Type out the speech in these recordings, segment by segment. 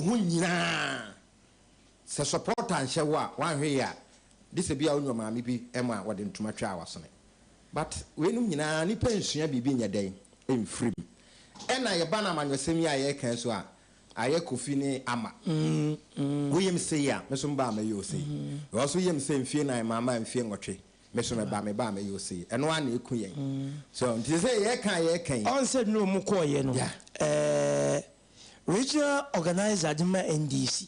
ho nyinaa sɛ supporter nhyɛ wo a, woanhwɛ yie a, gye sɛ bi a wonya maame bi ma wɔde ntoma twa w'asene. But weinom nyinaa nipa nsua biribi nyɛ dɛn mfiri mu. Ɛna yɛba no amanyɔsɛm yi a yɛreka so a, ayɛ Kofi ne Ama. Woyɛ sei a, me so mba a mɛyɛ o sei. Because woyɛ sei mfie 4 maama mfie 8, me so mɛba meba a mɛyɛ o sei. Ɛno ara na ɛku yɛn. So nti sɛ yɛreka yi. Ɔn sɛ nnuro mu kɔɔyɛ no, regional organizer de ma NDC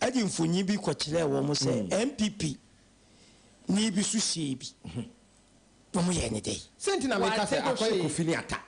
ɛde mfonyin bi kɔkyerɛɛ wɔn sɛ NPP ne bi so hyɛ bi, wɔn yɛ ne dɛ. Sɛ nti na meka sɛ Wante akɔyɛ hwee. Kofi ne Ata.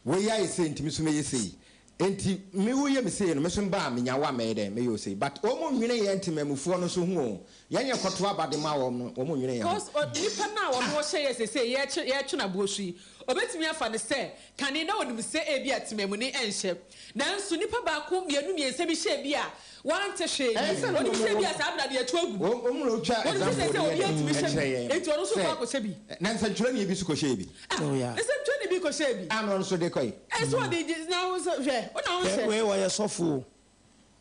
Wei ayɛ sei nti me so mɛyɛ sei. Nti me woyɛ me sei no, me so mba a menya wo a mɛyɛ dɛn mɛyɛ o sei. But wɔn nwene yɛn ntemammufoɔ no so ho o. Yɛn yɛ kɔto aba de ma wɔn no, wɔn nwene yɛn ho. Cause nipa no a wɔn wɔhyɛ yɛ sese yɛtwe n'aboɔ so yi, obetumi afa ne sɛ kane na onim sɛ ebi a temamuni ɛnhyɛ, nanso nipa baako, mmienu, mmiɛnsa bi hyɛ bi a wante hwee. Ɛyɛ sɛ onim sɛ ebi a saa abena de yɛtu agu. Wɔn mu na otwa Wɔn example sɛ de sɛ obi yɛ atumi hyɛ ɛkyerɛ bi yɛn. eti ɔno nso Sɛ- kɔ akɔhyɛ bi. Na nsɛntwerɛni bi so kɔhyɛ bi. Ah, Oh, yeah. nsɛntwerɛni bi kɔhyɛ bi. Ano nso de kɔ yi. Ɛso ɔde gye na wo nso hwɛ wo na wo nhyɛ. Wei wɔyɛ sɔfo o,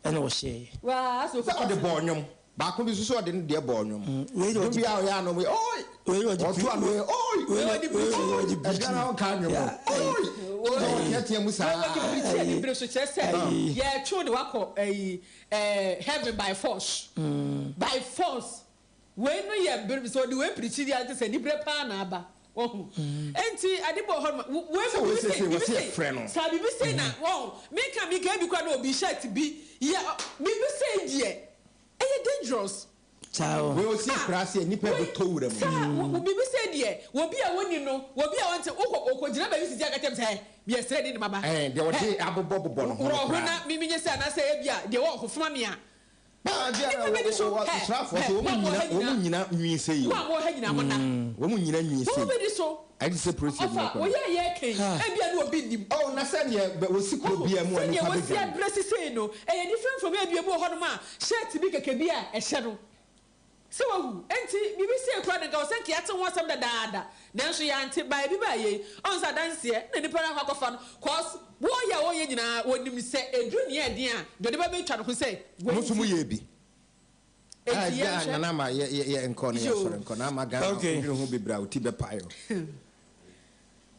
ɛna ɔhyɛɛ. Waa, asɛ Sɛ ɔde bɔɔ nnwom. Baako bi nso so ɔde ne deɛ bɔɔ nnwom. Wei de Nnwom ɔde bi a ɔyɛ ano ɔyɛ oi. Wei ɔde Ɔto ano yɛ oi. Wei ɔde wei ɔde Ɛdua na ɔnka nnwom no. Yeah. Oi. Na ɔteatea mu saa. Wɔde pirikyi a bibire so kyerɛ sɛ yɛtwe de wakɔ ɛyi heaven by force, by force. Wei no yɛ bere sɛ ɔde wei pirikyi di ante sɛ nibere paa na aba wɔho nti ade bɔ hɔ no wei Sɛ mu wei bibi sɛ sei sɛ bibi wɔsi sei ɛfrɛ no. Saa bibi sei na wɔn mika ebi kora na obi shirt bi yɛ bibi sei deɛ, ɛyɛ dangerous. Saa o. Wei osi akura ase nipa bɛtɔ wura mu. Saa bibi sei deɛ, wobi a woni no, wobi a wɔnte wokɔ okɔ gyina baabi sisi akatɛm sɛ yɛ srɛ ni ne maba. Ɛn deɛ ɔde abobɔ bobɔ no ho no Worɔ ho koraa. na mimi nye sɛ anaasɛ ebi a deɛ wɔ ɔfofoma mi a Baa deɛ Nipa bɛdi so, wɔ hɛ, srafoɔ hɛ, so wɔn mo a mo nyina ha wɔn nyinaa. nyina nwi se yi o. Mo a mo ha nyinaa mo na Wɔn nyina nwi se. Wɔn bɛdi so. Ɛde sɛ polisi bi Ɔfa na kɔ. wɔyɛ a yɛ kɛn ebi a ne obi nim. Ɔ na sɛdeɛ wɔsi kuro bia mu a sɛdeɛ nipa wɔsi bɛdwane. adrɛ sisei no, ɛyɛ different from ebi ebi wɔ hɔnom a shirt bi kɛkɛ bi a ɛhyɛ no sɛ wahu. Nti biribi sei kora de nka wɔsɛ nka yɛate ho asɛm dadaada, nanso yɛante baa ebi baa yei ɔn sɛ adanseɛ na nipa no akɔ akɔfa no, cause wɔyɛ a wɔyɛ nyinaa wɔnim sɛ eduru nea ɛden a deɛ ɔde ba bɛtwa ne ho sɛ Mo nso mo yɛ bi. Eti Ah, yɛnhwɛ. Nana ma yɛ yɛ yɛ nkɔ ne yɛ Yo. sɔrɔ nkɔ na ama Ghana ndwene ho bebree a oti bɛ pae o.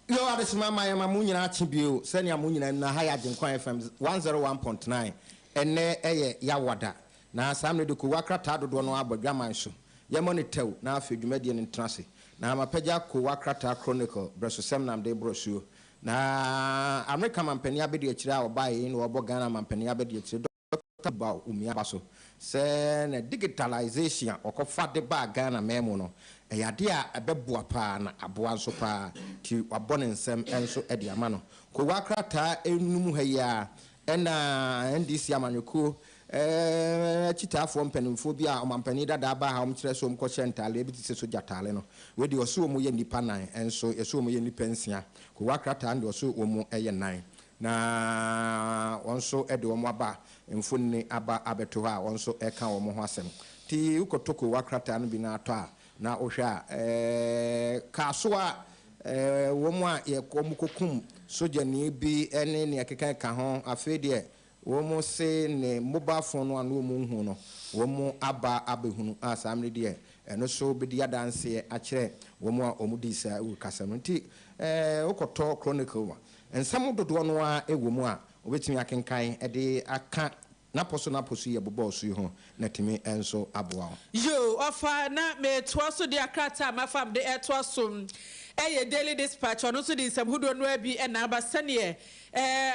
Yo, adesima ma yɛ ma mo nyinaa akye bio sɛnea mo nyinaa na ha yɛ Agyenkwa FM 101.9. Ɛnɛ ɛyɛ Yawada na saa mmerɛ de kowa krataa dodoɔ no abɔ dwaman so, yɛmmɔ ne tɛw na afei dwumadie no ntena ase na mapagya kowa krataa Chronicle brɛsosɛm nam de borɔ suo na Amerika mampanin abɛdi akyire a ɔbaa yi na wɔbɔ Ghana mampanin abɛdi akyire Dr. Bawumia ba so sɛ na digitalization a ɔkɔfa de baa Ghana man mu no ɛyɛ adeɛ a ɛbɛboa paa na aboa nso paa, nti wabɔ ne nsɛm nso de ama no. Kowa krataa enum ha yi a ɛna NDC amanyɔkuo akyitaafoɔ mpanimfoɔ bi a ɔmampanin dada baa ha, wɔn kyerɛ sɛ wɔn kɔhyɛ ntaale bi te sɛ sogya taale no. Wei deɛ ɔso wɔn yɛ nnipa nan, nso yɛsɛ wɔn yɛ nnipa 6. Kowa krataa no deɛ ɔso wɔn yɛ nan na wɔn nso de wɔn aba mfonini aba abɛto hɔ a wɔn nso ka wɔn ho asɛm. Nti wokɔtɔ kowa krataa no bi na atɔ a na wohwɛ a kaaso a wɔn a yɛ wɔn kɔkum sogyani bi ne nea ɛkeka ka ho. Afei deɛ wɔn se ne mobile phone no a na wɔn hu no, wɔn aba abɛhunu a saa mmere deɛ ɛno so bɛdi adanseɛ akyerɛ wɔn a wɔn di saa ɛwɔ kasa no. Nti wokɔtɔ Chronicle a nsɛm dodoɔ no a ɛwɔ mu a wobɛtumi akenkan de aka napɔ so yɛ bobɔɔ so yi ho na tumi nso aboa wo. Yo, ɔfa na metoa so de akrataa a mafa de ɛtoa so ɛyɛ Daily Dispatch. Ɔno nso de nsɛm hodoɔ no bi ɛna aba sɛneɛ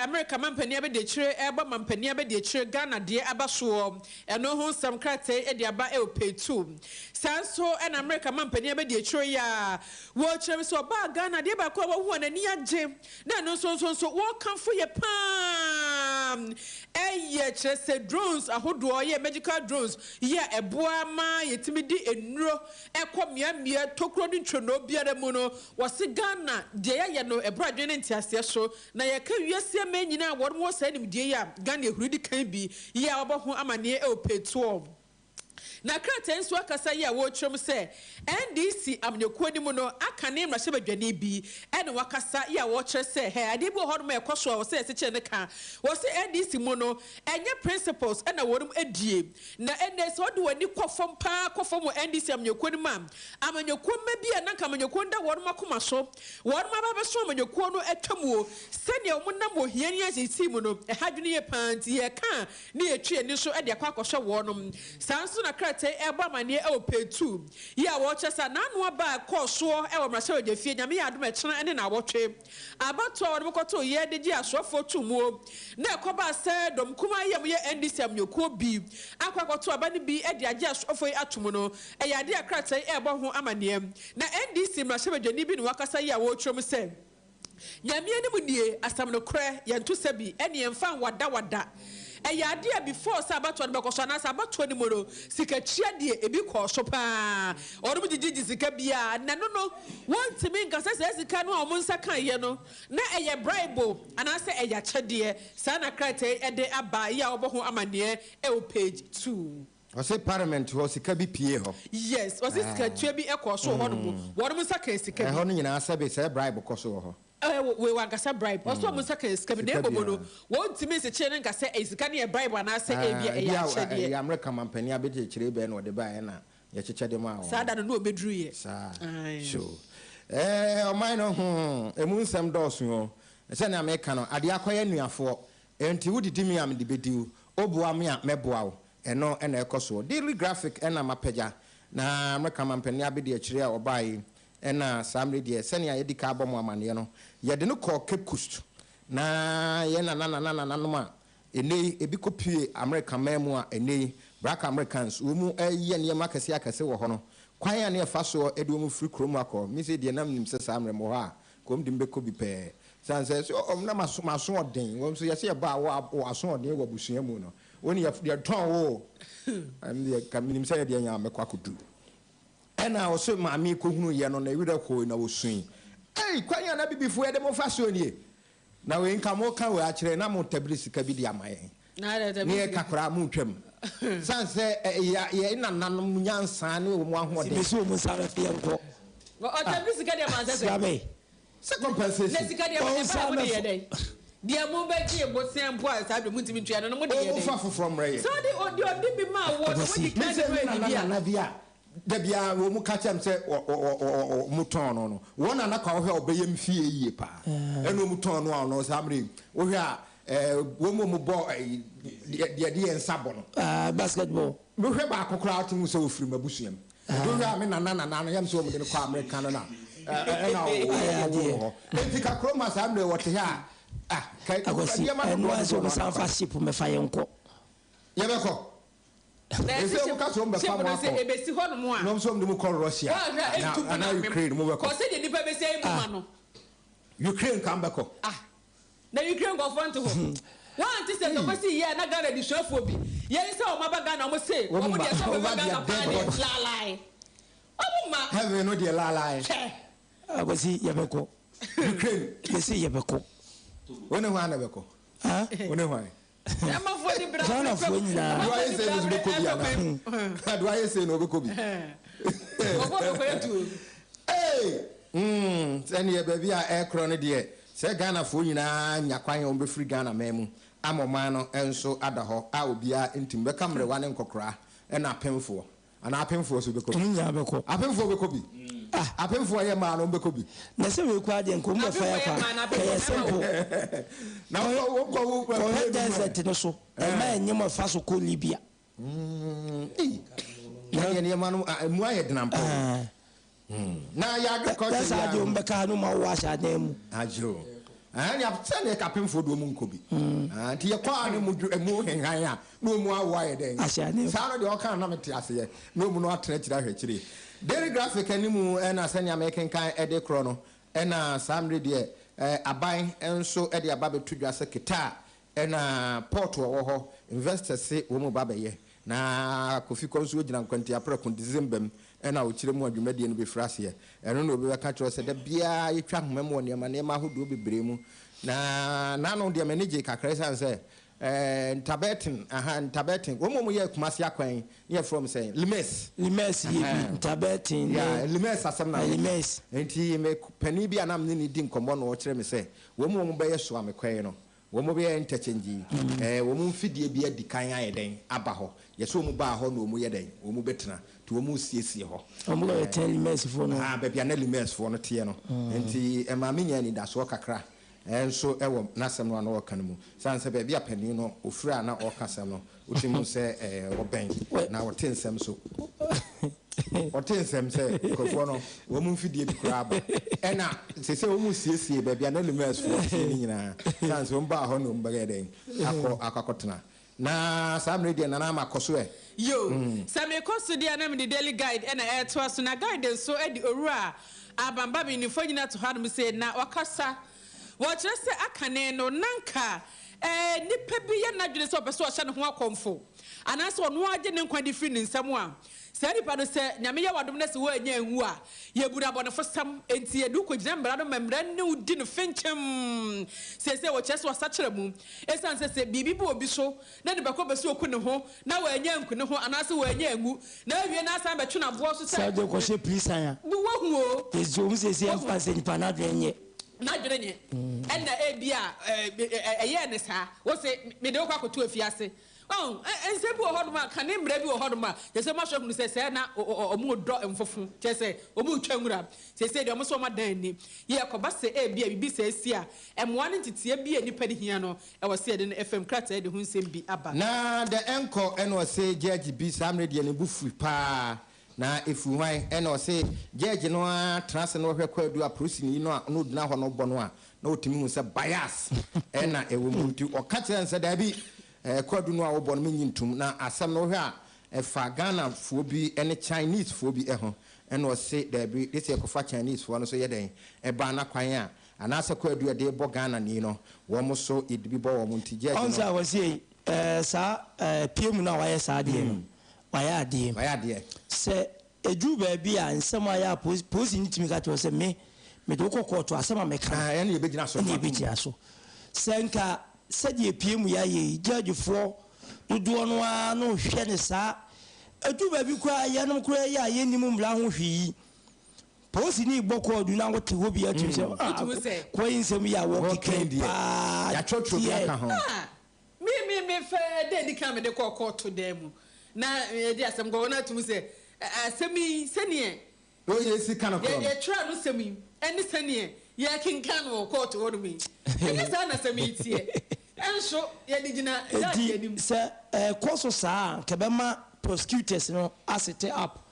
America mampanin abɛdi akyire ɛbɔ mampanin abɛdi akyire Ghana deɛ aba soɔ, ɛno ho nsɛm krataa yi de aba ɛwɔ page 2. Saa nso ɛna America mampanin abɛdi akyire yi a wɔrekyerɛ mi sɛ ɔbaa Ghana deɛ baako a wɔho a n'ani agye na ɛno nso wɔrekamfo yɛ paa ɛyɛ kyerɛ sɛ drones ahodoɔ yɛ medical drones yɛ ɛboa ma yɛtumi di nnuro ɛkɔ mmeammea tokuro ne ntwonoo biara mu no. Wɔsi Ghana deɛ yɛayɛ no ɛboro adwene ne nteaseɛ so, na yɛka wiase ama nyinaa wɔn wɔ saa nimdeɛ yi a Ghana ehuri di kan bi yi a wɔbɔ ho amanneɛ ɛwɔ page 12. Na krataa yi nso akasa yi a wɔrekyerɛ mu sɛ NDC amanyɔkuo no mu no aka ne mmarahyɛbadwani bi na wakasa yi a wɔrekyerɛ sɛ hɛ adeɛ bi wɔ hɔnom a ɛkɔ so a wɔsɛ yɛsekyere no ka. Wɔse NDC mu no ɛnyɛ principles na wɔnom die na ɛnnɛ sɛ wode w'ani kɔ fam paa kɔ fam wɔ NDC amanyɔkuo no mu a amanyɔkuo mma bi a na anka amanyɔkuo no da wɔnom akoma so wɔnom aba abɛso amanyɔkuo no atwa mu o sɛdeɛ wɔn nam wɔ hia ne aseesei mu no ɛha adwene yie paa nti yɛka a ne yɛatwi yɛn ani so de akɔ akɔhwɛ wɔnom. Saa ara nso na krataa yi rebɔ amaneɛ wɔ Page 2 yi a wɔrekyerɛ sɛ n'ano aba a ɛkɔɔ soɔ wɔ mmarahyɛbadwafie Nyame yɛ adom a ɛkyena ne naawɔtwe abatoɔ a wɔnom kɔtoo yɛ de gyee asoɔfoɔ too muo na ɛkɔbaa sɛ dɔm kumaa yi a wɔyɛ NDC amanyɔkuo bi akɔ akɔto aba no bi de agye asoɔfoɔ yi ato mu no ɛyɛ adeɛ a krataa yi rebɔ ho amaneɛ na NDC mmarahyɛbadwani bi na wakasa yi a wɔrekyerɛ mu sɛ Nyame anim nie, asɛm nokorɛ, yɛnto sɛbi, ɛne yɛnfa nwadawada. Ɛyɛ adeɛ a before sɛ abatoɔ no bɛkɔ so anaasɛ abatoɔ no mu no, sikatua deɛ ebi kɔɔ so paa. Wɔnom gyegyegye sika biara, na ɛno no, wɔntumi nka sɛ saa sika no a wɔn nsa kaeɛ no, na ɛyɛ bribe anaasɛ ɛyɛ akyɛdeɛ. Saa na krataa yi de aba yi a wɔbɔ ho amaneɛ wɔ page 2. Ɔse parliament hɔ sika bi pie hɔ. Yes, ɔse sika tua bi kɔɔ so wɔ hɔ nom, wɔnom nsa kaa sika bi. Ɛhɔ no nyinaa sɛbe sɛɛ bribe kɔ so wɔ hɔ. Ɛɛ wei wankasa bribe, ɔse wɔn nsa kaa sika bi na mmom no wɔntumi nsekyere no nka sɛ ɛyɛ sika no yɛ bribe anaasɛ ebia ɛyɛ akyɛdeɛ. Ebia Amerika mampanin abɛgyekyeree bɛn na ɔde baeɛ na yɛkyekyɛ de maa wɔn. Saa da no na ɔbɛduruiɛ. Saa, so ɛɛ ɔman no hmm ɛmu nsɛm dɔɔso o, sɛnea meka no adeɛ akɔyɛ anuafoɔ, ɛnti wodidi me a mede bɛdi wo, woboa me a mɛboa wo, Ɛno na ɛkɔ soɔ. Daily Graphic na mapagya, na mɛka mampanin abediakyire a ɔbaa yi na saa mmerɛ deɛ sɛnea yɛadi kan abɔ mo amaneɛ no, yɛde no kɔɔ Cape Coast na yɛn nana-nana-nananom a ɛnnɛ yi ebi kɔpue Amerika man mu a ɛnnɛ yi Black Americans wɔn reyɛ nneɛma akɛseɛ akɛse wɔ hɔ no, kwan a na yɛfa soɔ de wɔn firi kurom akɔ, me sei deɛ na menim sɛ saa mmerɛ mewɔ hɔ a, nka wɔn de me bɛkɔ bi pɛɛ. Sane sɛ, sɛ wɔn na maso m'asoɔden, wɔn nso yɛsɛ yɛbɔ a wɔ asoɔden wɔ abusua mu no, Wo ne yɛtɔn wo o. Ɛno deɛ ka menim sɛ yɛdeɛ nya mɛkɔ akɔdu. Ɛna ɔse maame kɔhunu yɛ no ne werɛ hooe na ɔsui. Ei kwan a na abibifoɔ yɛde mo fa soɔ nie. Na wei nka mo ka wei akyerɛ na mo tabiri sika bi de ama yɛn. Ne yɛ ka koraa mo twam. Sane sɛ yɛ nananom nyansa ne wɔn ahoɔden. Sibesi wɔn nsa bɛfi yɛn kɔ. Ɔtabiri sika de ama sɛ sɛ. Sɛ compensation. Na sika deɛ Wɔn ɛba nsa a mode yɛ bɛfo. dɛn? Deɛ mobɛgyee bosea mpo a saa berɛ montumi ntua no no mode yɛ O dɛn? fa foforɔ mmrɛ yɛn. Sɛ ɔde ɔde ɔde bi maa woɔ no Akwasi. wodi Me kan de sɛ ma me nana adidi a. nana bi a da biara wɔn mu ka kyerɛ me sɛ wɔ wɔ wɔ wɔ wɔn tɔn no no wɔn nana kwa wohwɛ a ɔbɛyɛ me fie yie paa ɛna wɔn tɔn no a ɔno saa mmerɛ yi wohwɛ a ɛɛ wɔn mu wɔn bɔ ɛyi deɛ deɛ de yɛn nsa bɔ no. Ah, basketball. Wohwɛ baako koraa wote hu sɛ ɔfiri m'abusua mu. Nti wohwɛ a me nana nana no yam sɛ wɔde no kɔ Amerika no na ɛna wɔwɔ no hɔ. Nti ka kurom ha saa mmerɛ wɔte ha a ah ka Akwasi, nneɛma ɛno dodoɔ ara sɛ dodoɔ wɔn no san ara fa ship mɛfa yɛn kɔ. Yɛbɛkɔ. Na Ɛsɛ ɛsi wɔn ka sɛ wɔn bɛfa ship mo no sɛ akɔ. ɛbɛsi hɔ nom a. Na wɔn sɛ wɔn de mo kɔ Russia Wɔanhwɛ a ɛntu mpo anaa na amem. Ukraine mo bɛkɔ. Kɔ sɛdeɛ nnipa bɛsi ayi mo ma no. Ukraine ka mo bɛkɔ. Ah Na Ukraine nkurɔfoɔ nte hɔ. Woante sɛ ntɔkwa sii yɛ a na Ghana adesuafoɔ bi yɛn sɛ wɔn aba Ghana wɔn se Wɔn wɔn ma deɛ sɛ wɔn wɔbɛba ba Ghana deɛ paa dead deɛ body. laalae. Wɔn ma. Heaven no deɛ laalae. Hwɛ. Akwasi yɛbɛkɔ. Ukraine. Yɛse yɛbɛkɔ. Wo ne hwan na ɛbɛkɔ? Huh? Wo ne hwan? Ɛmafoɔ ni bra Ghanafoɔ nyinaa. Do ayɛ sei no nso bɛkɔ bi anaa? Do ayɛ sei na ɔbɛkɔ bi? Ɔbɔ bɛkɔ yɛ tuo. Hey! Mm, sɛdeɛ baabi a ɛrekorɔ no deɛ, sɛ Ghanafoɔ nyinaa nya kwan a wɔbɛfiri Ghana man mu ama ɔman no nso ada hɔ a obiara ntumi bɛka mmerewa ne nkɔkoraa ɛna apemfoɔ. Anaa apemfoɔ nso bɛkɔ bi? Wɔn nyinaa bɛkɔ. Apemfoɔ bɛkɔ bi? Ah. Apemfoɔ yɛ mmaa no wɔn bɛkɔ bi? Na sɛ wei koraa deɛ nka wɔn bɛfa yɛ kwa. Ɛyɛ simple. Na wɔn kɔ wo Kɔhwɛ desert no so. Ɛma ɛnyɛ mo ɛfa so kɔ Libya. Ei. Na deɛ nneɛma no emu ayɛ den ampa o. Na yɛ agriculture That's how deɛ wɔn bɛka no ma wɔ ahyɛ adan mu. Agye o. Ɛɛ nea sɛdeɛ kapemfoɔ deɛ wɔn nkɔ bi. Nti yɛkɔ a ne mu dwo emu henhan a na wɔn awo ayɛ dɛn. Ahyɛ adan mu. Saa no deɛ ɔka no na mete aseɛ na wɔn no atena akyire ahwɛ akyire. Daily Graphic anim ɛna sɛnea mekenkan ɛde korɔ no ɛna saa mmere deɛ ɛɛ aban nso ɛde aba bɛto dwa sɛ ketaa ɛna port a ɔwɔ hɔ investors se wɔn ba bɛyɛ na Kofi kɔ nso gyina nkwantia prɛko December mu ɛna ɔkyerɛ mu a dwumadie no bɛfiri aseɛ. Ɛno na obi bɛka kyerɛ wo sɛ da biara yɛtwa ahoma mu wɔ nneɛma nneɛma ahodoɔ bebree mu. Na n'ano deɛ m'ani gyee kakra ɛsiane sɛ Ntabɛten, aha, Ntabɛten, wɔn a wɔyɛɛ Kumasi akwan yi, ne yɛfrɛ wɔn sɛn? Limes. Limes yɛ bi, Ntabɛten ne. Yeah, Limes asɛm na meka. Limes. Nti me panin bi a na me ne no di nkɔmmɔ na ɔkyerɛ me sɛ, wɔn a wɔbɛyɛ Soame kwan no, wɔn bɛyɛ interchange yi, wɔn mfidie bi adi kan ayɛ dɛn aba hɔ. Yɛsɛ wɔn baa hɔ na wɔn yɛ dɛn, wɔn bɛtena, nti wɔn resiesie hɔ. Wɔn bɛyɛ tɛn Limesfoɔ no. Aha, baabi a na Limesfoɔ no teɛ no. Nti ɛmaa menyaa anidasoɔ kakra. Nso wɔ n'asɛm no a na ɔreka no mu. Esiane sɛ baabi a panin no ofiri a na ɔreka asɛm no, wotumi hu sɛ ɔbɛn na ɔte nsɛm so. Ɔte nsɛm sɛ nkurɔfoɔ no wɔn mfidie bi koraa aba. Ɛna seesei wɔresiesie baabi a na Lemesfoɔ te no nyinaa. Esiane sɛ wɔbaa hɔ na wɔbɛyɛ dɛn akɔ akɔtena. Na saa mmerɛ yi deɛ Nana ama kɔ so ɛ. Yo, sɛ mekɔ so deɛ a na mede Daily Guide na ɛretoa so, na Guide nso de Owura Alban Bagbin ne mfonyin ato hanom sei, na wakasa. Wɔkyerɛ sɛ akane no, na anka nipa bi yɛ n'adwene sɛ ɔpɛ sɛ ɔhyɛ ne ho akɔmfo, anaasɛ ɔno ara gye ne nkwa de firi ne nsam a, saa nipa no, sɛ Nyame yɛ w'adom na sɛ woannya anwu a, yɛbu no abɔnefosɛm, enti yɛde wo kɔgyina mmara no ma mmara ne wo di no fenkyem. Seesei wɔkyerɛ sɛ wɔasakyera mu, esiane sɛ sɛ biribi ba obi so na nipa ko pɛ sɛ oku ne ho na wannya anku ne ho anaasɛ wannya anwu na awie na asan bɛtwe no aboɔ so Sɛ sɛ ɔde kɔhyɛ prison a. Bu wahu o. Yɛsi wɔn siesie Wahu. ɛmfa sɛ nipa n'adwene nyɛ. N'adwene nyɛ. Ɛna ebia ɛyɛɛ no saa. Wose mede wo kɔ akɔto afiase. Wahu? Nsɛm bi wɔ hɔnom a, kane mmara bi wɔ hɔnom a, kyerɛ sɛ wɔahwɛ ahunu sɛ sɛɛ na wɔredɔ mfofo, kyerɛ sɛ wɔretwa nwura. Seesei deɛ wɔn nso wɔadan ani. Yɛ ɛkɔba sɛ ebia biribi saa si a, mmoa ne nteteɛ bi a nnipa de hia no, ɛwɔ sɛ yɛde no fam krataa de ho nsɛm bi aba. Na dɛ ɛnkɔ ɛna ɔse judge bi saa mmerɛ deɛ ne bo fui paa na ɛfiri hwan ɛna ɔse judge no ara tena ase na ɔhwɛ kwaadu a polisini no a na ɔgyina hɔ no bɔ no a na ɔtumi hu sɛ bias ɛna ɛwɔ mu nti ɔka kyerɛ no sɛ daabi kwaadu no a wobɔ no mennye ntom na asɛm no wohwɛ a ɛfa Ghana foɔ bi ne Chinese foɔ bi ho ɛna ɔse daabi gye sɛ yɛkɔfa Chinese foɔ no so yɛ dɛn ɛbaa no kwan a Anaasɛ kwaadu a yɛde rebɔ Ghanani no, wɔn nso yɛde bi bɔ wɔn nti judge Ɔn sɛ no. Awɔse ei eh saa eh pie mu no a wayɛ saa adeɛ no wayɛ adeɛ. Wayɛ adeɛ. Sɛ ɛduru baabi a nsɛm a yɛ a polisi polisini tumi ka kyerɛ wo sɛ me mede wo kɔ kɔɔto asɛm a meka no Ah ɛne yɛbɛgyina so ɛne de atom. yɛbɛgyina so. Sɛ nka sɛdeɛ pie mu yɛayɛ yi judge foɔ dodoɔ no ara no hwɛ no saa ɛduru baabi koraa yɛnom koraa yi a yɛnnim mmara ho hwee yi Polisini bɔ kɔɔdu na wote hɔ bi atumi sɛ ah Wotumi sɛ. kɔ yi nsɛm yi a wɔkeka yi paa Yɛatwerɛtwerɛ bi deɛ. aka ho. Ah me me me fɛ dɛ edi kan mede kɔɔ kɔɔto dan mu na yɛde asɛm kɔ hɔ na atumi sɛ asɛm yi sɛdeɛ Oyɛ sika no korɔ no. yɛtwerɛ ano sɛm yi ɛne sɛdeɛ yɛkenkan no wɔ kɔɔto hɔ nom yi ɛnyɛ saa na asɛm yi teɛ ɛnso yɛde gyina judge Enti anim. sɛ ɛkɔ so saa a nka ɛbɛma prosecutors no asete up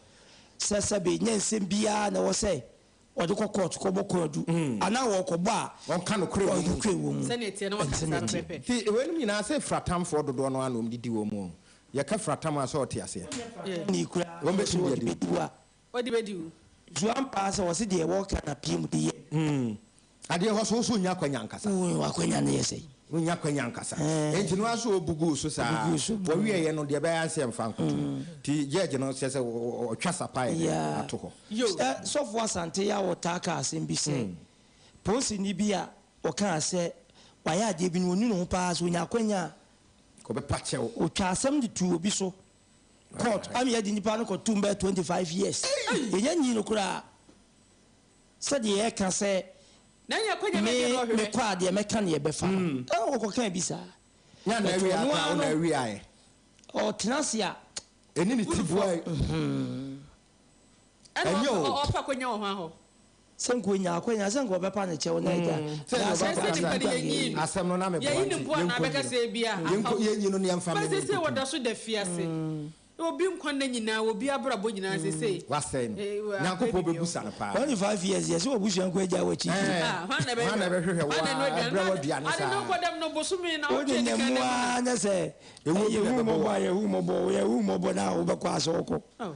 Sɛ sɛbe nyɛ nsɛm biara na ɛwɔ sɛ wɔde kɔ kɔɔto kɔbɔ kwaadu anaa wɔrekɔbɔ a, Wɔnka nokorɛ wɔ mu. nokorɛ wɔ mu. Sɛnea ɛteɛ na wɔaka Ɛnte saa na ɛteɛ. pɛpɛɛpɛ. Nti weinom nyinaa sɛ firatamfoɔ dodoɔ no ara na wɔn didi wɔn mu o. Yɛka firatam a sɛ ɔte aseɛ. Ɔnyɛ firatamni koraa Wɔn sɛ bɛtumi de ɔde adi wo. bɛdi wo a. Ɔde bɛdi wo. Nso ampa ara sɛ wɔse deɛ wɔreka na PM de yɛ. Adeɛ hɔ so wo so nnya akwanya ankasa. Wo akwanya no yɛ sɛn? Wonnya akwanya ankasa. Enti no ara so ɔbu guu so saa. Ɔbu guu so. Wɔwieɛ no deɛ ɛbɛyɛ ara sɛ yɛmfa nkɔto mu. Nti judge no kyerɛ sɛ ɔtwa sapa yɛ dɛn ato hɔ. Yo. Sɛ Sɔfo Asante yi a ɔtaa ka asɛm bi sɛ, polisini bi a ɔkaa sɛ wayɛ adeɛ bi no ɔnu ne ho paa sɛ ɔnya akwanya a. Ɔbɛpa kyɛw. Ɔtwa asɛm de too obi so court ama yɛde nipa no kɔtoom bɛyɛ 25 years. Yɛnya nyii no koraa. Sɛdeɛ yɛka sɛ, Me, mekɔ a, deɛ mɛka no yɛbɛfa no. Ɛna ɔkɔkaa bi saa. But ɔno ara no, ɔtena ase a. Ɛna ɔpɛ akwanya wɔ hwan hɔ? Sɛ nka ɔnya akwanya, sɛ nka ɔbɛpa no kyɛw na agya. Na asɛm Sɛ nipa no yɛnyii no, yɛyi no mpo a na abɛka sɛ ebia ahaw. But seesei wɔda so da fiase. Obi nkwa nna nyinaa, obi abrabɔ nyinaa sesei. Wasɛe no. Nyankopɔn bɛbusa no paa. 25 years yɛ sɛ wabusua nko agya w'akyi. Ah, hwan na Hwan na ɛbɛhwehwɛ ɛbɛhwehwɛ wo Hwan na ɛno a aduane ɛbrɛ na w'aduane ade no saa? nkɔ dɛm no bosome na Wo ɔtwe nenam nika mu dɛm na. ara na sɛ Ewuo bi na yɛhu ɛbɛbɔ mmɔbɔ wo a a. yɛhu mmɔbɔ, yɛhu mmɔbɔ na wobɛkɔ asɛ wokɔ. Oh.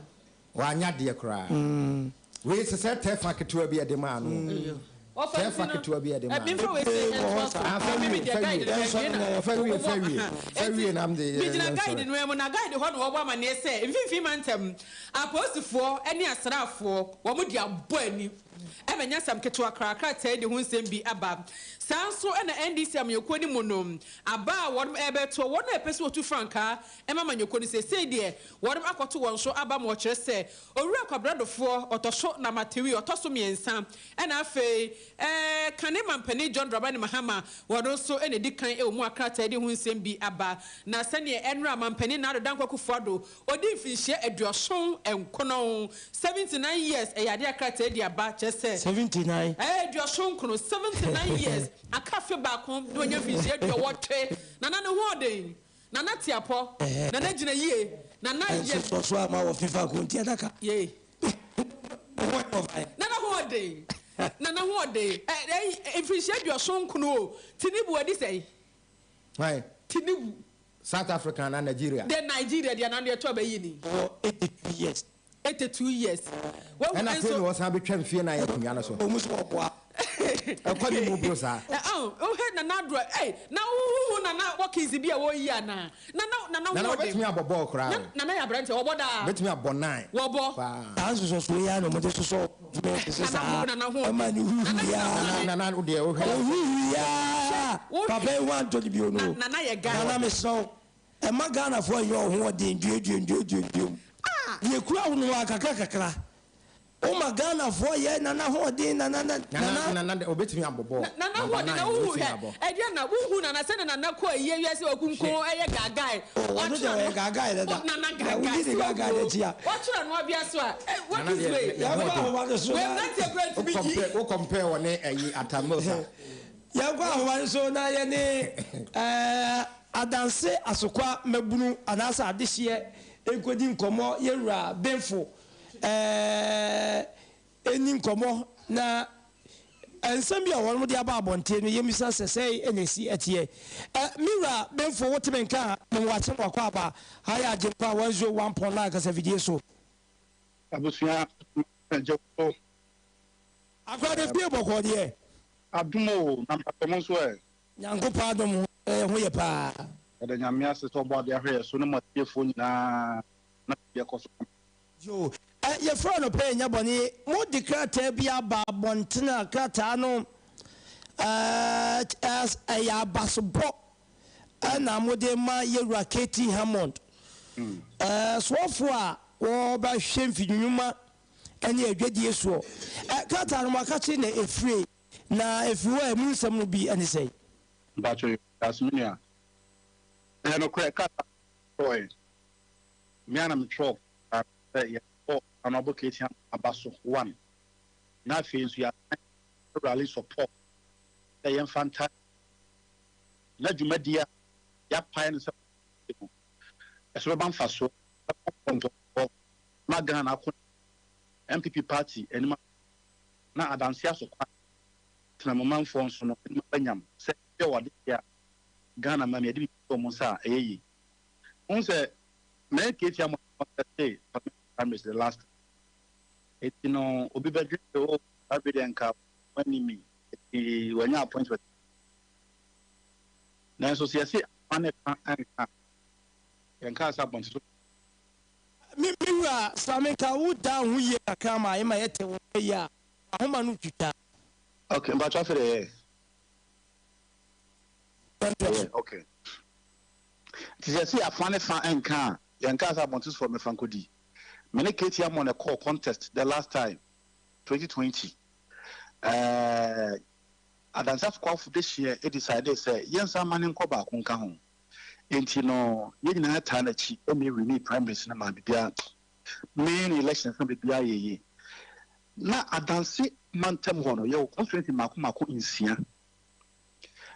Wanyɛ adeɛ koraa. Wei sɛ sɛ tɛfa ketewa bi a ɛde maa no o. Ɔfa Tɛfa nti no, ketewa bi a ɛde maa no. memfa wei sei Bebree wɔ ntoa hɔ so. saa. Ah, fa Me wie, deɛ fa guide wie. no Yɛnsɔre mawie na na yɛnkɔ. Fa wie, wɔbɔ fa wie. aha. Fa Enti wie na mede yɛ megyina guide yɛnsɔre. no mu na guide hɔ na wɔbɔ amanneɛ sɛ mfimfini mantam apolisifoɔ ne asraafoɔ wɔn de abɔ ani. Ɛma ɛnyɛ asɛm ketewa koraa, krataa yi de ho nsɛm bi aba. Saa nso na NDC amanyɔkuo no mu no, aba a wɔnom rebɛtoɔ, wɔn a ɛpɛ sɛ wɔtu frankaa ma amanyɔkuo no, seesei deɛ wɔnom akɔto wɔn so aba ma wɔkyerɛ sɛ Owura Kwabena Dofoɔ, ɔtɔ so nama three, ɔtɔ so mmiɛnsa, ɛna afei ɛɛ kane mampanin John Dramani Mahama, wɔno nso na ɛdi kan wɔ mu a krataa yi de ho nsɛm bi aba. Na sɛdeɛ ɛnora mampanin Nana Addo Dankwa Akufo-Addo Ɔdii mfinhyia 79, 79 years, ɛyɛ adeɛ a krataa di aba, kyerɛ sɛ. 79. Ɛɛ, 79, 79 years, aka afe baako na wanya mfinhyia 80. Nana ne ho ɔden, Nana te apɔ, Nana gyina yie, Nana yɛ. Ɛnso so ama wɔ FIFA nkonti adaka. Yei. Nana ho ɔden, Nana ho ɔden, ɛ, ɛyi, mfinhyia 79 o, Tinubu adi sɛn? Hwan? Tinubu. South Africa anaa Nigeria? Deɛ Nigeria deɛ anaa deɛ ɛtɔ bɛyi ni. Ɔwɔ 82 years. 82 years. Wahu Ɛna afei nso. na wɔsan bɛtwa mfie na ayɛ akonnwa no so. Ɔmu sɛ ɔboa. Ɛkɔ ne mu boro saa. Ɛ ɔn wohwɛ Nana Addo a ei na wohu Nana Watkins bi a wɔreyi anaa? Nana Nana Nana ho ɔden. wɔbɛtumi abɔ bɔɔl koraa Na o. Nana yɛ aberanteɛ wɔbɔ daa. Bɛtumi abɔ nine Wɔbɔ. paa. Saa nsosɔsoɔ yi ara na wɔde sosɔ ɔmo sese Nana saa. ho Nana ho Ɛma ɔden. ne Nana huhuiɛ gyina ara. Nana Nana wodeɛ wohwɛ. Ohuhuiɛ ara. Hwɛ wo Papa yi ho antɔ no bio Na no. Nana yɛ guy. Nana mesrɛ wo, mma Ghanafoɔ nyɛ wo ho ɔden duadua nduadua nduam. Deɛ ɛkura wo no ara kakra kakra. Woma Ghanafoɔ yɛ Nana hoɔden Nana Nana Nana. Nana de obetumi abɔ bɔɔl. Nana Number hoɔden nine na wohu obetumi hwɛ abɔ. ɛdeɛ na wohu Nana sɛdeɛ Nana kɔ ayie wiase ɔkunko ɛyɛ gaagae Ɔno deɛ ɔtwerɛ ɔyɛ no gaagae dada. Nana Na gaagae wodi ne si gaagae wawu n'akyi a. ɔtwerɛ no abia so a eh, what Nana is deɛ way ne Yɛnkɔ hoɔden. ahoma no so wei na mmeranteɛ kura Wo ntumi yi compare wo compare wɔ ne ɛyi Atta Mills a. Yɛnkɔ ahoma no so na yɛne ɛɛ Adanse Asokwa mmabunu anaasɛ adehyeɛ nkɔdi nkɔmmɔ. Yɛwura Benfo ɛɛ nni nkɔmmɔ na nsɛm bi a wɔn de aba abɔnten no yɛmmisa sɛ sɛn na ɛsi ɛteɛ. Ɛ me wura Benfo wote me nka a mema wakye no wakɔ aba ha yɛ Agyenkwa 101.9 kasafidie so. Abusua gye wo so. Akorade fie bɔkɔɔ deɛ. Adom o, na mpakyɛ mo nso ɛ? Nyankopɔn adom ho ho yɛ paa. Yɛda Nyame ase sɛ ɔbɔ adeɛ ahwɛ yɛ so ne mo atiefoɔ nyinaa na biribi ɛkɔ so kama. Yoo, ɛ, yɛfrɛ anɔpa yi ɛnyɛ bɔne. Mode krataa bi aba abɔntene a krataa no, ɛ, ɛ, ɛyɛ abasobɔ ɛna mode ma Yɛwura KT Hammond, ɛ, soɔfoɔ a wɔbɛhwɛ mfidinwuma ne adwadie soɔ. Ɛ, krataa no moakakye na ɛfire, na ɛfiri hɔ a ɛmu nsɛm no bi ne sɛn? Mpakyɛ yoo, medase me nua. Ɛyɛ nokorɛ, krataa no metwerɛɛ. Me ara na metwerɛɛ krataa no sɛ yɛbɔ Honourable KT Hammond aba so, one. Na afei nso yɛasan rally support sɛ yɛmfa ntaa na dwumadie a yɛapae no sɛ no, ɛso bɛba mfasoɔ, bɛbɔ mpɔmpɔnsoɔ ma Ghana akɔ n'anim, NPP party anim aba na adanse aso kwan tenamumanfoɔ nso no anim aba nyam sɛ yɛ wɔ adeɛ a Ghana ma mi yɛde biribi hyɛ wɔn nsa a ɛyɛ yie. Wohu sɛ mɛyɛ tiatia mo conteste parliamentary primaries the last time. Eti no obi bɛdwen sɛ oh saa bere deɛ nka wani mi eti wanya appointment. Nanso sɛ yɛse afa ne fa nka a, yɛnkaa sɛ abɔnten so. Me me wura Same nka wo da ho yie kakra ma yɛma yɛte wo nka yie a wahoma no twitwa. Ok mpakyɛ afei deɛ ɛyɛ. Yɛntoa so. Ɛyɛ ok. Nti sɛ yɛse afa ne fa nka a, yɛnkaa sɛ abɔnten sofoɔ mmɛfa nkɔdi. Me ne Katie Amoah na ɛkɔɔ contest the last time, 2020. Ɛɛɛ Adanse Asokwafo dehyeɛ decidee sɛ yɛnsan mma no nkɔ baako nka ho. Enti no yɛn nyinaa taa n'akyi ma yɛwinii primaries no maa biribiara, main elections no biribiara yɛɛ yie. Na Adanse mantam hɔ no yɛwɔ constituency mmaako mmaako nsia.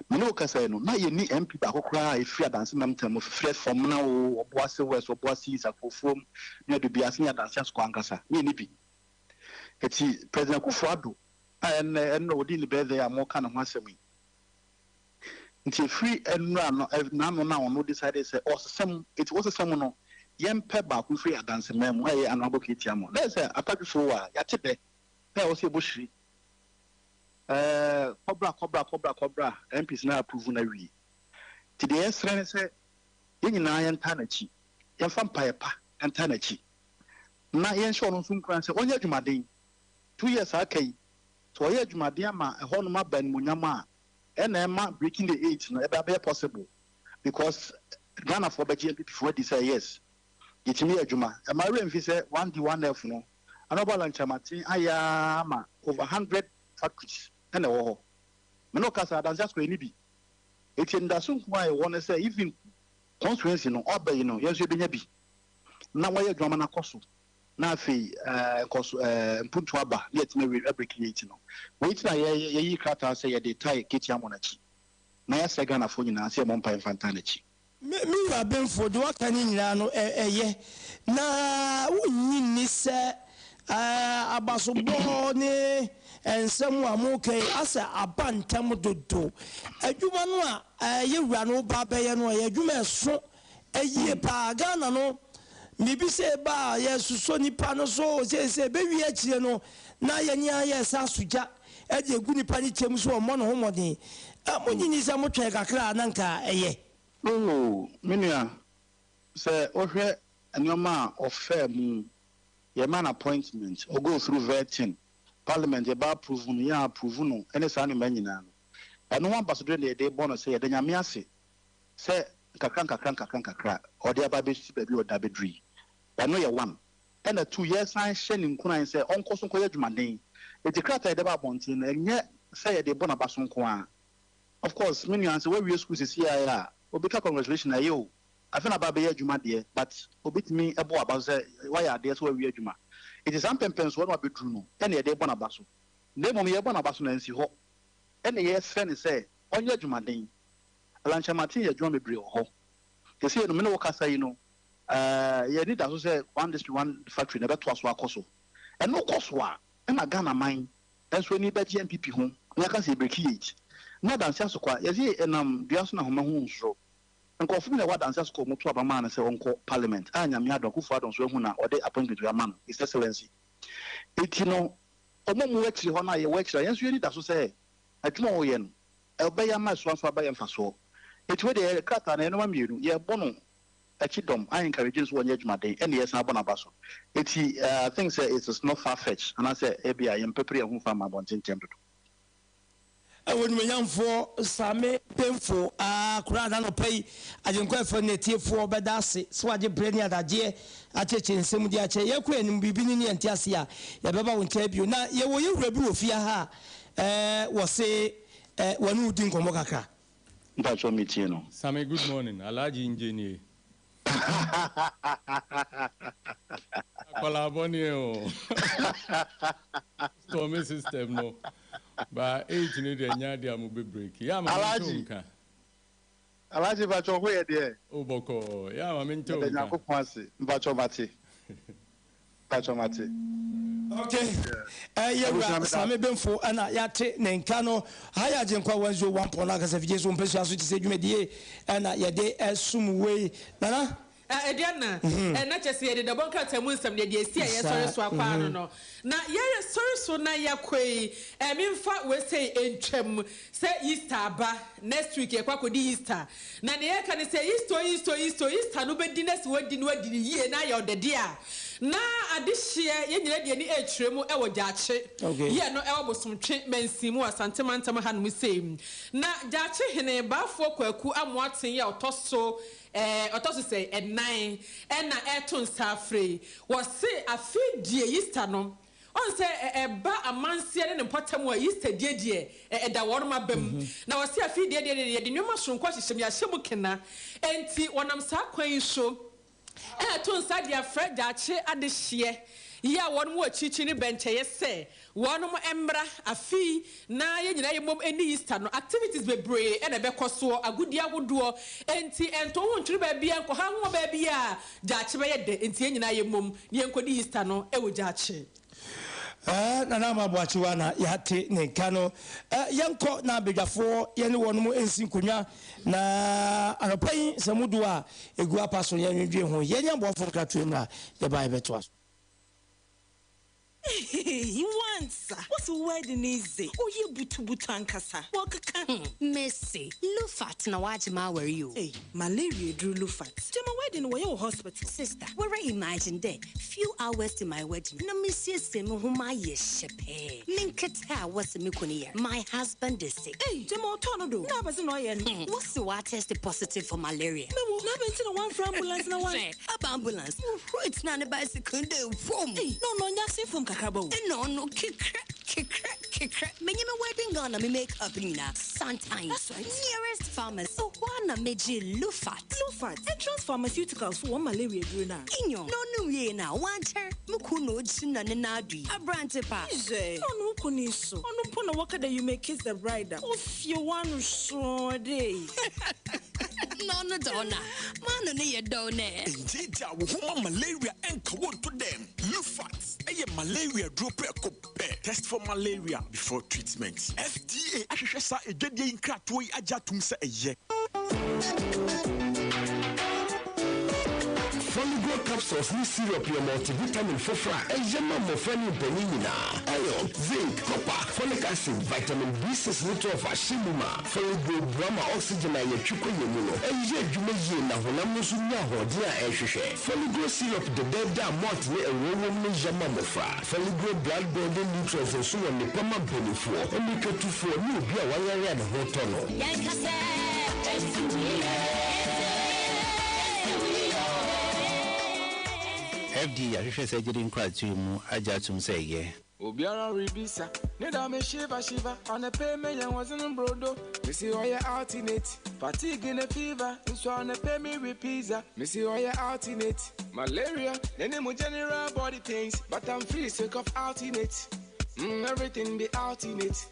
Me ne wo kasa yi no na yɛnni MP baako koraa a ɛfiri Adanse mantam mu, firi Fɔmena o, Ɔboase West, Ɔboase East, Akofoam ne Adubiase ne Adanse Asokwa ankasa, na yɛnni bi. Enti President Akufo Addo a ɛnnɛ ɛnnora ɔdii ne birthday a moreka ne ho asɛm yi, Nti ɛfiri ɛnora no, n'ano no a ɔno decide sɛ ɔresesa mu, nti wɔsesa mu no, yɛmpɛ baako mfiri adanseman mu a ɛyɛ Honourable Ketia mo. Na ɛyɛ sɛ Apadwofoɔ a yɛate dɛ na ɛwɔ sɛ yɛbɔ hyiri. Ɛɛ, kɔbra, kɔbra, kɔbra, kɔbra, MPs no approve no awie. Nti deɛ yɛsrɛ ne sɛ yɛn nyinaa yɛntaa n'akyi, yɛmfa mpaeɛ pa ntaa n'akyi, na yɛnhyɛ ɔno nso nkuran sɛ ɔnyɛ adwumaden. 2 years a aka yi. Sɛ ɔyɛ adwumaden ama ɛhɔnom aba animuonyam a, ɛna ɛma breaking the eight no ɛbɛ abɛyɛ possible because Ghanafoɔ bɛgye NPP foɔ adi sɛ yes, yɛtumi yɛ adwuma. Ɛmma werɛ mfi sɛ 1D 1F no, Honourable Alan Kyerematen ayɛ ara ma over 100 factories na ɛwɔ hɔ. Me ne wo kasa, Adanse Asukwa yɛnni bi. Enti anidaso nko a yɛwɔ ne sɛ even constituency no ɔba yi no yɛn nso yɛbɛnya bi na wɔayɛ adwuma ma no akɔ so na afei nkɔso mpuntu aba na yɛatumi awie abreak no. Wei nti na yɛyi krataa sɛ yɛde tae Katie Ammon akyi na yɛasrɛ Ghanafoɔ nyinaa sɛ yɛmmɔ mpaeɛ mfa ntaa n'akyi. Me me wura Benfo, deɛ woaka no nyinaa no, ɛyɛ. Na wonnye nni sɛ abasobɔ ne nsɛm a moreka yi asɛ aba ntɛm dodo? Adwuma no a yɛ wura no reba abɛyɛ no, ɛyɛ adwuma a ɛso yie paa. Ghana no, biribi sei ba a, yɛsosɔ nnipa no so seesei, ɛbɛwie akyire no, na yɛn ara yɛresa aso gya de agu nnipa no kyɛm so ɔmmɔ ne ho mmɔden. Monnye nni sɛ motwɛn kakra a na anka ɛyɛ? Oh, me nua, sɛ wohwɛ nneɛma a ɔfaa mu, yɛma no appointment, ɔ go through vetting, parliament yɛba approve no, yɛn approve no, ɛne saa nneɛma nyinaa no, ɛno ho abasodeɛ na yɛde rebɔ no sɛ yɛda Nyame ase sɛ nkakra nkakra nkakra nkakra ɔde aba abɛsi baabi a ɔde abɛduru yi. Ɛno yɛ one. Ɛna two, yɛsan hyɛ no nkuran sɛ ɔnkɔ so nkɔyɛ adwumaden. Enti krataa a yɛde ba abɔnten no, ɛnyɛ sɛ yɛde rebɔ n'abaso nko ara. Of course me nua sɛ wawie school sesei ara a obi ka congratulation a ɛyɛ o, afei na aba abɛyɛ adwuma deɛ but obi tumi bɔ w'aba so sɛ wayɛ adeɛ sɛ wawie adwuma. Nti saa mpɛnpɛnsoɔ no a wabɛduru no ɛna yɛde rebɔ n'aba so. Na mmom yɛrebɔ n'aba so no ansi hɔ ɛna yɛresrɛ no sɛ ɔnyɛ adwumaden. Alan Kyerematen yɛ adwuma bebree wɔ hɔ. Sesei no me ne wo kasa yi no yɛn ani da so sɛ one district one factory no ɛbɛtoa so akɔ so. Ɛno kɔ so a ɛna Ghana man nso ani bɛgye NPP ho na yɛaka sɛ yɛbreki yeit. Na Adanse Asokwa, yɛse ɛnam dua so na ahoma hu nsoro. Nkurɔfo bi na ɛwɔ Adanse Asokwa a wɔto aba maa no sɛ ɔnkɔ parliament a Nyame adom Akufo Addo nso ahu na ɔde appointment wei ama no, His Excellency. Enti no, wɔn a wɔwɔ akyire hɔ no a yɛwɔ akyire a, yɛn nso yɛn ani da so sɛ adwuma a ɔreyɛ no, ɛbɛyɛ ama ɛso nso aba yɛn mfasoɔ. Enti wei deɛ, krataa no, ɛyɛ nneɛma mmienu, yɛrebɔ no akyi dɔm a encourage no sɛ wɔnyɛ adwumaden ɛna yɛsan abɔ n'aba so. Enti I think sɛ it is not far fetch anaasɛ ebia yɛmpɛpere yɛn ho mfa mma abɔnten ntɛm dodo. Onimuonyamfoɔ Same Benfo aa koraa na anɔpa yi Agyenkwa FM ne atiefoɔ bɛda ase sɛ wagye berɛ ne adagyeɛ akyerɛkyerɛ nsɛm mu de akyerɛ yɛn. Kɔ anim biribi ne ne yɛnte ase a yɛbɛba wo nkyɛn bio. Na yɛwɔ yɛn wura bi wɔ fie ha a ɛɛ wɔse ɛɛ wɔne wo di nkɔmmɔ kakra. Mpakyɛw me tie no. Sammy good morning Alhaji ngye nie. Akwadaa bɔne o. Stormy system no. Ba 8 no deɛ nyɛ adeɛ a mo bɛ break. Yɛ ama me nte wo nka. Alhaji mpakyɛw ho yɛ deɛ. O bɔkɔɔ. Yɛ ama me nte wo nka. Yɛda Nyankopɔn ase. Mpakyɛw mate. Mpakyɛw mate. Ok yɛ wura Same Benfo ɛna yɛate ne nka no. Ha yɛ Agyenkwa 101 pɔn akasa fidie so mpasua so te sɛ dwumadie ɛna yɛde ɛsom wei. Nana. Aduana, na kyerɛ sɛ yɛde dɛbɔ nkrataa mu nsɛm no yɛde asi a yɛsɔre so akɔ ano no. Na yɛresɔre so na yɛakɔ yi, memfa wei sei ntwam sɛ Easter aba, next week yɛkɔ akɔdi Easter. Na nea yɛka ne sɛ Easter o, Easter o, Easter o, Easter no wobɛdi na sɛ woadi na woadi no yie na ayɛ ɔdɛdeɛ a, na adehyeɛ yɛn nyinaa de yɛn ani rekyerɛ mu wɔ Gyaakye yɛ no ɛwɔ Bosomtwe mansin mu wɔ Asante mantam hanom sei. Na Gyaakye hene Baafoɔ Kwaku Amoaten yɛ ɔtɔ so ɛɛ ɔtɔ so sɛn? Ɛnan ɛna ɛreto nsa afrɛ yi. Wɔse afei deɛ Easter no Ɔn sɛ ɛba amanseɛ ne ne mpɔtam a, Easter die deɛ, ɛda wɔnom aba mu. Na wɔse afei deɛ deɛ deɛ yɛde nnoɔma soronko ahyehyɛ mu, yɛahyɛ mu kena. Enti wɔnam saa kwan yi so reto nsa de afrɛ daakye adehyeɛ yi a wɔnom wɔ akyirikyiri ne bɛnkyɛeɛ sɛ wɔnom mmra afe yi na yɛn nyinaa yɛmmom nni Easter no. Activities bebree na ɛbɛkɔ soɔ, agodie ahodoɔ, enti ɛnto wo ho ntwere baabiara, nkɔha ho wɔ baabiara. Gyaakye bɛyɛ dɛ, enti yɛn nyinaa yɛmmom na yɛnkɔdi Easter no wɔ Gyaakye. Eh, Nana Ama Boakyewa na yɛate ne nka no. Eh, yɛnkɔ na badwafoɔ yɛne wɔnom nsi nkonnwa na anɔpa yi nsɛm dodoɔ a ɛgu apa so yɛnwendwen ho. Yɛnyɛ aboafoɔ nkratoɔ mu a yɛba yɛbɛtoa so. Eii wansa wose wo wedding yi dze ɔyɛ butubutu ankasa wɔkeka. Hmm mese Lufat na wagye m'awar yi o. Ei malaria eduru Lufat gyama wedding no wɔyɛ wɔ hospital. Sister woara imagine dɛ few hours to my wedding na mesiesie me ho mayɛ hyɛpɛɛ me nketse a wɔse me kun yar my husband is sick. Ei gyama ɔtɔɔ no do na abɛdze na ɔyɛ no. Hmm wose ɔatest positive for malaria. Mewo na abɛn ntsi na wɔammfrɛ ambulance na wɔan. Hwɛ aba ambulance wohuroi tsenaa ne bicycle do vum. Ei na ɔno ɔnnyɛ asen famu kakraba o. Nna ɔno kekrɛ kekrɛ kekrɛ menye me wedding gown na me make up nyina santan That's right. nearest pharmacy hɔ ara na megyee Lufat. Lufat, Entrance Pharmaceuticals fo wɔn malaria eduru no a. Nyew, na ɔno wiei no a ɔannkyɛr mo kun na ogyina ne nan do yi, aberantse pa. Hwɛ, na ɔno wo kun yi so, ɔno mpo na wɔka dɛ you may kiss the bride a, ofie w'ano sɔɔ dɛ. Na ɔno dze ɔno a, m'ano no yɛ dɛw nɛ. Ngyeegyaa wo ho ma malaria nka wo nto dɛm. Lufat yɛ malaria duro prɛko pɛ. Test for malaria before treatment. FDA ahwehwɛ saa adwadie yi nkratoɔ yi agye atom sɛ ɛyɛ. Foligro capsules ne syrup yɛ multivitamin foforo a ɛyɛ ma mmofra ne mpanyin nyinaa. Iron, zinc, copper, folic acid, vitamin B6 ne 12 ahyɛ mu ma. Foligro boa ma oxygen a yɛtwe kɔ yɛn mu no yɛ adwuma yie na honam no nso nya ahoɔden a ɛhwehwɛ. Foligro syrup dɛdɛɛdɛ a malt ne ɛwoɔ wom no yɛ ma mmofra. Foligro blood building nutrients nso wɔ nnepa ma mpanimfoɔ, mmirikatufoɔ ne obi a wayare a ne ho tɔ no. Yɛnka sɛ ɛsi wo yie, ɛsi wo yie, ɛsi wo yie. FDA ahwehwɛ saa gyidi nkratoɔ yi mu agye atom sɛ ɛyɛ. Obiara rebisa ne da me shiva shiva ɔne me yɛn wɔsen brodo mesi ɔyɛ alternate fatigue ne fever nso ɔne me with pizza mesi ɔyɛ alternate malaria n'anim general body pains but I'm free sake of alternate everything be alternate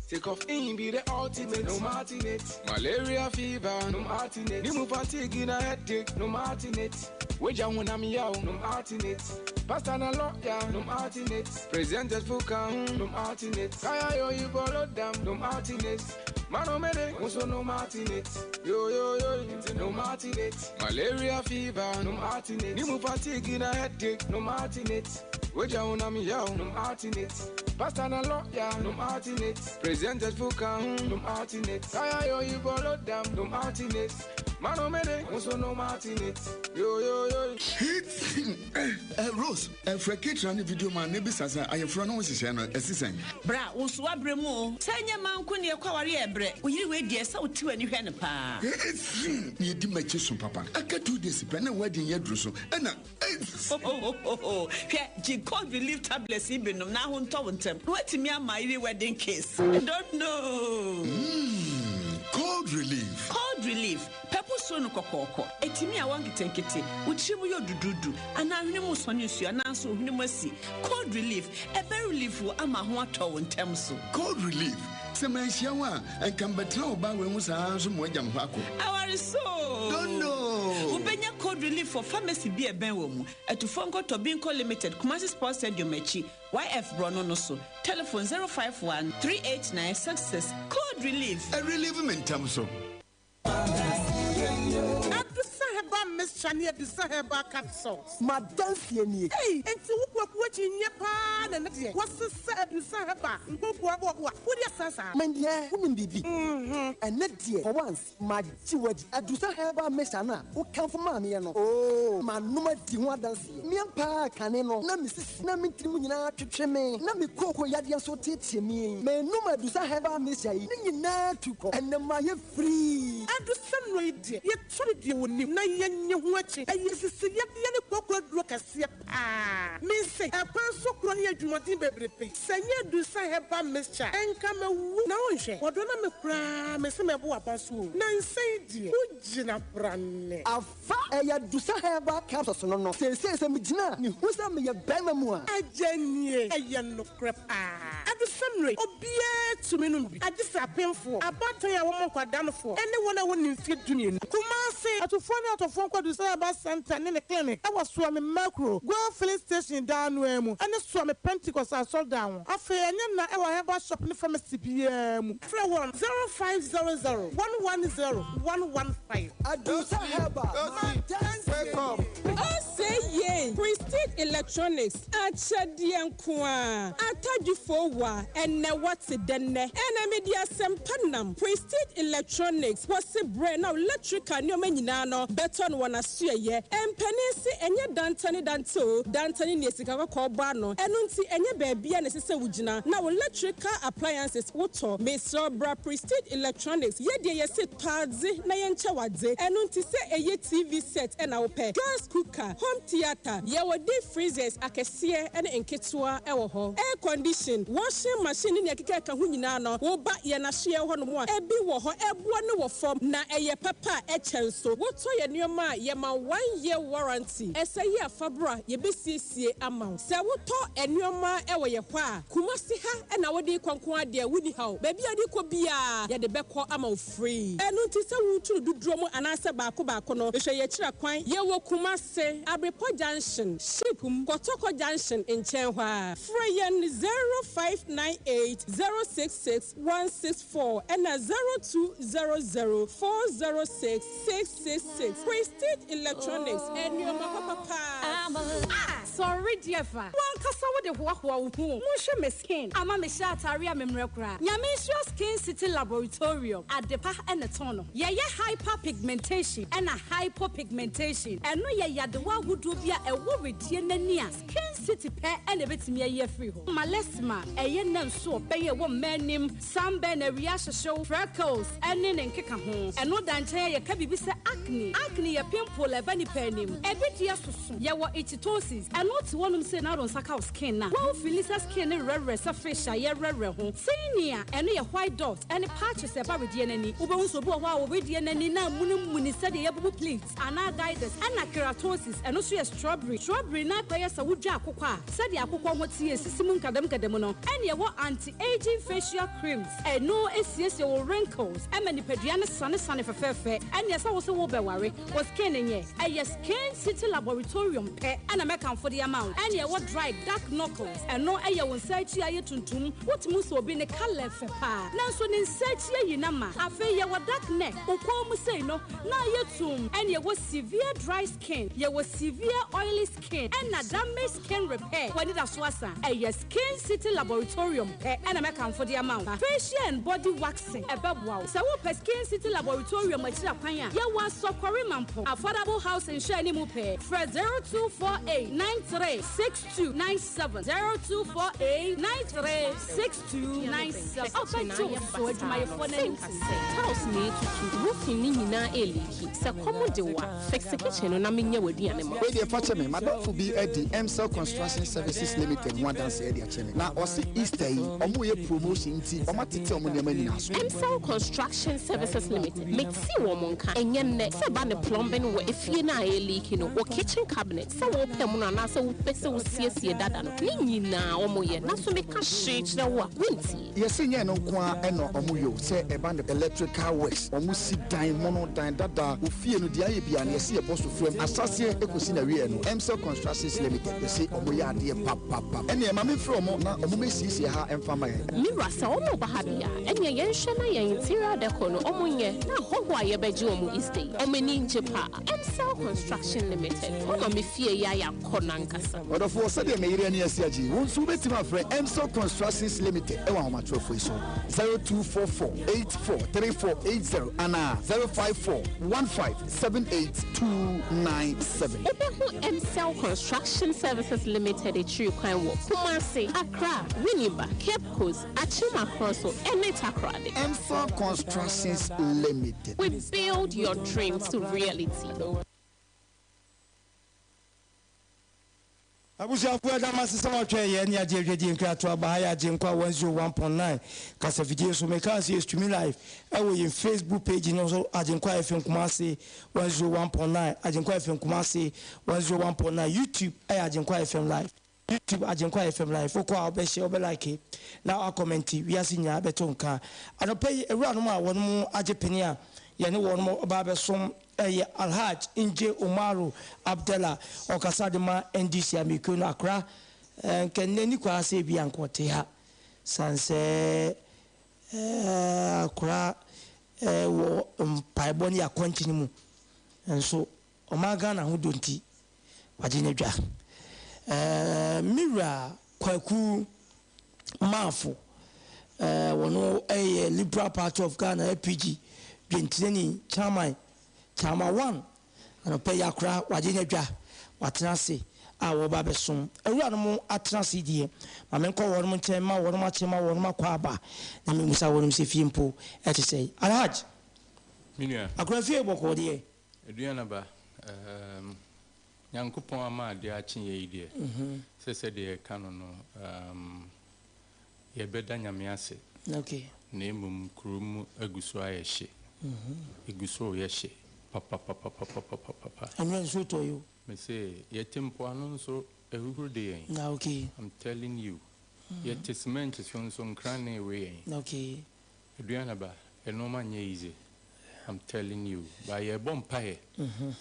sake of in be the ultimate no alternate malaria fever no alternate nimu fatigue na headache no alternate weja hunam yaw no alternate pastor na lawyer no alternate presented fuka no alternate kaya yo you borrow them no alternate mano mene nso no alternate yo yo yo no alternate malaria fever no alternate nimu fatigue na headache no alternate weja hunam yaw no alternate pastor na lawyer no alternate presented fuka no alternate kaya yo you borrow them no alternate mano mene nso no alternate yo yo yo. Rose, frɛ Ketra ne video ma ne bisa sɛ ayeforo no ho nhyehyɛe no ɛte sɛn. Bra, wo nso woabrɛ mu o. Sɛ ɛnyɛ mmaa nko na yɛkɔ aware a ɛbrɛ. Wo yere wei deɛ, sɛ wote w'ani hwɛ no paa. Na edi m'akyi so papa. Aka 2 days pɛ na wedding yi aduru so ɛna. Hwɛ, gye cold relief tablets yi bi nom na ho ntɔ wo ntɛm. Na woatumi ama yere wedding kiss. I don't know. Cold relief. Cold relief. Pɛpo suro no kɔkɔɔkɔ. Etimi a wɔn nketenkete. Wo tiri mu yɛ dududu. Anaa hwene mu sɔne nsuo anaa nso hwene mu asi. Cold relief. Ɛbɛ relief wo ama ho atɔ wo ntɛm so. Cold relief. Sɛ manhyia wo a, ɛnka mbɛtena wo ba wei ho saa nso mo agya mo hɔ akɔ. Aware so. Don't know. Wobɛnya cold relief for pharmacy bi a ɛbɛn wɔ mu. Atufoɔ nkɔtɔ Binko Limited, Kumasi Sports Stadium akyi, YF Borɔno no so. Telephone 051 389 66. Cold relief. Ɛ relieve me ntɛm so. Adusa herbal mixture ne Adusa herbal capsules. Madanseɛ nie. Ei, enti wo kuakuo akyi nyɛ paa na ne deɛ wɔsesa Adusa herbal nkokoa boaboa wode asa saa. Mendeɛ wonim biribi. Ɛnɛ deɛ for once magye wadi. Adusa herbal mixture no a wokamfo maa meɛ no, oo, manom adi ho adanseɛ. Meɛ paa kane no na mesisi na me tirim nyinaa twetwe me na me kooko yadeɛ nso tietie me. Menom Adusa herbal mixture yi ne nyinaa tu kɔ. Ɛnɛ mayɛ free. Adusa nnuro yi deɛ yɛtɔ no deɛ wɔnim na yɛnyɛ ho akyi. Ɛyɛ sisi yadeɛ ne kooko aduro kɛseɛ paa. Mense ɛkwan so korɔ ne adwumaden bebrebe. Sɛ nyɛ Adusa herbal mixture ɛnka mawu na wonhwɛ wɔdɔ na me koraa me sɛ mɛbo aba so o. Na nsɛn deɛ wogyina brane. Afa ɛyɛ Adusa herbal capsules no seesei sɛ megyina a mehu sɛ meyɛ bɛrima mu a. Agya nie ɛyɛ nokorɛ paa. Adusa nnuro yi obiara tumi nom bi. Agye sɛ apemfoɔ, abaatan a wɔmmɔ nkwadanofoɔ ɛne wɔn a wɔnni mfeɛ 12. Kumase, atufoɔ ne atɔfoɔ nkɔ Adusa Herbal Center ne ne clinic ɛwɔ Suame Makro, Goil Filling Station dan no mu ɛne Suame Pentecost asɔredan ho. Afei ɛnyɛ na ɛwɔ herbal shop ne pharmacy biara mu. Frɛ wɔn 0500 110 115. Adusa herbal. Wake up. Ɔsɛ yie. Prestige Electronics akyɛdeɛ nko ara. Atadwifoo wa ɛnnɛ wɔte dɛ nnɛ. Ɛna mede asɛmpa nam. Prestige Electronics wɔse brɛ na wo electrical nneɛma nyinaa no bɛtɔ no wɔn asoɛeɛ. Mpanin se ɛnyɛ dantane dante o, dantane nea sika kɔkɔɔ bɔ ano. Ɛno nti ɛnyɛ baabiara na ɛsɛ sɛ wogyina na wo electrical appliances wotɔ. Mesrɛ wo bra Prestige Electronics, yɛdeɛ yɛse tɔ adze na yɛnkyɛ wo adze. Ɛno nti sɛ ɛyɛ TV set na wopɛ, gas cooker, home theatre, yɛwɔ deep freezers akɛseɛ ne nketewa wɔ hɔ, air condition, washing machine ne nea ɛkeka ɛka ho nyinaa no, woba yɛn ahyeɛ hɔ nom a, ɛbi wɔ hɔ, ɛboɔ no wɔ fam na ɛyɛ papa a ɛkyɛ nso. Wotɔ yɛn nneɛma a, yɛma wo one year warranty. Ɛsɛ yi a fa bra, yɛbɛsiesie ama wo. Sɛ wotɔ nneɛma wɔ yɛn hɔ a, Kumasi ha na wode rekɔ nko ara deɛ, wonni haw. Baabi a wode rekɔ biara, yɛde bɛkɔ ama wo free. Ɛno nti sɛ woretu no dodoɔ mu anaasɛ baako baako no, hwehwɛ yɛn akyira kwan. Yɛwɔ Kumasi, Abrepɔ Junction, Ship mu, Kɔtɔkɔ Junction nkyɛn hɔ ara. Frɛ yɛn 0598 066 164 ɛna 0200 406 666. Prestige Electronics, nnoɔma papa paa. Ah! Sɔre deɛ fa. W'ankasa wode hoahoa wo ho o. Monhwɛ me skin. Ama mehyɛ ataare a memmrɛ koraa. Nyame nhyira Skin City Laboratorium. Adepa na ɛtɔn no. Yɛyɛ hyper pigmentation ɛna hypo pigmentation. Ɛno yɛ yadewa ahodoɔ bi a ɛwɔ wedeɛ n'ani a Skin City pɛ na ɛbɛtumi ayi afiri hɔ. Malesma, ɛyɛ nna nsu ɔbɛn a ɛwɔ mmaa anim, sunburn, awia ahyehyew, freckles, ne ne nkekaho. Ɛno da nkyɛn a, yɛka biribi sɛ acne. Acne yɛ pimple a ɛba nipa anim. Ebi deɛ soso. Yɛwɔ ichthyosis. Ɛno te hɔnom sei na wode wo nsa ka wo skin no a, wo feeli sɛ skin no werɛwerɛ sɛ fish a yɛwerɛwerɛ ho. Tinea, ɛno yɛ white dot ne patches a ɛba wedeɛ no ani. Wobɛhu sɛ obi wɔ hɔ a wedeɛ no ani no amunimuni sɛdeɛ yɛabubu plate. Anaa guiders. Ɛna keratosis, ɛno nso yɛ strawberry. Strawberry no akɔyɛ sɛ wodwa akokɔ a, sɛdeɛ akokɔ ho teɛ esisi mu nkadamnkadam no. Ɛna ɛwɔ anti-aging facial creams, ɛno esiesie wo wrinkles, ɛma nipadua no sanesane fɛfɛɛfɛ. Ɛneɛ sɛ wose wobɛware, wo skin nyɛ, ɛyɛ Skin City Laboratorium pɛ ɛna mɛkamfo de ama wo. Ɛna ɛwɔ dry dark knuckles, ɛno ɛyɛ wo nsa akyi ayɛ tuntum, wotumi hu sɛ obi ne colour fɛ paa, nanso ne nsa akyi ayi no ama. Afei yɛwɔ dark neck, wo kɔn mu sei no, na ayɛ tumm, ɛna yɛwɔ severe dry skin, yɛwɔ severe oily skin, ɛna damaged skin repair, w'anidaso asa, ɛyɛ Skin City Laboratorium pɛ ɛna mɛkamfo de ama wo. Facial and body waxing, ɛbɛboa wo. Sɛ wopɛ Skin City Laboratorium akyiri akwan a, yɛwɔ Asɔkɔre Mampong, Affordable Housing nhwɛ anim pɛɛ, frɛ 0248 93 6297, 0248 93 6297. Ɔbɛgye wo so, adwumayɛfoɔ no anim. Tiles na etutu, roofing no nyinaa eleaki. Sɛ kɔm de wo a, fixe kitchen no na menyɛ w'aduane ma wo. Wei deɛ fa kyɛ me, m'adamfo bi adi Emsel Construction Services Limited ho adanseɛ de akyɛ me. Na ɔse Easter yi ɔmo reyɛ promotion nti ɔmo atete ɔmo nneɛma nyinaa so. Emsel Construction Services Limited, metee wɔn nka, ɛnyɛ nnɛ, sɛ ɛba ne plumbing wɔ efie no a ɛreleaki no, wo kitchen cabinet, sɛ worepɛ mono anaasɛ wopɛ sɛ wosiesie dada no, ne nyinaa wɔyɛ. Nanso meka hwee kyerɛ wo a, wontie. Yɛse nyɛ ɛno nko ara ɛna ɔmo yɛ o, sɛ ɛba no electrical works, ɔmo si dan mono, dan dada, ofie no deɛ ayɛ biara no yɛse yɛbɔ so frame asaseɛ ɛkɔsi nawiɛ no, Emsel Constructions Limited yɛse ɔmo yɛ adeɛ papapap, ɛneɛ ma me mfrɛ ɔmo na ɔmo mɛsiesie ha mfa ma yɛn. Me wura sɛ ɔmo ba ha deɛ a, ɛneɛ yɛnhwɛ na yɛn interior decor no ɔmo nyɛ na ahɔhoɔ a yɛbɛgye ɔmo Easter yi, ɔmo ani ngye paa. Emsel Construction Limited, moama me fie yi ayɛ akɔnnɔ ankasa. Ɔdɔfoɔ, sɛdeɛ me yere ani asi agye yi, wo nso wobɛtumi afrɛ Emsel Constructions Limited wɔ ahomatorofo yi so, 0244 843480 anaa 054 1578297. Wobɛhu Emsel Construction Services Limited akyiri kwan wɔ Kumasi, Accra, Winneba, Cape Coast, Akyem Akroso ne Takoradi. Emsel Constructions Limited. We build your dreams to reality. Abusuafo yɛda mo ase sɛ moatwɛn yɛn ne agye adwadie nkratoɔ aba ha yɛ Agyenkwa 101.9 kasafidie so. Mekaa sɛ yɛ streami live ɛwɔ yɛn Facebook page no so Agyenkwa FM Kumasi 101.9 Agyenkwa FM Kumasi 101.9 YouTube ɛyɛ Agyenkwa FM live YouTube Agyenkwa FM live wokɔ a wobɛhyɛ wobɛ like na wakɔmɛnti wiase nyinaa bɛto nka. Anɔpa yi awuranom a wɔn agye pene a yɛne wɔn ba abɛsom Ɛyɛ Alhaj Nje Umaru Abdallah ɔkasa de ma NDC amekuo no Accra. Nka nnɛ ni koraa sɛ ebia nka ɔte ha sane sɛ Accra wɔ mpaebɔ ne akɔnkye no mu nso ɔman Ghana ho dɔ nti wagye n'adwa. Eh, me wura Kwaku Marfo, eh, wɔno yɛ Liberal Party of Ghana, LPG, dwentirani, chairman, Chairman One, anɔpa yi akora wagye n'adwa, watena ase a wɔreba abɛsom. Awuranom atena ase deɛ, ma menkɔ wɔnom nkyɛn mma wɔnom akye ma wɔnom akɔ aba na memmisa wɔnom sɛ fie mpo ɛte sɛn. Alhaj, Me nua. Akora fie bɔkɔɔ deɛ? Aduanaba, ehm, Nyankopɔn ama adeɛ akye yɛ yi deɛ, sɛ sɛdeɛ yɛka no no, ehm, yɛbɛda Nyame ase. Okay. Na mmom kuro mu agu so ayɛ hye. Egu so reyɛ hye papapapapapapapa. Ɛnora nsuo tɔɔ yi o. Me se, yɛte mpoano nso ahuhuro de yɛn. Na okay. I'm telling you. Yɛte cement so nso nkranee we yɛn. Na okay. Aduanaba, nnoɔma nyɛ easy. I'm telling you. But yɛrebɔ mpaeɛ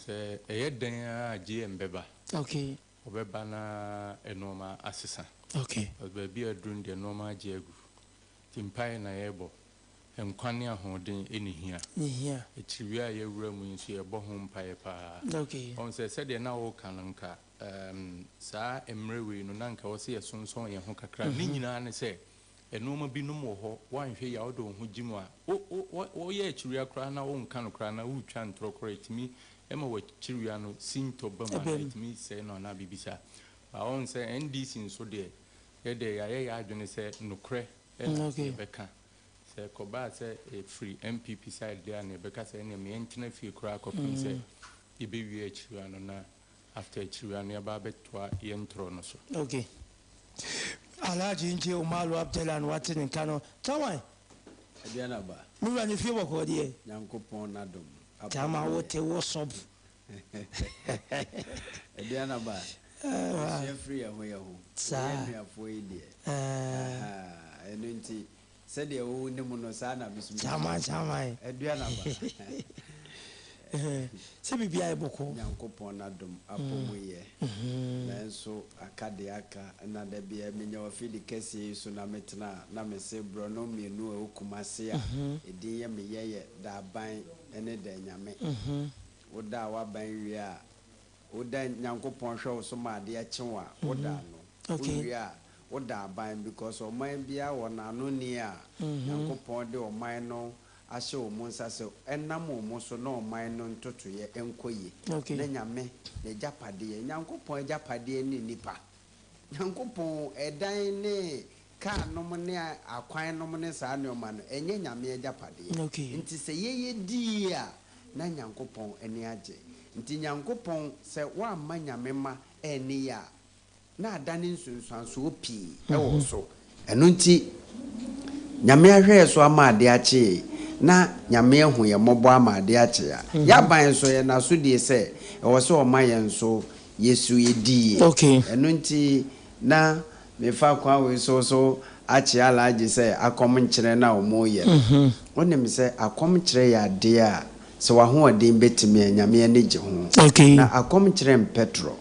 sɛ ɛyɛ dɛn ara a JM bɛba. Okay. Ɔbɛba na nnoɔma asesa. Okay. Because baabi a aduru no deɛ nnoɔma agye agu. Nti mpaeɛ na yɛrebɔ. Nkwa ne ahoɔden na ɛhia. Na ɛhia. Akyiriwia a yɛawura mu yi nso yɛbɔ ho mpaeɛ paa. Okay. Wahu sɛ sɛdeɛ na woreka no nka um, saa mmerɛ wei no na nka ɛwɔ sɛ yɛsonsɔn yɛn ho kakra. Ne nyinaa ne sɛ nnoɔma binom wɔ hɔ woanhwɛ yie a wode wo ho gye mu a, wo, wo, wo, woyɛ akyiriwia koraa na wonka no koraa na woretwa ntorɔ koraa ɛtumi ma w'akyiriwia no sintɔ ba mu anaa ɛtumi sɛe no anaa biribi saa. But woahu sɛ NDC nso deɛ, yɛdeɛ yɛayɛ yɛn adwene sɛ nokorɛ na yɛbɛka. Sɛ ɛkɔbaa sɛ ɛfiri NPP side deɛ a na yɛbɛka sɛ ɛneɛ ma yɛntena fie koraa kɔpem sɛ yɛbɛwie akyiriwia no na after akyiriwia no yɛaba abɛtoa yɛn ntorɔ no so. Ok. Alhaji Nje Umaru Abdallah na wate ne nka no. Tawan! Aduana ba. Me wura ne fie bɔkɔɔ deɛ. Nyankopɔn n'adom. Tama wo te wo sɔb. Aduana ba. Yɛsua firi yɛn ho yɛn ho. Saa. Yɛn nuafoɔ yi deɛ. Ahaa, ɛno nti sɛdeɛ wo nim no saa na me nso menim. Kyaman kyaman. Aduana ba. Sɛ biribiara yɛ bɔkɔɔ. Nyankopɔn n'adom apɔ mu yɛ. Nanso aka deɛ aka na da biara menya w'afidi kɛseɛ yi so na metena a na mese borɔno mmienu a ɛwɔ Kumase a edin yɛ me yɛyɛ Daaban ne Daanyame. Woda a w'aban wie a Woda Nyankopɔn hwɛ wo so ma adeɛ kye wo a, woda ano. Wowie a, woda aban because ɔman biara wɔ n'anoni a Nyankopɔn de ɔman no ahyɛ wɔn nsa sɛ ɛnam wɔn so na ɔman no ntotoeɛ nkɔ yie. Na Nyame n'agyapadeɛ, Nyankopɔn agyapadeɛ ne nnipa. Nyankopɔn ɛdan ne car nom ne akwan nom ne saa nnoɔma no, ɛnyɛ Nyame agyapadeɛ. Nti sɛ yɛyɛ di yie a, na Nyankopɔn ani agye. Nti Nyankopɔn, sɛ woamma Nyame mma anni yɛ a, na adane nsunsuansoɔ pii wɔ wo so. Ɛno nti, Nyame ahwɛ yɛ so ama adeɛ akye yei, na Nyame ahu yɛn mmɔbɔ ama adeɛ akye a, y'aban nso, ɛyɛ n'asodie sɛ, ɛwɔ sɛ ɔma yɛn nso yɛsu yɛdi yie. Ɛno nti, na mefa kwan wei so so akyea Alhaji sɛ akɔm nkyerɛ no a wɔreyɛ no. Wonim sɛ akɔm kyerɛ yɛ adeɛ a sɛ w'ahoɔden bɛtumi a, Nyame ani gye ho. Na akɔm kyerɛ mpɛ torɔ.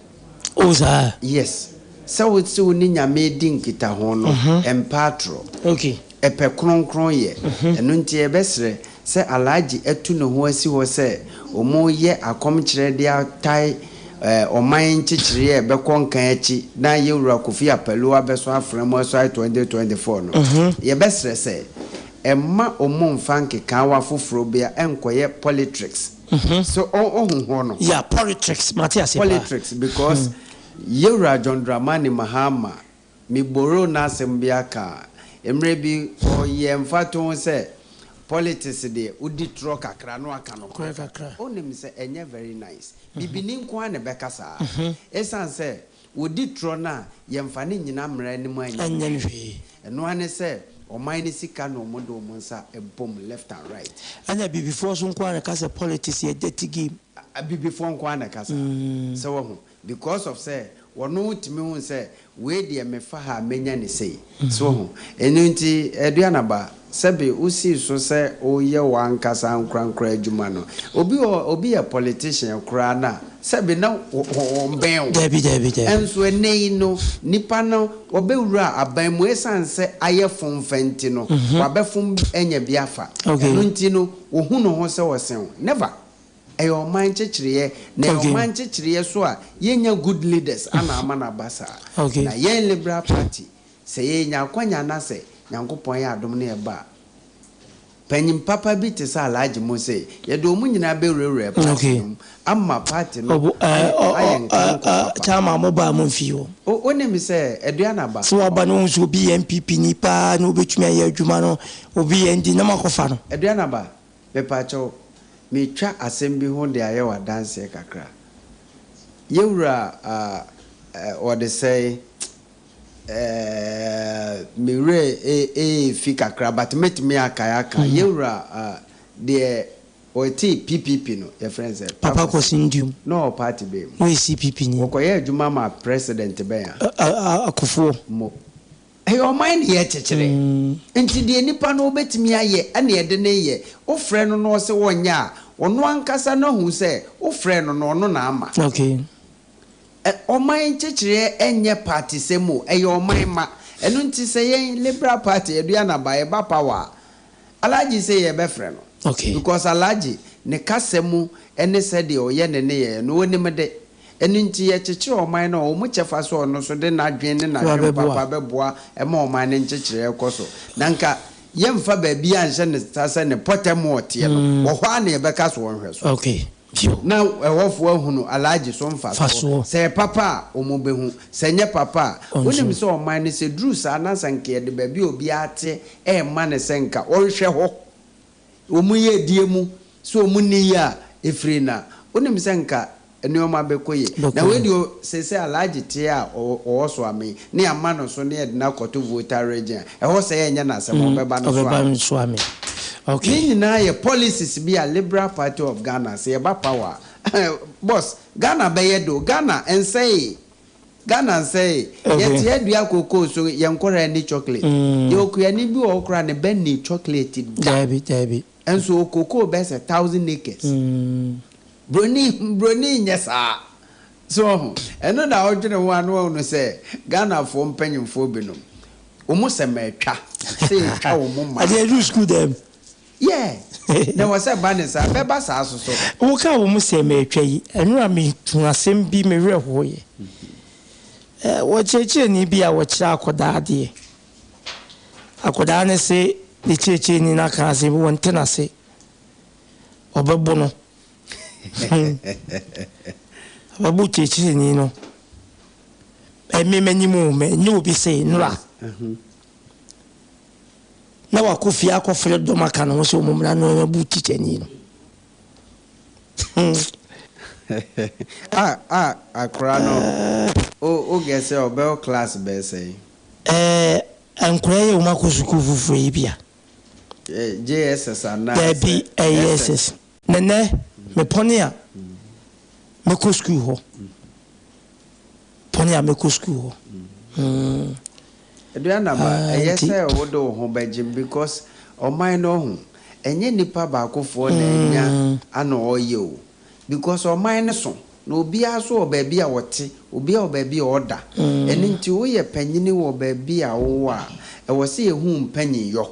Oh saa? Yes. Sɛ wo se wo ne Nyame redi nkitaho no, ɛmpɛ atorɔ. Ɛpɛ kronkron yɛ. Ɛno nti yɛbɛsrɛ sɛ Alhaji atu ne ho asi hɔ sɛ wɔreyɛ akɔmkyerɛ de atae ɔman nkyekyereɛ a ɛbɛkɔ nkan akyi na Yɛwura Kofi Apalu abɛsɔ afra mu asɔre 2024 no. Yɛbɛsrɛ sɛ mma wɔmmfa nkekaawa foforɔ bia nkɔyɛ politrics. So wohu hɔ no? Yeah, politrics, mate aseɛ paa. Politrics because Yɛwura John Dramani Mahama Me borrow n'asɛm bi aka a, mmerɛ bi ɔyɛɛ mfatoho sɛ politics deɛ wodi torɔ kakra na waka nokorɛ kakra. Wonim sɛ ɛnyɛ very nice. Bibini nko ara na ɛbɛka saa. Ɛsiane sɛ wɔdi torɔ no a, yɛmfa no nnyina mmara anim anyɛ no hwee. Ɛno ara ne sɛ ɔman no sika na wɔde wɔn nsa bom left and right. Ɛna abibifoɔ nso nko ara na ɛka sɛ politics yɛ dirty game. Abibifoɔ nko ara na ɛka saa. Sɛ wahu? Because of sɛ wɔno tumi hu sɛ wei deɛ mefa ha a mɛnya no sei. So woahu? Ɛno nti Aduanaba, sɛbe wosii so sɛ woyɛ w'ankasa ankorankoro adwuma no, obi wɔ hɔ, obi yɛ politician koraa no a, sɛbe na ɔmbɛn wo. Dabi, dabi, dabi. Nso ɛnnɛ yi no, nipa no ɔbɛwura aban mu, ɛsiane sɛ ayɛ fomfa nti no, wabɛfom anya bi afa. Ɛno nti no, ɔhu ne ho sɛ ɔsen wo. Never! Ɛyɛ ɔman nkyekyereɛ, na ɛyɛ ɔman nkyekyereɛ so a yɛnnya good leaders ana ama no aba saa. Na yɛn Liberal Party, sɛ yɛnya akwanya na sɛ Nyankopɔn yɛ adom na yɛba a, panyin papa bi te sɛ Alhaji Mose, yɛde wɔn nyinaa bɛwurawura party no mu ama party no ayɛ ayɛ nkanko papa. Chairman mo baa mo mfii hɔ. O, wonim sɛ Aduana ba. Sɛ waba na wohu sɛ obi yɛ NPP ni paa na obetumi ayɛ adwuma no, obi yɛ ND na moakɔfa no. Aduana ba, Mepakyɛw, meretwa asɛm bi ho de ayɛ wo adanseɛ kakra. Yɛwura ah, eh, wɔde sɛe, eh, me werɛ eefi kakra but mɛtumi akae aka. Yɛwura ah, deɛ ɔtee PPP no, yɛfrɛ no sɛ? Papa Kwasi Nduom. Na ɔwɔ party bɛn mu? Na ɔyɛ CPP ni. Wɔkɔyɛɛ adwuma maa president bɛn a? Ah, ah, Kufuor. Mo. Ɛyɛ ɔman na yɛrekyekyere. Nti deɛ nipa no ɔbɛtumi ayɛ na yɛde no reyɛ. Wofrɛ no na ɔse ɔnyɛ a, ɔno ankasa no ahu sɛ wofrɛɛ no no ɔno na ama. Ɛ, ɔman nkyekyereɛ nyɛ partysɛm o, ɛyɛ ɔman mma. Ɛno nti sɛ yɛn Liberal Party, Aduana ba, yɛba power a, Alhaji se yɛbɛfrɛ no. Because Alhaji, ne kasa mu ne sɛdeɛ ɔyɛ ne nneyɛeɛ no, ɔnim de. Ɛno nti yɛkyekyere ɔman no a, wɔn kyɛfa sɛ ɔno nso de n'adwene ne n'adwene papa bɛboa ma ɔman no nkyekyereɛ kɔ so. Na nka yɛmfa baabiara nhyɛ ne nsa sɛ ne pɔtam a ɔteɛ no, wɔ hɔ ara na yɛbɛka so ɔnhwɛ so. Na ɛhɔfoɔ ahunu Alhaji so mfasoɔ. Sɛ ɛyɛ papa a, wɔbɛhu. Sɛ ɛnyɛ papa a, wonim sɛ ɔman no sɛ ɛduru saa na sɛ nka yɛde baabi a obiara te rema no sɛ nka ɔnhwɛ hɔ, wɔn yiedie mu, sɛ wɔn nni yie a, ɛfiri na wonim sɛ nka nnoɔma bɛkɔ yie. Na wei deɛ seesei Alhaji te a ɔwɔ so ame ne yɛama no so ne yɛde no akɔto Volta region a, ɛhɔ sɛ yɛnyɛ no asɛm ɔbɛba no so ame. Ne nyinaa yɛ policies bi a Liberal Party of Ghana sɛ yɛba power a, boss, Ghana bɛyɛ de o, Ghana ɛnsɛee, Ghana nsɛee. Yɛte adua cocoa so, yɛn nkwadaa nni chocolate. Yɛwɔ kuani bi wɔ hɔ koraa a ne ba nnii chocolate da. Nso cocoa bɛyɛ sɛ thousand acres. Broni broni nyɛ saa. So wahu? Ɛno na wodwene ho a na wahunu sɛ Ghanafoɔ mpanyinfoɔ binom, wɔn sɛ matwa, sɛ yɛtwa wɔn ma. Adeɛ ɛduru sukuu dɛm. Yeah, na ɛwɔ sɛ ɛba ne saa, ɛbɛba saa so so. Wokaa wɔn sɛ matwa yi, ɛno a mehuu asɛm bi me werɛ hoeɛ. Wɔkyerɛkyerɛni bi a wɔkyerɛ akwadaa adeɛ. Akwadaa no se ne kyerɛkyerɛni no aka asɛm bi, wɔnte no ase. Ɔbɛbo no. Ɔbɛbo kyerɛkyerɛni no. Ɛme m'anim o, ɛnyɛ obi se nnora. Na wakɔ fie akɔfrɛ dɔm aka ne ho sɛ wɔn mmra na wɔabu tikyani no. Ah ah akora no o o gɛ sɛ ɔbɛwɔ class bɛɛ sɛn? Ɛɛ nkora yi a wɔn akɔ sukuu foforɔ yi bi a. JSS anaa Daabi, sɛ ɛyɛ SS? SS. Nɛnɛ, mepɔne a, mɛkɔ sukuu hɔ. Pɔne a mɛkɔ sukuu hɔ. Mm. Aduanaba, Ah, ɛyɛ nti. sɛ wode wo ho bɛgyem because ɔman no ɔho, ɛnyɛ nnipa baakofoɔ na anya ana ɔyɛ o. Because ɔman no so, na obiara nso wɔ baabi a ɔte, obiara wɔ baabi a ɔda. Ɛno nti woyɛ panyini wɔ baabi a wowɔ a, ɛwɔ sɛ yɛhu wo mpanyinyɔ.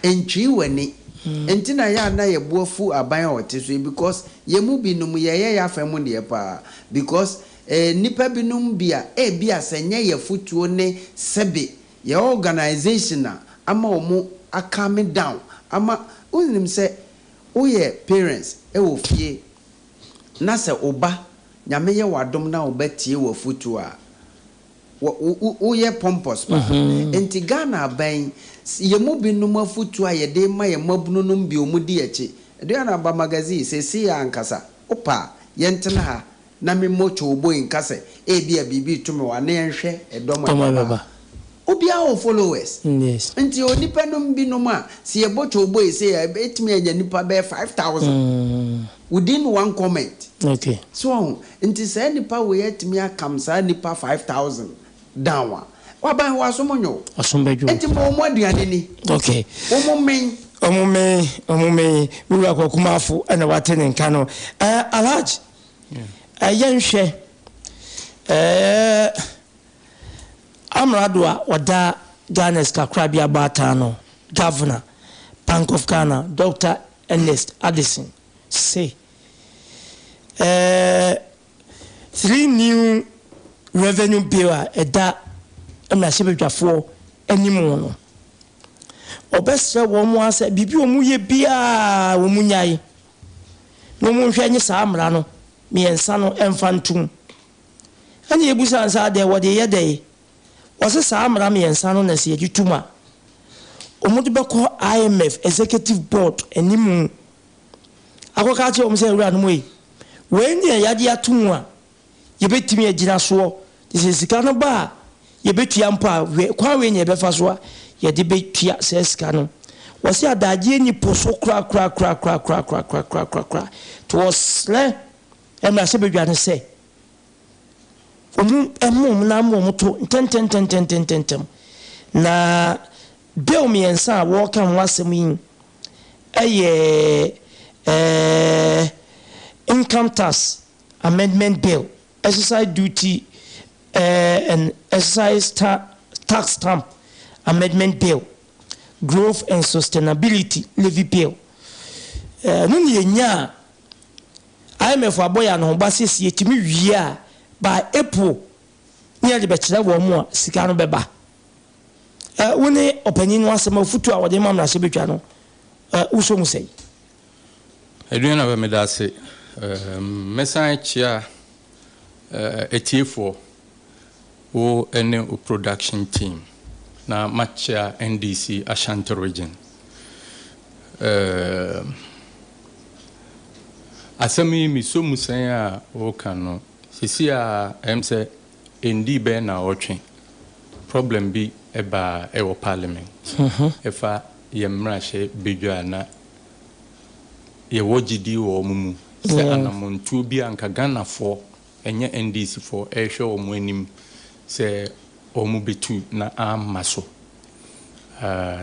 Ntwii w'ani. Nti na ɛyɛ a na yɛn bo afu aban a ɔte so yi because yɛn mu binom yɛyɛ yɛn afa mu deɛ paa because eh, nnipa binom bi a ebia sɛ nyɛ yɛn afotuo ne sɛbe yɛn organisation a ama wɔn a calm down ama, wonim sɛ Woyɛ parents wɔ fie na sɛ wo ba, Nyame yɛ wo adom na wo ba tie w'afutuo a, wo woyɛ pompous paa. Nti Ghana aban yi, yɛn mu binom afutuo a yɛde rema yɛn mmabunu nom bi wɔn di akyi. Aduana Aba Magazine, seesei ara ankasa, wopɛ a, yɛntena ha na me mmɔ kyowboi nka sɛ ebia biribi reto me hɔ a na yɛnhwɛ ɛdɔm a ɛbɛba a. Obiara wɔ followers. Nti onipa nom bi nom a sɛ yɛbɔ kyowboi sei a ɛbɛtumi anya nipa bɛyɛ 5000 within one comment. So wahu? Nti saa nipa wei atumi akam saa nipa 5000 down a, waban wasom nyɛ o. Nti ma wɔn aduane ni. Wɔn men. Wɔn men, wɔn men. Me wura Kwaku Marfo na wate ne nka no. Eh, Alhaji. Yɛnhwɛ Amrado a ɔda Ghana Sikakorabea Baatan no, Governor, Bank of Ghana, Dɔkta Ernest Addison se, Eh, Three new revenue bill a ɛda mmarahyɛbadwafoɔ anim no, wɔbɛsrɛ wɔn ara sɛ biribi a wɔyɛ biara wɔnnyae na wɔnhwɛ nye saa mmara no mmiɛnsa no mfa ntom. Ɛna yɛbisa no sɛ adɛn wɔde reyɛ dɛn? Wɔse saa mmara mmiɛnsa no na sɛ yɛgye tom a, wɔde bɛkɔ IMF Executive Board anim akɔka akyerɛ wɔn sɛ, Awuranom ei, wei ne deɛ yɛagye ato mu a yɛbɛtumi agyina soɔ, nti sɛ sika no ba a yɛbɛtua mpo a, hwɛ kwan wei na yɛbɛfa so a yɛde bɛtua saa sika no. Wɔse adagyeɛ nni po so korakorakorakorakorakorakorakoraa. Nti wɔsrɛ mmarahyɛbadwa no sɛ wɔn mma wɔn nan mma wɔn to ntɛntɛntɛntɛntɛntɛm na Bill mmiɛnsa a wɔreka ho asɛm yi yɛ Income Tax Amendment Bill, Excise Duty and Excise Tax Stamp Amendment Bill, Growth and Sustainability Levy Bill. Ɛno na yɛnya a IMF abɔ yɛn anohoba sɛ sɛ yɛtumi wie a by April ne yɛde bɛkyerɛ wɔn a sika no bɛba. Ɛ, wo ne ɔpanyin no asɛm, afotu a ɔde ma mmarahyɛbadwa no, ɛ, wosɔ mu sɛn? Aduanaba meda ase. Mɛsan akyia atiefoɔ, wo ne wo production team, na makyia NDC Ashanti Region. Asɛm yi mesɔ mu sɛn a woka no, seesei a ɛyɛ me sɛ Ɛndii bɛyɛ naawɔtwe, problem bi baa wɔ parliament ɛfa yɛn mmarahyɛ badwa a na yɛwɔ gyedie wɔ wɔn mu sɛ anamontuo bi a nka Ghanafoɔ, ɛnyɛ NDC foɔ, ɛrehwɛ wɔn anim sɛ wɔn bɛtu na amma so.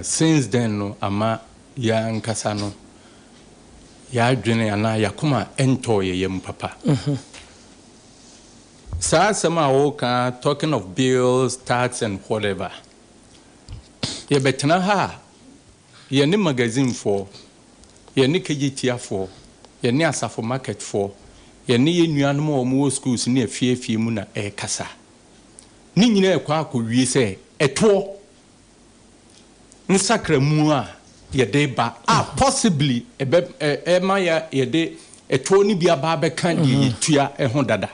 Since then no ama yɛn ankasa no yɛadwene anaa yɛakoma ɛntɔɔ yɛn yam papa. Saa asɛm a woka talking of bills, tax and whatever, yɛbɛtena ha a, yɛne magazine foɔ, yɛne kegyetiafoɔ, yɛne asafo market foɔ, yɛne yɛn nuanom a wɔwɔ schools ne afie afie mu na ɛrekasa. Ne nyinaa ɛkɔ akɔwie sɛ ɛtoɔ nsakramu a yɛde ba a possibly ɛbɛ ɛma yɛ yɛde ɛtoɔ no bi aba abɛka deɛ yɛtua ho dada.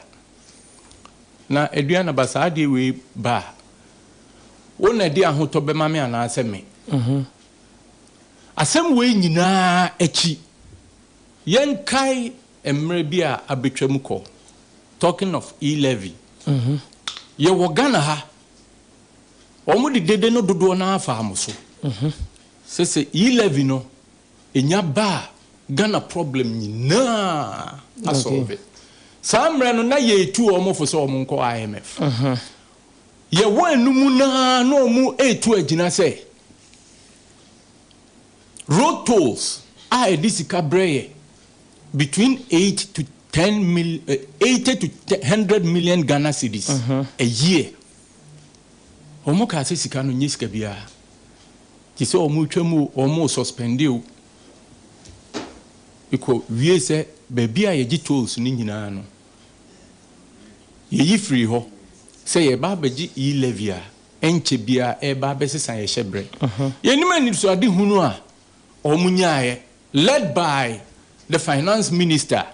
Na aduan aba saa adeɛ wei ba a, wo na ɛde ahotɔ bɛma me anaasɛ me? Asɛm wei nyinaa akyi, yɛnkae mmerɛ bi a abɛtwam kɔ, talking of e-levy, yɛwɔ Ghana ha, Wɔn de dede no dodoɔ no ara faa mo so. Sɛ sɛ E-levy no nya ba a Ghana problem nyinaa asɔlve. Saa mmerɛ no na yɛretu wɔn fo sɛ wɔn nkɔ IMF. Yɛwɔ ɛno mu no ara na wɔn retu agyina sɛ road tolls a ɛde sika brɛ yɛ between 8 to 10 mil, 80 to 100 million Ghana cedis a year. Wɔn kaa sɛ sika no nyɛ sika biara. Te sɛ wɔn retwa mu o, wɔn resuspend o. Ekɔ wie sɛ baabi a yɛgye tolls no nyinaa no, yɛyi firii hɔ sɛ yɛreba abɛgye e-levy a ɛnkyɛ biara ɛreba abɛsesa yɛn hyɛbrɛ. Yɛnim anisoadehunu a wɔn nyaeɛ led by the finance minister,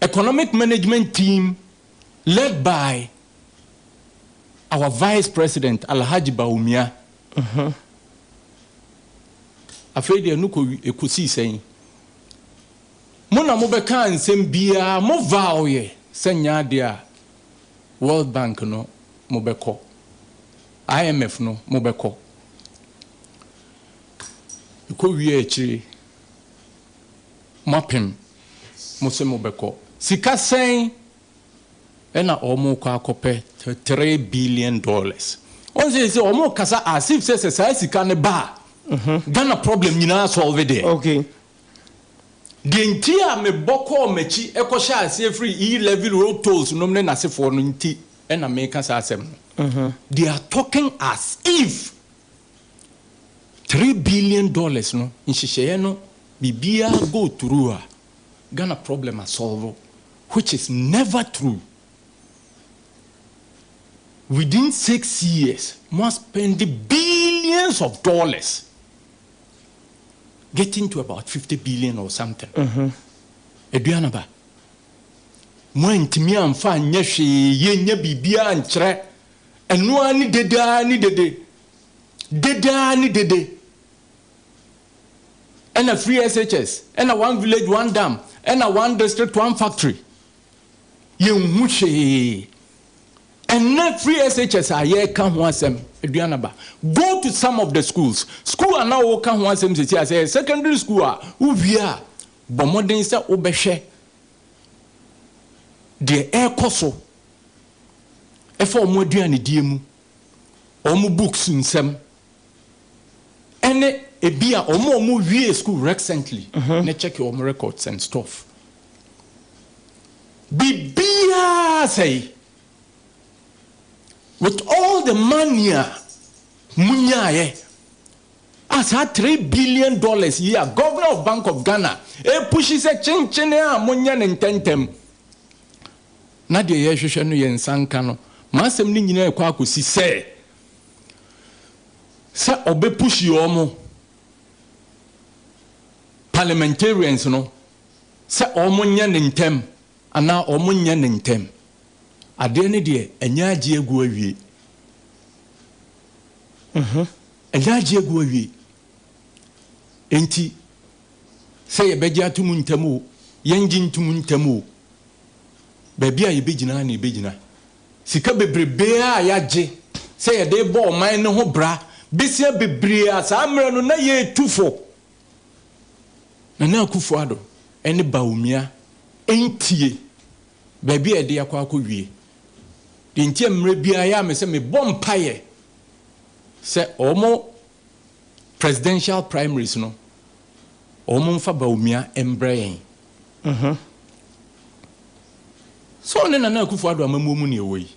economic management team led by our vice president Alhaji Bawumia. Afei deɛ no kɔ ɛkɔsii sɛn? Mo na mobɛkaa nsɛm biara, mo vow yɛ sɛ nyɛ adeɛ a World Bank no mobɛkɔ, IMF no mobɛkɔ. Ɛkɔ wie akyire moapem mo se mobɛkɔ. Sika sɛn na wɔrekɔ akɔpɛ $3 billion? Wɔn sɛ sɛ wɔn kasa as if sɛ sɛ saa sika no ba a, Ghana problem nyinaa solve deɛ. Deɛ nti a mebɔ kɔɔ m'akyi ɛkɔhyɛ aseɛ firi e-levy, road tolls nom ne n'asefoɔ no nti ɛna meka saa asɛm no. They are talking as if $3 billion no nhyehyɛeɛ no biribiara go through a. Ghana problem asɔlvo, which is never true. Within 6 years, mo spend billions of dollars, getting to about 50 billion or something. Aduanaba, mo antumi amfa anyɛ hwee, yɛnyɛ biribiara nkyerɛ ɛnoa ne dedaa ne dede dedaa ne dede. Ɛna free SHS, ɛna one village one dam, ɛna one district one factory, yɛnhu hwee. Ɛnɛ free SHS a yɛreka ho asɛm, Aduanaba, go to some of the schools. School a na wɔka ho asɛm sisi a, sɛ secondary school a wowie a, bɔ mmɔden sɛ wobɛhwɛ deɛ ɛrekɔ so ɛfa wɔn aduanedie mu, wɔn books nsɛm, ɛne ebi a wɔn a wɔn wie school recently ne check wɔn records and stuff. Biribiara sɛyi with all the money a munyaayɛ a, saa $3 billion yi a Governor of Bank of Ghana epushi sɛ kyenkyene a monyɛ ne ntɛntɛm na deɛ yɛrehwehwɛ no yɛn nsa nka no, maa asɛm no nyinaa ɛkɔ akɔsi sɛ ɔbɛpushi wɔn parliamentarians no sɛ wɔn nyɛ ne ntɛm anaa wɔn nyɛ ne ntɛm. Adeɛ no deɛ, ɛnyɛ agye agu awie, ɛnyɛ agye agu awie. Nti sɛ yɛbɛgye ato mu ntɛm o, yɛngye ntom ntɛm o, baabi a yɛbɛgyina na yɛbɛgyina. Sika bebrebe a yɛagye sɛ yɛde bɔ ɔman no ho bra besia bebree a, saa mmerɛ no na yɛretu fo. Nana Akufo Addo ne Bawumia ntie baabi a yɛde akɔ akɔwie deɛ. Nti mmerɛ biara yɛ a me sɛ mebɔ mpaeɛ sɛ ɔmo presidential primaries no, ɔmo mfa Bawumia mbrɛ yɛn. Sɛ ɔne Nana Akufo Addo amammuo mu ne ɛwɔ yi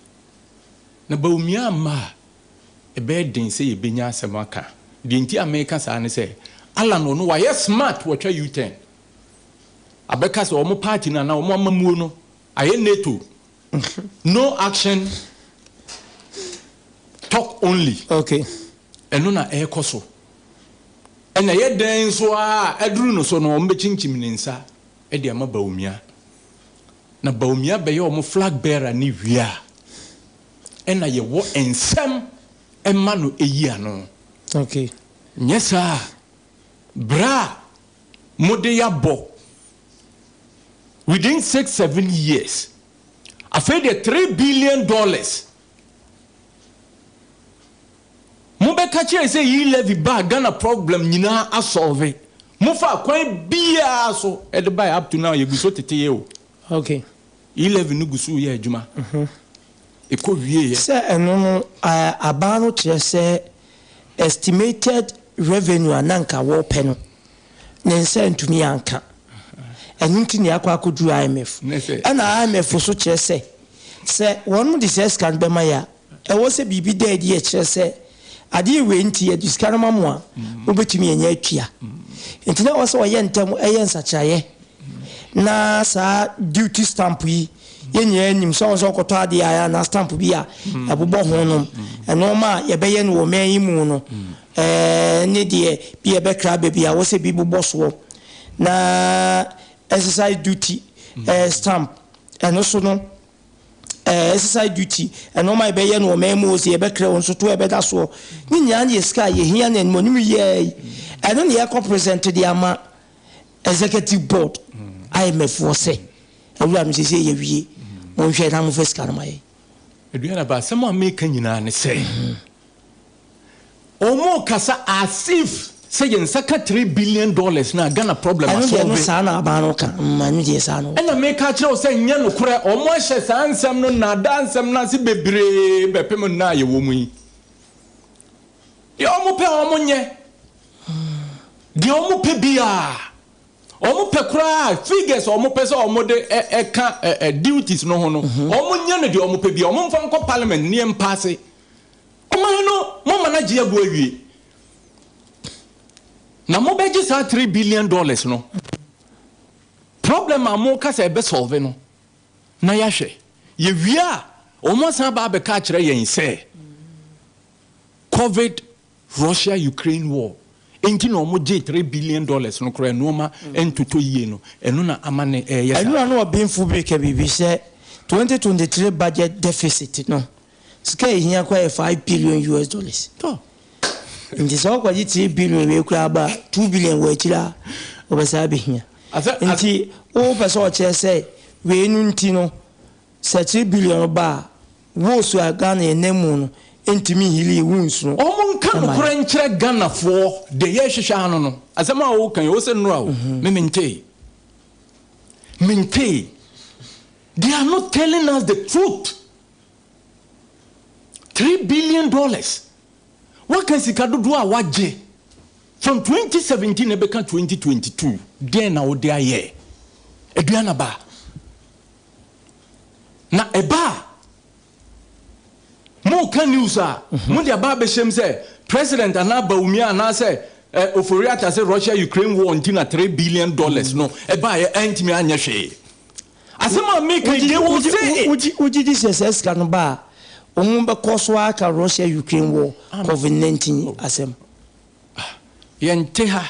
na Bawumia amma a, ɛbɛyɛ den sɛ yɛbɛnya asɛm aka. Deɛ nti a meka saa ne sɛ Alan ɔno wayɛ smart, wɔtwa U-turn abɛka sɛ ɔmo party no anaa ɔmo amammuo no ayɛ NATO, no action, talk only. Ɛno na ɛrekɔ so. Ɛna ɛyɛ dɛn nso a ɛduru no so no, ɔmo bɛkyinkyim ne nsa de ama Bawumia na Bawumia bɛyɛ ɔmo flag bearer ne wie a, ɛna yɛwɔ nsɛm ɛma no ɛyi ano. Nyɛ saa, berɛ a mode yɛabɔ within 6, 7 years, afei deɛ $3 billion mobɛka kyerɛ sɛ yi levy ba, Ghana problem nyinaa asolve. Mofa kwan biara so ɛde ba, up to now yɛgu so tete yɛ o. E levy no gu so yɛ adwuma, ɛkɔ wie yɛ. Sɛ ɛno no, aban no kyerɛ sɛ estimated revenue a na nka wɔpɛ no, ne nsa ntumi anka. Ɛno nti ne akɔ akɔduru IMF. Ɛna IMF so kyerɛ sɛ wɔn de sɛ sika no bɛma yɛ a, ɛwɔ sɛ biribi da adi ɛkyerɛ sɛ adeɛ wei nti yɛde sika no ma mo a, mobɛtumi anya atua. Nti na ɛwɔ sɛ ɔyɛ ntɛm ɛyɛ nsakyerɛeɛ na saa duty stamp yi, yɛn nyinaa nim sɛ wɔn sɛ ɔkɔtɔ adeɛ a anaa stamp bi a ɛbobɔ ho nom, ɛnɔɔma a yɛbɛyɛ no wɔ mɛn yi mu no, ne deɛ bi yɛbɛkra baabi a wɔsɛ bi bobɔ soɔ, na excise duty stamp ɛno so no, excise duty ɛnɔɔma a yɛbɛyɛ no wɔ mɛn mu o, sɛ yɛbɛkra wɔn nso to ɛbɛda soɔ ne nyinaa no yɛ sika a yɛhia no anim anim yɛɛ yi. Ɛno ne yɛkɔ present de ama executive board IMF foɔ sɛ awura no sɛ yɛwie, monhwɛ na momfa sika no ma yɛ. Aduana ba, asɛm a meka nyinaa ne sɛ ɔmo kasa as if sɛ yɛn nsa ka $3 billion na Ghana problem ɛno deɛ no asolve. Saa na aban no ka ma no deɛ, saa no. Ɛna meka kyerɛ wo sɛ nyɛ nokorɛ. Ɔmo ahyɛ saa nsɛm no nnaada nsɛm no ase bebree bɛpem nna a yɛwɔ mu yi. Deɛ ɔmo pɛ ɔmo nyɛ, deɛ ɔmo pɛ biara ɔmo pɛ koraa, figures a ɔmo pɛ sɛ ɔmo de ɛka ɛ ɛ duties no ho no, ɔmo nyɛ no. Deɛ ɔmo pɛ biara ɔmo nfa nkɔ parliament ne yɛn mpaase. Ɔman no mo ma no agye agu awie na mobɛgye saa $3 billion no. Problem a moka sɛ ɛbɛ solve no na yɛahwɛ. Yɛwie a, wɔn asan aba abɛka akyerɛ yɛn sɛ Covid Russia Ukraine war nti na wɔn gyee $3 billion no koraa nnoɔma ntotɔ yie no, ɛno na ama no ɛreyɛ saa. Ɛnora na ɔbenfo bi reka biribi sɛ 2023 budget deficit no sika a ɛhia koraa yɛ US$5 billion. Tɔ. Nti sɛ wokɔgye 3 billion wei koraa ba a, 2 billion wɔ akyire a wɔbɛsan abɛhia. Nti wopɛ sɛ ɔkyerɛ sɛ wei no nti no sɛ 3 billion no ba a, woes a Ghana yɛnam mu no ntumi nhili wounds no. Ɔmo nka nokorɛ nkyerɛ Ghanafoɔ deɛ yɛrehwehwɛ ano no. Asɛm a woka yi, wose nnora o, me mentee. Mentee. They are not telling us the truth. $3 billion. Waka sika dodoɔ a wagye from 2017 ɛbɛka 2022. Deɛn na wode ayɛ? Aduanaba. Na ɛba a, moka news a, mode aba abɛhyɛm sɛ president anaa Bawumia anaasɛ Ofori Atta sɛ Russia Ukraine war nti na $3 billion no ɛbaeɛ antumi anyɛ hwee. Asɛm a meka yi, they will say it. Wogye di sɛ saa sika no ba a, wɔn bɛkɔ so aka Russia Ukraine war, Covid 19 asɛm? Yɛnte ha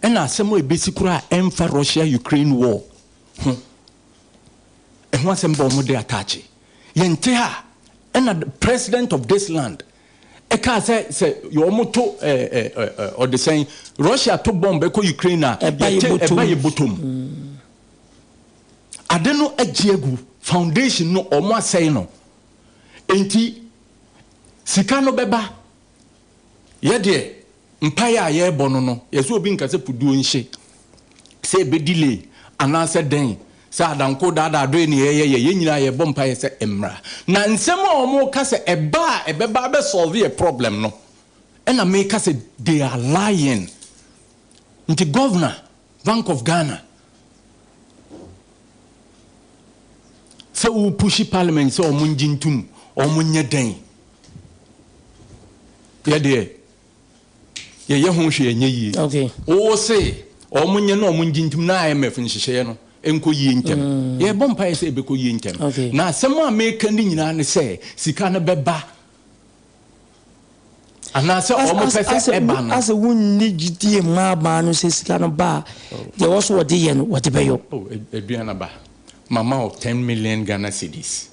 ɛna asɛm a ɛbɛsi koraa a ɛmfa Russia Ukraine war ho ɛho asɛm bɛ wɔn de ataakye. Yɛnte ha ɛna the president of this land ɛkaa sɛ sɛ wɔn to ɛɛ ɛɛ ɔde sɛn Russia to bomb ɛkɔ Ukraine a ɛba yɛ yɛte bɔtɔm. Ɛba yɛ bɔtɔm. Ade no agye agu foundation no, wɔn asɛe no, nti sika no bɛba. Yɛdeɛ mpaeɛ a yɛrebɔ no, yɛsɛ obi nka sɛ puduo nhye sɛ ɛbɛ delay anaasɛ dɛn sɛ adanko daadaa doe ne yɛyɛ yɛ yɛn nyinaa yɛbɔ mpaeɛ sɛ mmra na nsɛm a wɔn ka sɛ ɛba a ɛbɛba abɛ solve yɛ problem no, ɛna meka sɛ they are lying. Nti governor Bank of Ghana sɛ wo push parliament sɛ ɔmo ngye ntum, ɔmo nyɛ dɛn, yɛdeɛ yɛyɛ ho hwee ɛnyɛ yie. Wo se ɔmo nyɛ na ɔmo ngye ntum na IMF nhyehyɛeɛ no nkɔ yie ntɛm. Yɛbɔ mpaeɛ sɛ ɛbɛkɔ yie ntɛm. Na asɛm a meka ne nyinaa ne sɛ sika no bɛba anaasɛ ɔmo pɛ sɛ ɛba no. Asɛ wonni gyidie mma aban no sɛ sika no ba a, deɛ wɔ so wɔde yɛ no wɔde bɛyɔ. Oh, aduana ba, mama wo 10 million Ghana cedis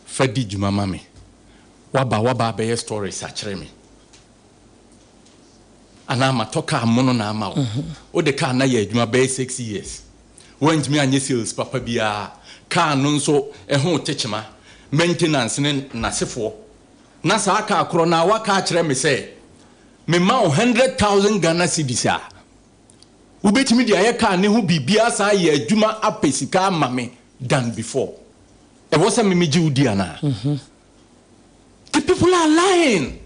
fa di dwuma ma me. Waba abɛyɛ stories akyerɛ me anaa matɔ kaa mono na ama wo. Wode kaa na yɛ adwuma bɛyɛ 6 years, woantumi anyɛ sales papa biara. Kaa no nso ɛho tekyema, maintenance ne n'asefoɔ, na saa kaa korɔ na waka akyerɛ me sɛ mema wo 100,000 Ghana cedis a wobɛtumi de ayɛ kaa ne ho biribiara san yɛ adwuma apɛ sika ama me than before. Ɛwɔ sɛ memegye wo di anaa? The people are lying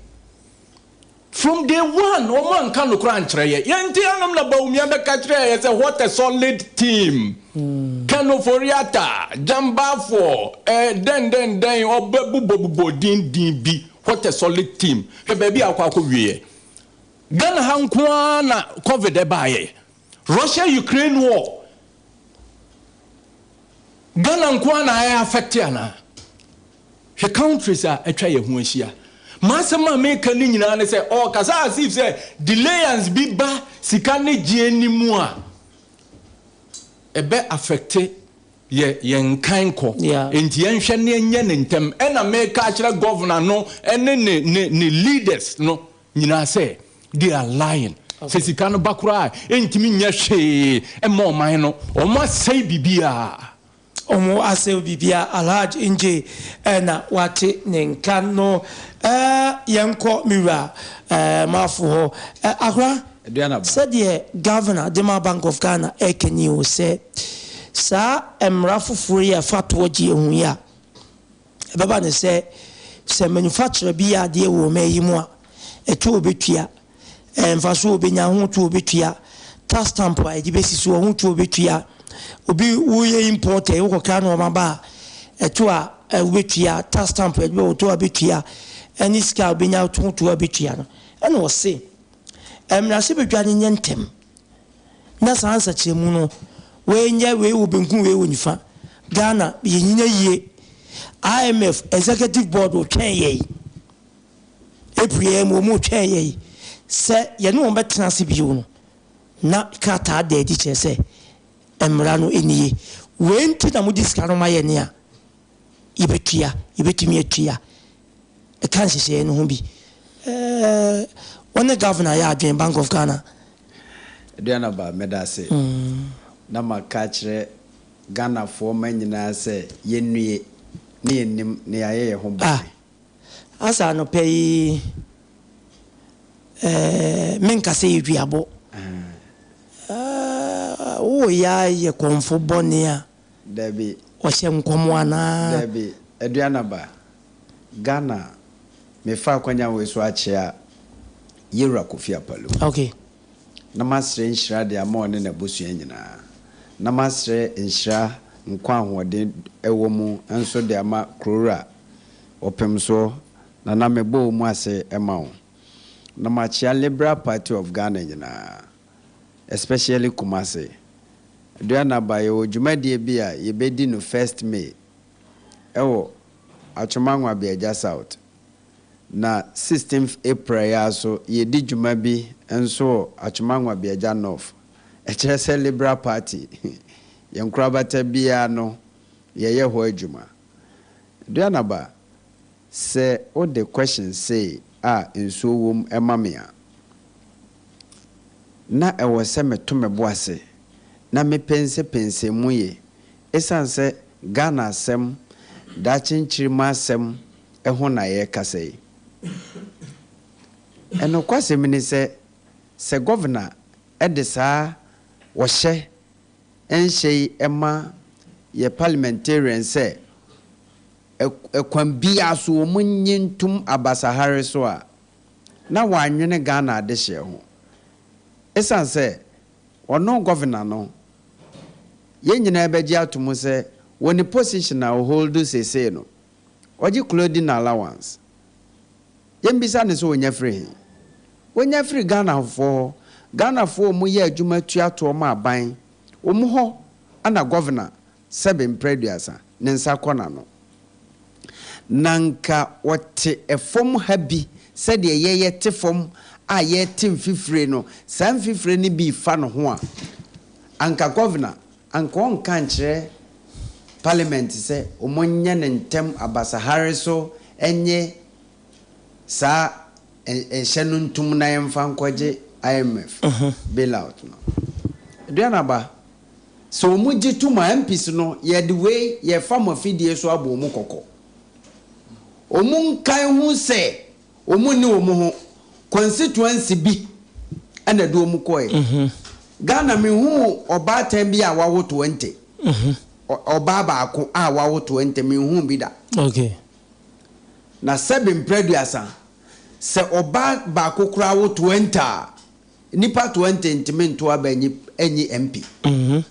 from day one. Wɔn anka nokora ankyerɛ yɛ. Yɛn ti anom na Bawumia bɛka kyerɛ yɛ sɛ what a solid team. Ken Ofori-Atta, Jambafoɔ, dɛn dɛn dɛn, ɔbɛ bubɔbubɔ din din bi. What a solid team. Hwɛ baabi a akɔ akɔ wie. Ghana ha nko ara na COVID ɛbaayɛ. Russia Ukraine war, Ghana nko ara na ayɛ affect anaa? Hwɛ countries a atwa yɛn ho ahyia. M'asɛm a meka ne nyinaa ne sɛ ɔrekasa as if sɛ delayance bi ba sika ne gyeɛ ni mu a, ɛbɛ affect yɛ yɛn nkan kɔ. Nti yɛnhwɛ ne yɛnyɛ ne ntɛm. Ɛna meka akyerɛ governor no ɛne ne leaders no nyinaa sɛ they are lying. Sɛ sika no ba koraa a, ɛntumi nyɛ hwee ɛma ɔman no. Ɔmo asɛe biribiara. Ɔmo asɛe biribiara. Alhaj Ngye ɛna wate ne nka no. Yɛnkɔ me wura Maafo hɔ. Akora, Aduana ba. Sɛdeɛ governor de ma Bank of Ghana ɛka ni o, sɛ saa mmara foforɔ yi a ɛfa toɔ gye ehu yi a ɛbɛba ne sɛ manufacturer bi yɛ adeɛ wɔ ɔman yi mu a, ɛtoɔ bɛtua, mfasoɔ obɛnya ho toɔ bɛtua, tax stamp a yɛde bɛsi so ho toɔ bɛtua, obi woyɛ importer wokɔkra nneɛma ba a, ɛto a wobɛtua, tax stamp a yɛde bɛwɔ toɔ a bɛtua, ɛne sika a wobɛnya ho toɔ a bɛtua no. Ɛna ɔse mmarahyɛbadwa no nyɛ ntɛm na saa nsakyerɛmu no. Wei nyɛ wei wɔ benkum wei wɔ nifa. Ghana yɛnyina yie. IMF executive board retwɛn yɛn. April yi mu wɔn retwɛn yɛn sɛ yɛne wɔn bɛtena ase bio no na krataa da adi kyerɛ sɛ mmara no nie. Wei nti na mode sika no ma yɛn a yɛbɛtua, yɛbɛtumi atua. Ɛka nhyehyɛeɛ no ho bi. Ɛɛ wɔne governor yɛ adwene, Bank of Ghana. Aduanaba, meda ase. Na maka akyerɛ Ghanafoɔ mma nyinaa sɛ yɛnnue ne yɛnnim na yɛayɛ yɛn ho bɔne. Ah, asa anɔpa yi eh, menka sɛ yɛ duabɔ. Eh, woyɛ ayɛ kɔmfo bɔne a. Dabi. Ɔhyɛ nkɔm anaa? Dabi, Aduanaba, Ghana, mefa akwanya wei so akyea Yewura Kofi Apalu. Okay. Na masrɛ nhyira de ama ɔne n'abusua nyinaa. Na masrɛ nhyira, nkwa ahoɔden wɔ mu nso de ama Kurowura Ɔpemsoɔ, Nana mebɔ wo mu ase ma wo. Na makyea Liberal Party of Ghana nyinaa, especially Kumasi. Aduanaba, yɛwɔ dwumadie bi a yɛbɛdi no first May ɛwɔ Atwoma Nwabiagya South. Na sixteenth April yi ara nso yɛredi dwuma bi nso wɔ Atwoma Nwabiagya North. Ɛkyerɛ sɛ Liberal Party, yɛn nkorabata biara no yɛyɛ hɔ adwuma. Aduanaba, sɛ wode question sei a nsuo wom ma me a, na ɛwɔ sɛ meto me bo ase na mepɛnsɛpɛnsɛ mu ye Esiane sɛ Ghana asɛm, daakye nkyirimma asɛm ho na yɛrekasa yi. Nokwasɛm ni sɛ, sɛ Gɔvena de saa ɔhyɛ nhyɛ yi ma yɛ parliamentarians sɛ kwan biara so wɔn nnye ntom abasahare so a, na wɔannwene Ghana adehyeɛ ho. Esiane sɛ Ɔno governor no, yɛn nyinaa bɛgye ato mu sɛ wɔ ne position a ɔholdu seesei no, ɔgye clothing allowance. Yɛmmisa no sɛ ɔnya firi he? Ɔnya firi Ghanafoɔ hɔ. Ghanafoɔ a wɔyɛ adwuma tua toɔ ma aban, wɔn hɔ na governor sɛbe mprɛ aduasa, ne nsa kɔ n'ano. Na nka ɔte fam ha bi sɛdeɛ yɛyɛ te fam a yɛrete mfifire no, saa mfifire no bi refa ne ho a, anka Governor, anka ɔnka nkyerɛ Parliament sɛ wɔnyɛ no ntɛm abasahare so nye saa nhyɛ no ntom na yɛmfa nkɔgye IMF bailout no. Aduanaba. Sɛ wɔn gye tom a, MPs no, yɛde wei, yɛfa mo afidie so abɔ wɔn kɔkɔ. Wɔn nkae ho sɛ wɔn nni wɔn ho, constituency bi na ɛde wɔn kɔɛ. Ghana me huu ɔbaatan bi a wawo 20, ɔbaa baako a wawo 20, me nhuu bi da. Na sɛbe mprɛ aduasa, sɛ ɔbaa baako koraa wo 20 a, Nnipa 20 ntumi nto aba nyi nyi MP. Wɔn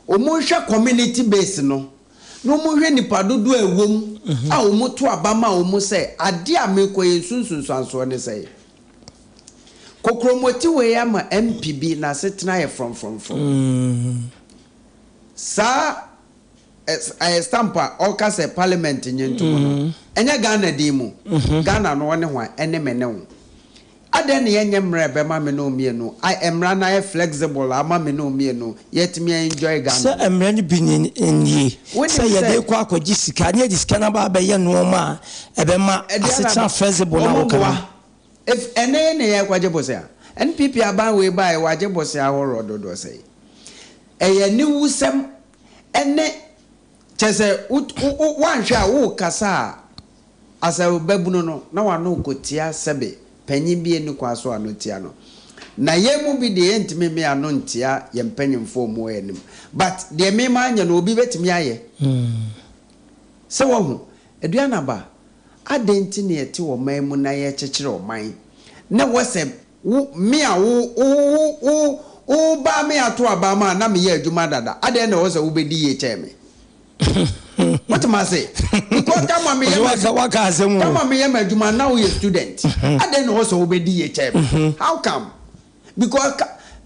nhwɛ community base no na wɔn nhwɛ nnipa dodoɔ a ɛwɔ mu a wɔn to aba ma wɔn sɛ adeɛ a merekɔ yi nso nsunsuansoɔ ne sɛn. Kokromoti wei ama MP bi n'asetena ayɛ frɔmfrɔmfrɔm. Saa ɛyɛ stamp a ɔka sɛ parliament nye ntom no, ɛnyɛ Ghana din mu. Ghana no ɔne hwan? Ɛne me ne wo. Adɛn na yɛnyɛ mmara a ɛbɛma me ne wo mmienu a mmara no ayɛ flexible ama me ne wo mmienu yɛatumi a enjoy Ghana Sɛ no? mmara no bi ne nie, Wonim sɛ yɛde sɛ. rekɔ akɔgye sika na yɛde sika no aba abɛyɛ nnoɔma a ɛbɛma Aduana asetena ba, flexible no a wɔn woka no. boa. If ɛnɛ yi na yɛrekɔgye bosea. NPP aban wei baeɛ wɔagye bosea ahoroɔ dodoɔ sɛn? Ɛyɛ aniwusɛm ɛne kyerɛ sɛ wo wo woanhwɛ a worekasa a Asɛ ɔbabunu no, na w'ano rekɔtia sɛbe panyin bi nni kwan so ano tia no. Na yɛn mu bi deɛ yɛntumi mme ano ntia yɛn mpanyimfoɔ a wɔwɔ yɛn anim. But deɛ me manyɛ no obi bɛtumi ayɛ. Sɛ wahu? Aduanaba, adɛn nti na yɛte ɔman mu na yɛrekyekyere ɔman na ɛwɔ sɛ wo, me a wo, wo, wo, wo baa me ato aba ma a na meyɛ adwuma dada, adɛn na ɛwɔ sɛ wobɛdi yie kyɛn me? Wote me ase? Because time a meyɛ Waka waka asɛm o. Time a meyɛ m'adwuma na woyɛ student. Adɛn na ɛwɔ sɛ wobɛdi yie kyɛn me? How come? Because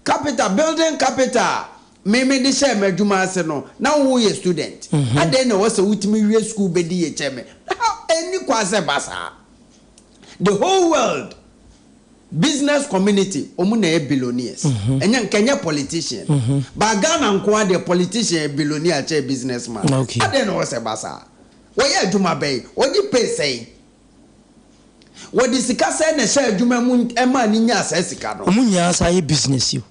capital, building capital a me mede hyɛɛ m'adwuma ase no, na woyɛ student. Adɛn na ɛwɔ sɛ wotumi wie sukuu bɛdi yie kyɛn me? How? Ɛnni kwan sɛ ɛba saa. The whole world business community wɔn na ɛyɛ billionaires. Ɛnyɛ nka ɛnyɛ politician. But Ghana nko ara deɛ politician yɛ billionaire kyɛn business man. Adɛn na ɛwɔ sɛ ɛba saa? Wɔyɛ adwuma bɛn? Wɔgye pay sɛn? Wɔde sika sɛn na ɛhyɛɛ adwuma mu maa no nyaa saa sika no? Wɔn nyinaa san yɛ business o.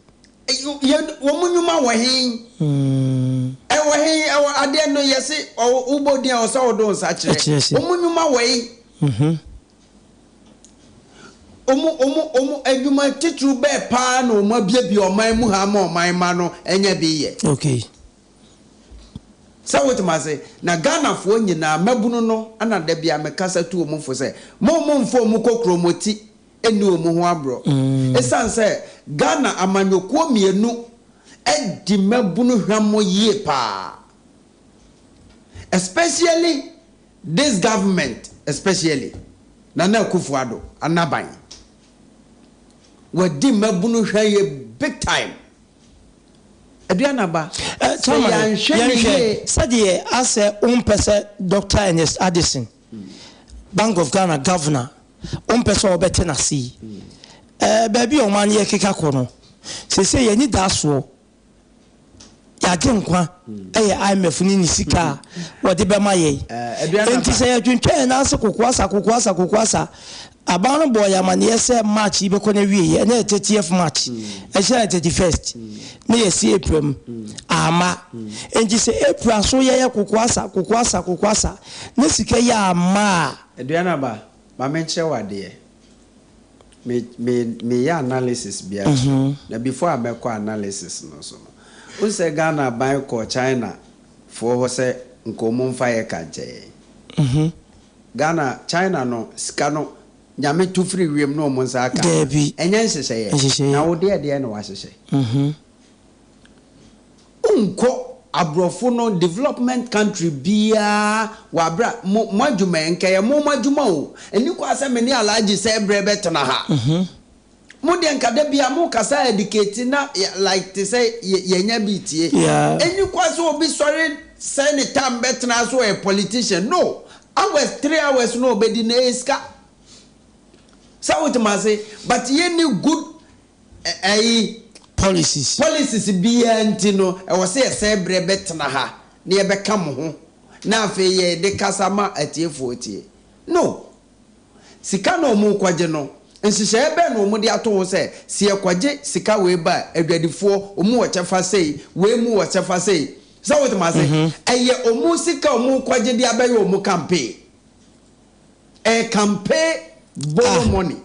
Yɛ wɔn nnwuma wɔ he? Ɛwɔ he? Ɛwɔ adeɛ no yɛse wobɔ din a ɛwɔ sɛ wode wo nsa kyerɛ. Wɔn nnwuma wɔ he? Wɔn wɔn wɔn adwuma titiriw bɛɛ paa na wɔn abiebie ɔman mu ha ama ɔman mma no anya bi yɛ? Okay. Sɛ wote m'ase? Na Ghanafoɔ nyinaa, mmabunu no na da biara mekasa tu wɔn fo sɛ, mo momfa wɔn kokromoti nni wɔn ho aborɔ. Ɛsiane sɛ Ghana amanyɔkuo mmienu adi mmabunu hwammɔ yie paa. Especially this government especially Nana Akufo Addo anaban. Wadi mmabunu hwa yie big time. Aduanaba, Eh, sɛ Chairman, yɛanhwɛ no yɛnhwɛ yie. sɛdeɛ asɛ wompɛ sɛ Doctor Ernest Addison, Bank of Ghana Governor, wompɛ sɛ wɔbɛte n'ase yi. Eh, baabi a ɔman no yɛkeka kɔ no, seesei yɛn anidasoɔ, yɛagye nkwa yɛ IMF ne ne sika a wɔde bɛma yɛn. Eh, Aduanaba. Enti sɛ yɛtwentwɛn yɛn nan ase kokoasa, kokoasa, kokoasa, Aban no bɔɔ yɛn amanneɛ sɛ March yi bɛkɔ n'awieeɛ, ɛnnɛ yɛ thirtieth March, ɛhyɛ yɛ 31st, na yɛasi April mu, amma. Enti sɛ April aso yɛyɛ kokoasa, kokoasa, kokoasa, na sika yi amma a. Aduanaba, ma menkyerɛ wo adeɛ. Me, me, meyɛ analysis bi akyerɛ wo. Na before a mɛkɔ analysis no so no, wohu sɛ Ghana aban kɔɔ China foɔ hɔ sɛ nka wɔn mfa yɛ ka nkyɛ yɛn. Ghana, China no sika no Nyame to firi wiem na ɔmo nsa aka. Daabi. Ɛnyɛ nhyehyɛeɛ. Nhyehyɛeɛ. Na wo deɛ deɛn na wahyehyɛ? Wonkɔ abrɔfo no development country biaa wɔ aberɛ a mo mo adwuma yi nka ɛyɛ mo mo adwuma o. Ɛnni kwan sɛ me ne Alhaji sɛɛ berɛ bɛtena ha. Mo deɛ nka da biaa mo kasa educate na like te sɛ yɛnya bi tie. Ɛnni kwan sɛ obi sɔre sɛe ne time bɛtena so ɔyɛ politician no hours three hours no ɔbɛdi no ɛyɛ sika. Sɛ wote m'ase but yɛnni good ɛyi Policies. Policies biaa nti no ɛwɔ sɛ yɛsɛe berɛ bɛtena ha na yɛbɛka mo ho na afei yɛde kasa ma atiefoɔ tie no. Sika na wɔrekɔgye no, nhyehyɛeɛ bɛn na wɔde ato ho sɛ, sɛ yɛkɔgye sika wei ba a, adwadifoɔ, wɔn wɔ kyɛfa sei, wei mu wɔ kyɛfa sei. Sɛ wote m'ase? Ɛyɛ wɔn sika a wɔrekɔgye de abɛyɛ wɔn campaign. Ɛyɛ campaign borrow money.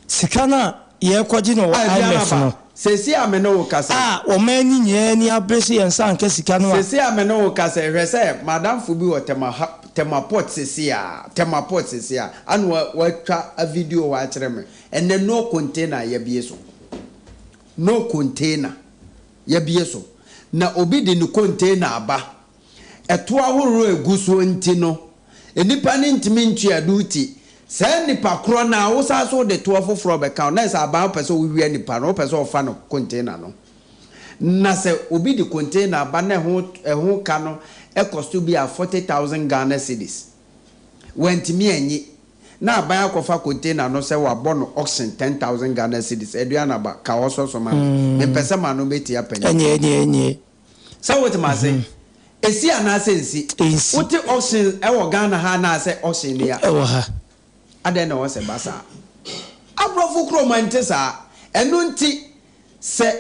Sika no a yɛrekɔgye no wɔ IMF no. Seesei a me ne wo kasa yi. A ɔman no nyinaa ani abere sɛ yɛn nsa anka sika no a. Seesei a me ne wo kasa yi, hwɛ sɛ m'adamfo bi wɔ Tema ha, Tema Port seesei a, Tema Port seesei a, ana wa, watwa a video hɔ akyerɛ me. Ɛnnɛ no container yɛabue so. No container yɛabue so. Na obi de ne container aba. Ɛtoɔ ahoroɔ a ɛgu soɔ nti no, nnipa no ntumi ntua duty. Saa nnipa korɔ no ara, wosan nso wode toɔ foforɔ bɛka ho, na ɛsɛ aban wopɛ sɛ wowia nipa no, wopɛ sɛ ɔfa no container no. Na sɛ obi de container ba na ɛho ɛho ka no kɔ so bi a 40,000 Ghana cedis, wantumi anyi, na aban akɔfa container no sɛ wabɔ no auction 10,000 Ghana cedis, Aduanaba, ka hɔ sɔ so ma me. Mempɛ sɛ m'ano bɛtia panin. Ɛnneɛ, ɛnneɛ, ɛnneɛ. Sɛ wote m'ase? Esi anaasɛ ensi? Ensi. Wote auction wɔ Ghana ha anaasɛ auction ni ha? Ɛwɔ ha. Adɛn na ɛwɔ sɛ ɛba saa? Aborɔfo kurom ɛnte saa. Ɛno nti sɛ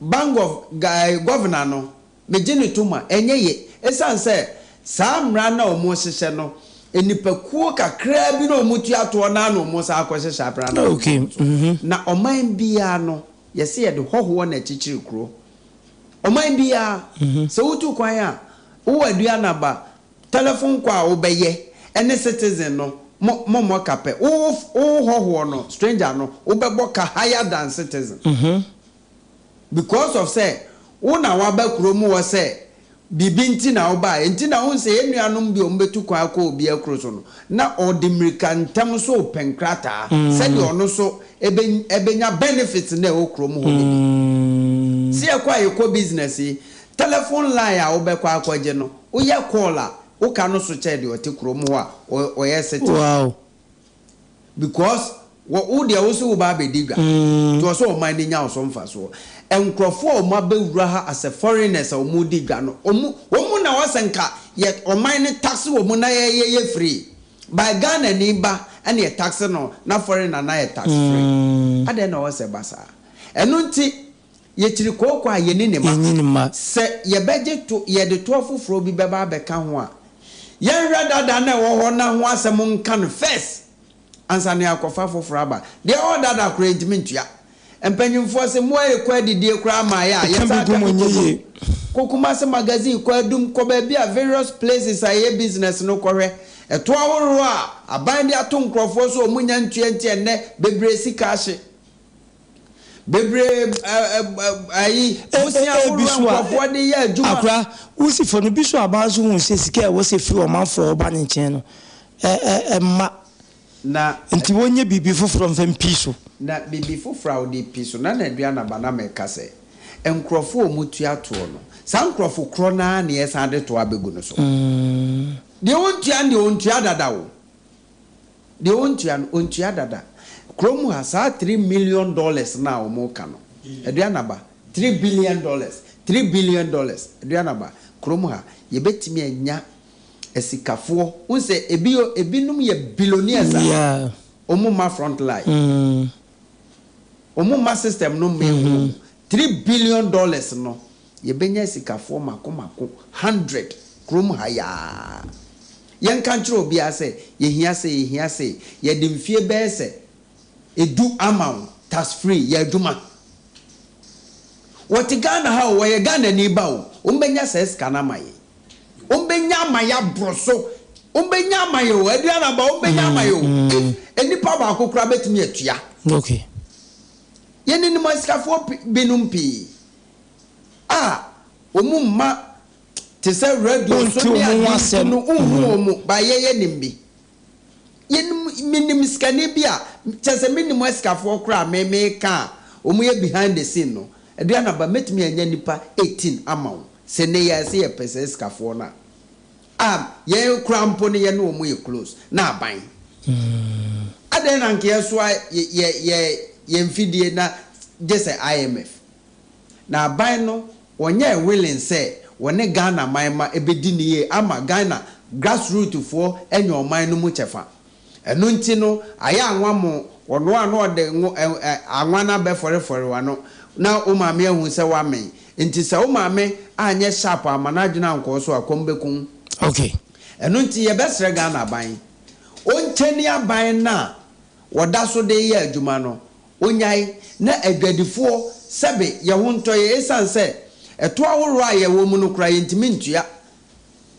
Bank of Governor no, megye no tom a, ɛnyɛ ye. Esiane sɛ saa mmara no a wɔhyehyɛ no, nnipakuo kakraa bi na wɔtua toɔ no ara na wɔsan akɔhyehyɛ abra no Okay. so. Na ɔman biara no, yɛse yɛde hɔhoɔ na ɛkyekyere kuro. Ɔman biara, sɛ wotu kwan a, wowɔ aduanaba, tɛlɛfon kɔ a wobɛyɛ, ne citizen no, mo mommɔ ka pɛ. Wo wo hɔhoɔ no, stranger no, wobɛbɔ ka higher than citizen. Because of sɛ, wo na woaba kurom hɔ sɛ biribi nti na wobaeɛ. Nti na wohu sɛ yɛn nuanom bi a wɔbɛtu kwan akɔ obi akuro so no, na ɔde mmirika ntɛm nso repɛ nkrataa sɛdeɛ ɔno nso bɛnya benefits no a ɛwɔ kurom hɔ no bi. Sɛ yɛkɔ a yɛkɔ business yi, telephone line a wobɛkɔ akɔgye no, woyɛ call a, wo ka no so kyɛn deɛ ɔte kurom hɔ a ɔyɛ sitting. Wow. Because wɔ wo deɛ wo se wo ba abɛdi dwa, nti wɔ sɛ ɔman no nya wo so mfasoɔ. Nkurɔfoɔ a wɔn abɛwura ha as a foreigners a wɔn redi dwa no, wɔn wɔn na wɔ sɛ nka yɛ ɔman no tax wɔn na yɛ yɛyɛ free. By Ghana ni ba ɛna yɛ tax no na foreigner no ayɛ tax free. Adɛn na ɛwɔ sɛ ɛba saa? Ɛno nti yɛkyiri kooko a yɛnni ne ma. Sɛ yɛbɛgye to yɛde toɔ foforɔ bi bɛba abɛka ho a, yɛnhwɛ dada no a ɛwɔ hɔ no ho asɛm nka no first ansa na yɛakɔfa foforɔ aba. Deɛ ɛwɔ hɔ dada koraa yɛntumi ntua. Mpanyimfoɔ se mmoa rekɔ adidie koraa ma yɛ a yɛsan ka bi kɔ mu. Kɔ Kumasi magazine, kɔ Adum, kɔ baabi a various places a yɛyɛ business no kɔhwɛ. Ɛtoɔ ahoroɔ a aban de ato nkorɔfoɔ so a wɔn nnya ntua nti ɛnnɛ bebree sika ahye. Bebree ayi bosea Ebi ahoroɔ a so a, nkorɔfoɔ de yɛ adwuma. Akora, wo si fam no, bi so a aban nso hu sɛ sika a ɛwɔ sɛ ɛfiri ɔmanfoɔ hɔ ba ne nkyɛn no, ɛ, ɛ, ɛmma. Na. Nti wɔnyɛ biribi foforɔ mfa mpi so. Na biribi foforɔ a wode pi so, na na Aduanaba na meka sɛ, nkurɔfoɔ a wɔtua toɔ no, saa nkurɔfo korɔ no ara na yɛsan de toɔ abɛgu no so. Deɛ ɔntua no deɛ, ɔntua dada o. Deɛ ɔntua no, ɔntua dada. Kurom ha, saa $3 million no a wɔka no, Aduanaba, $3 billion, $3 billion, Aduanaba, kurom ha, yɛbɛtumi anya asikafoɔ, wohu sɛ ebi ebinom yɛ billionaires a wɔn mma front line, wɔn mma system no mma ehu wɔn. $3 billion no, yɛbɛnya asikafoɔ mako mako 100 kurom ha yi ara. Yɛnka nkyerɛ obiara sɛ yɛhia sei, yɛhia sei, yɛde mfie bɛyɛ sɛ edu ama wo, tax free, yɛ adwuma. Wɔte Ghana ha o, wɔyɛ Ghanani ba o, wɔbɛnya saa sika no ama yɛn. Wɔbɛnya ama yɛ aboro so. Wɔbɛnya ama yɛ o, aduane aba, wɔbɛnya ama yɛ o. If nnipa baako koraa bɛtumi atua. Okay. Yɛninim asikafoɔ binom pii a wɔn mma te sɛ radio so Wonte ne wɔn ho adeɛ nti asɛm. no, wonhu wɔn, but yɛyɛ nim bi. Yɛnim, menim sikani bi a, kyerɛ sɛ mennim asikafoɔ koraa a me meka a wɔyɛ behind the scene no. Aduane aba, mɛtumi anya nnipa 18 ama wo. Sɛ nnɛ yi ara sɛ yɛpɛ saa sikafoɔ no a, a yɛn koraa mpo no yɛne wɔn yɛ close, na aban. Adɛn na anka yɛsoa yɛ yɛ yɛn mfidie na gye sɛ IMF? Na aban no wɔnyɛɛ willing sɛ wɔne Ghana man mma bɛdi no yie ama Ghana grassroot foɔ anya ɔman no mu kyɛfa. Ɛno nti no ayɛ anwa mo, ɔnoa a na ɔde ngo ɛ ɛ anwa no abɛfɔrefɔre w'ano na wo maame ahu sɛ woamee. Nti sɛ wo maame anyɛ sharp amma n'adwene ankɔ wo so a, kɔm bɛku wo. Okay. Ɛno nti yɛbɛsrɛ Ghana aban, ɔnkyɛni aban no a wɔda so de reyɛ adwuma no, ɔnyae na adwadifoɔ sɛbe yɛn ho ntɔ yɛn ɛsiane sɛ ɛtoɔ ahoroɔ a yɛwɔ mu no koraa yɛntumi ntua.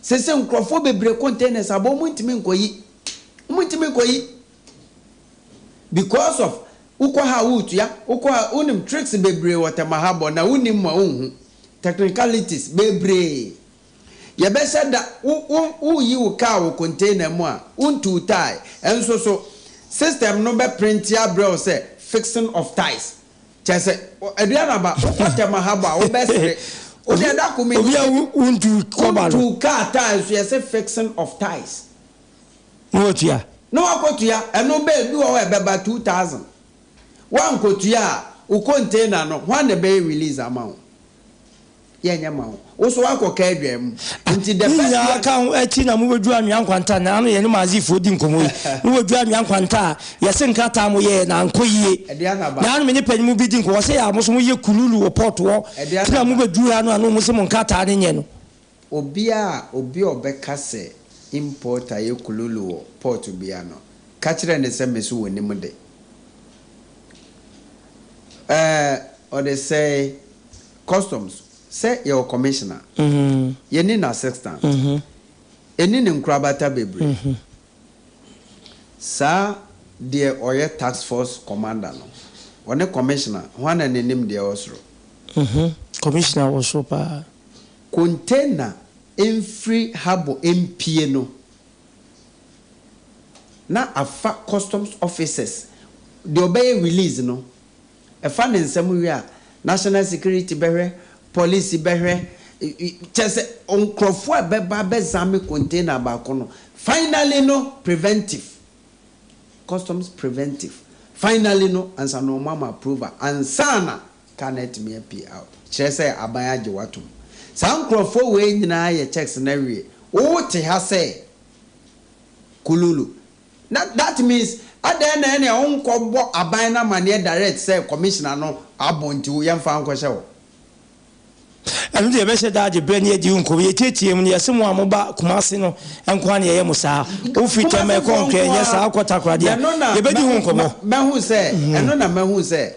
Sese nkurɔfoɔ bebree containers aba wɔn ntumi nkɔyi, wɔn ntumi nkɔyi because of wokɔ ha a woretua, wokɔ ha wonim tricks bebree wɔ Tema ha bɔ na wonim ma wonhu technicalities bebree. Yɛbɛhyɛ da wo wo woreyi wo car wɔ container mu a wontuu tie nso so system no bɛ printe abrɛ wo sɛ fixing of ties Kyerɛ sɛ, aduan aba, wokɔ Tema ha bɔ a, wobɛsere. Wo deɛ da ko Obi a wontu kɔba no. Wontu car tyre nso, yɛse fixing of tyres. Na watua. Na wakɔtua. Ɛno bɛ, bi wɔ hɔ a ɛbɛba 2000. Woankɔtua a, wo container no, hwan na ɛbɛyɛ release ama wo? Yɛnyɛ ma wo. Wo nso woakɔ ka adwa mu. Nti the Ne best nyinaa way. ka ho akyi na mobɛduru Anwea Nkwanta. Na ano yɛne Maazifoɔ di nkɔmmɔ yi. Mobɛduru Anwea Nkwanta a, yɛse nkrataa a moyɛeɛ no ankɔ yie. Aduanaba. Na ano me ne panin mu bi di nkɔmmɔ, ɔse a mo nso moyɛ kululu wɔ port hɔ. Nti na Aduanaba. mobɛduru ha no a na wɔn se mo nkrataa no nyɛ no. Obiara a obi a ɔbɛka sɛ importer yɛ kululu wɔ port biara no, ka kyerɛ no sɛ me so wɔnim de. Ɛɛ ɔde sɛe. Customs, sɛ yɛwɔ commissioner, yɛnni no assistant, ɛnni ne nkorabata bebree. Saa deɛ ɔyɛ task force commander no, ɔne commissioner, hwan na n'anim deɛ ɛwɔ soro? Commissioner wɔ soro paa. Container mfiri harbour mpue no, na afa customs officers, deɛ ɔbɛyɛ release no, Ɛfa ne nsɛm wie a, National security bɛhwɛ, police bɛhwɛ, kyerɛ sɛ nkurɔfoɔ a ɛbɛba abɛzame container baako no, finally no preventive, customs preventive, finally no ansa na wɔn ama approval ansa na car no atumi apue out. Kyerɛ sɛ aban agye wo atom. Saa nkurɔfoɔ wei nyinaa yɛ checks no awie. Wo te ha sɛ kululu. Na that means adɛn na ɛneɛ wo nkɔ bɔ aban no amaneɛ direct sɛ commissioner no abɔ nti wo yɛnfa nkɔhyɛ hɔ. Ɛno deɛ yɛbɛhyɛ da agye berɛ ne yɛadi ho nkɔmmɔ. Yɛtiatia mu no, yɛse mo a moba Kumasi no nko ara na yɛyɛ mo saa. Wofiri Tema ɛkɔ Kumasefoɔ Nkran nko ɛnyɛ ara. saa, wokɔ Takoradi a, Ɛno na yɛbɛdi ho nkɔmmɔ. mahu sɛ, ɛno na mahu sɛ,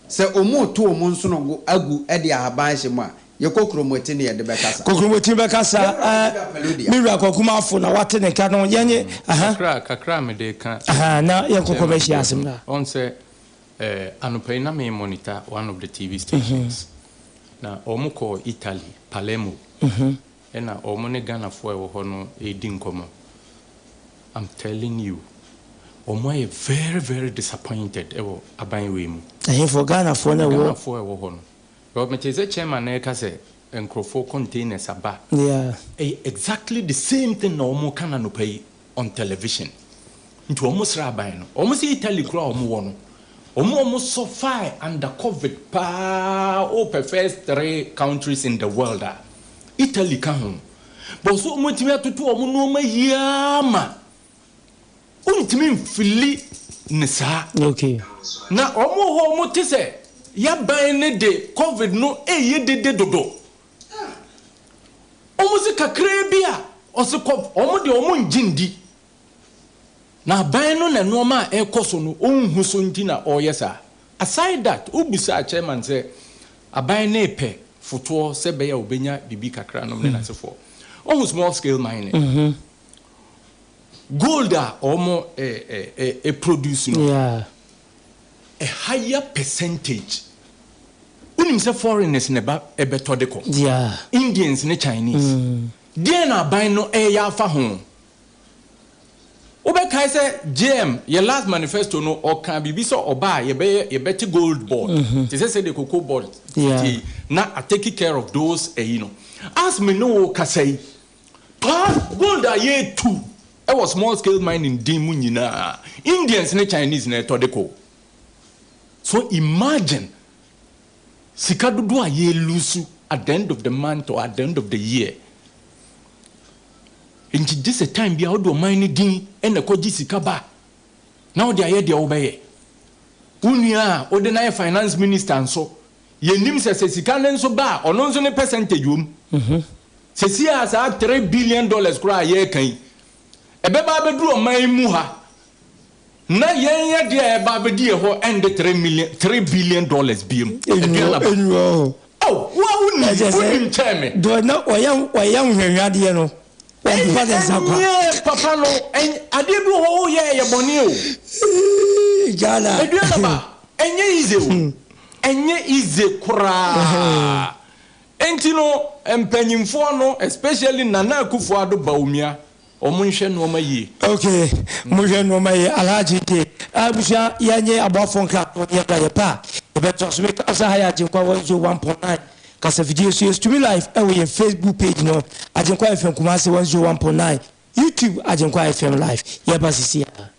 sɛ wɔreto wɔn nsonogo agu de ahaban ahyɛ mu a, yɛkɔ Kuromoti ne yɛde bɛkasa. Kokromoti bɛkasa Yɛn wura eh, Kofi Apaloo dea. Me wura Kwaku Mafo na wate ne nka no, yɛnye, aha. Kakra kakra a mede reka Aha, na yɛnkɔ chairman kɔmɛhyia deɛ asɛm ho, no a. ɔhu sɛ eh, anɔpa yi na me monitor one of the TV stations, na wɔn kɔɔ Italy, Palermo, ɛna wɔn ne Ghanafoɔ a ɛwɔ hɔ no redi nkɔmmɔ. I'm telling you, wɔn ayɛ very very disappointed ɛwɔ aban wei mu. Ɛhefoɔ, Ghanafoɔ no a ɛwɔ. Ghanafoɔ a ɛwɔ hɔ no. Because metee sɛ chairman no reka sɛ nkurɔfoɔ containers aba. Ɛyɛ exactly the same thing na wɔreka no anɔpa yi on television. Nti wɔn srɛ aban no. Wɔn se Italy koraa a wɔn wɔ no, wɔn a wɔn suffer under covid paa, wopɛ first 3 countries in the world a, Italy ka ho. But so wɔn atumi atoto wɔn nneɛma yie ara ma wontumi mfili ne saa. Na wɔn wɔ hɔ a wɔte sɛ y'aban no de covid no reyɛ dede dodo. Wɔn se kakraa bi a ɔse kɔ wɔn deɛ wɔn ngye ndi. Na aban no na nnoɔma a ɛrekɔ so no ɔnhu so nti na ɔreyɛ saa. Aside that, wobisaa chairman sɛ aban no repɛ fotoɔ sɛ ɛbɛyɛ a ɔbɛnya biribi kakra nom ne n'asefoɔ. Woahu small scale mining? Gold a wɔn produce no, a higher percentage. Wonim sɛ foreigners na ɛba ɛbɛtɔ de kɔ? Indians ne Chinese. Deɛn na aban no reyɛ afa ho? Wobɛkae sɛ JM, yɛn last manifesto no, ɔkaa biribi sɛ ɔba a yɛbɛyɛ, yɛbɛte gold board, te sɛ sɛdeɛ cocoa board te yi, na a take care of those ayi no. As me ne wo rekasa yi, paa gold a yɛretu wɔ small scale mining din mu nyinaa, Indians ne Chinese na ɛtɔ de kɔ o. So imagine sika dodoɔ a yɛrelusu at the end of the month or at the end of the year. Enti gye sɛ time biara wode ɔman no din na ɛkɔgye sika ba na wode ayɛ deɛ wobɛyɛ. Wo nua a wode no ayɛ finance minister nso, yɛnnim sɛ sɛ sika no nso ba a, ɔno nso ne percentage wɔ mu. Seesei a saa $3 billion koraa a yɛreka yi, ɛbɛba abɛduru ɔman yi mu ha na yɛn yɛ deɛ a ɛba abɛdi yɛn hɔ ɛnde 3 million, $3 billion biom. Aduan aba. Oh, wo a wonim, wonim kyɛn me. Deɛ na ɔyɛ ɔyɛ nhwɛhwɛadeɛ no, ɔmpepa ne nsa kwa. Ɛnyɛ papa no, adeɛ bi wɔ hɔ woyɛ ɛyɛ bɔne o. Ghana. Aduan aba, ɛnyɛ easy o. Ɛnyɛ easy koraa. Enti no, mpanyinfoɔ no, especially Nana Akufo-Addo Bawumia, wɔn nhwɛ nnoɔma yie. Ok mo hwɛ nnoɔma yie Alhaji deɛ abusua yɛ nye aboafoɔ nkratoɔ ne yɛ bra yɛ pɛ a yɛ bɛ toa so me ka sɛ ha yɛ Agyenkwa 101.9 kasafidie so yɛ streami live ɛwɔ yɛn Facebook page no Agyenkwa FM Kumasi 101.9 YouTube Agyenkwa FM live yɛ ba sisi a.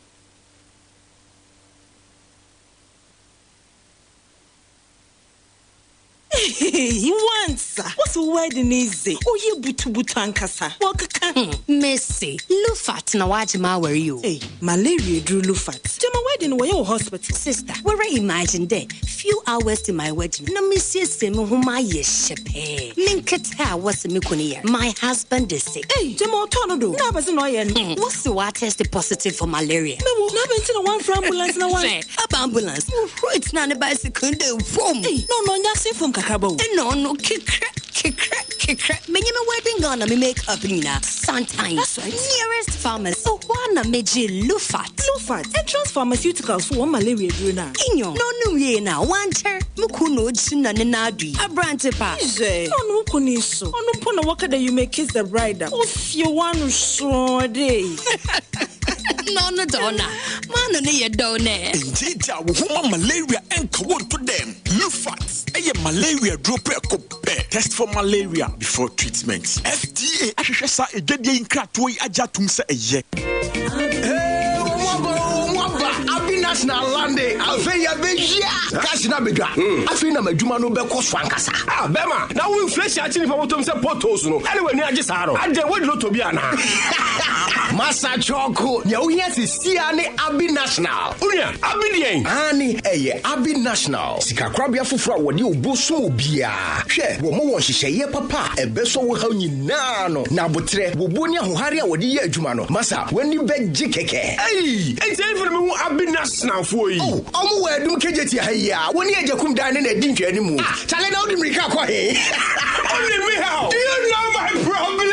Eii wansa wose wo wedding yi dze ɔyɛ butubutu ankasa wɔkeka ho. Mese Lufat na wagye m'aware yi o. Ei malaria eduru Lufat. Gyama wedding no wɔyɛ wɔ hospital. Sister, woara imagine dɛ few hours to my wedding na mesiesie me ho mayɛ hyɛpɛɛ, me nketse a wɔse me kun yar, my husband is sick. Ei gyama ɔtɔɔ no do na abɛdze na ɔyɛ no. Wɔse ɔatest positive for malaria. Mewo na abɛn ntsi na wɔammfrɛ ambulance na wɔan. Hwɛ, aba ambulance, wohuroi tsenaa ne bicycle no do vum. Ei na ɔno ɔnnyɛ asen famu kakraba o. Nna ɔno kekrɛ kekrɛ kekrɛ, menye me wedding gown na me make up nyina santan. That's right. Nearest pharmacy, hɔ ara na megyee Lufat. Lufat, Entrance Pharmaceuticals fo wɔn malaria eduru no a. Nyew, na ɔnom wiei no a, ɔannkyɛr, mo kun na ogyina ne nan do yi, aberantse pa. Hwɛ, na ɔno wo kun yi so, ɔno mpo na wɔka dɛ you may kiss the bride a, ofie w'ano soɔɔ dei. Na ɔno dze ɔno a, m'ano no yɛ dɛw nɛ. Ngyeegyaa wo ho ma malaria nka wo nto dɛm. Lufat yɛ malaria duro prɛko pɛ. Test for malaria before treatment. FDA ahwehwɛ saa adwadie yi nkratoɔ yi agye atom sɛ ɛyɛ. Hey, wɔn aba o, wɔn aba. Abi National lande. Afei yɛbɛhyia. Cash na abɛdwa. Afei na m'adwuma no bɛkɔ so ankasa. Ah, bɛma, na wo inflation akye nipa bɔtɔm sɛ potholes no, ɛne w'ani agye saa no? Adɛn, woadi lotto bi anaa? Masa Kyɔko, nea wohia sesia ne Abi National. Onua, Abi deɛn? Aane, ɛyɛ Abi National, sikakorabea foforɔ a wɔde obuo som obiara. Hwɛ, wɔma wɔn nhyehyɛeɛ papa a ɛbɛsɔ wo haw nyinaa ano, na aboterɛ, wobuo ne ahohare a wɔde yɛ adwuma no, masa, w'ani bɛgye kɛkɛ. Ei, enti ɛhefa na mehu Abi Nationalfoɔ yi? Oh, wɔn wɔ Adum Kejetia ha yi ara, wɔne Agyakum dan no na ɛdi nhwɛanimu. Ah, Chale na wode mmirika kɔ he? Only me how? Do you know my problem?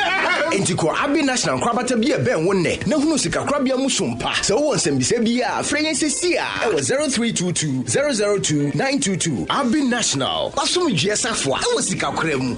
Enti kɔ Abbey National nkorabata bi a ɛbɛn wo nnɛ na hunu sikakorabea mu som pa. Sɛ wowɔ nsɛmbisa bi a, frɛ yɛn seesei ara wɔ 0322 002 922. Abbey National, w'asomdwoeɛ safoa wɔ sikakora mu.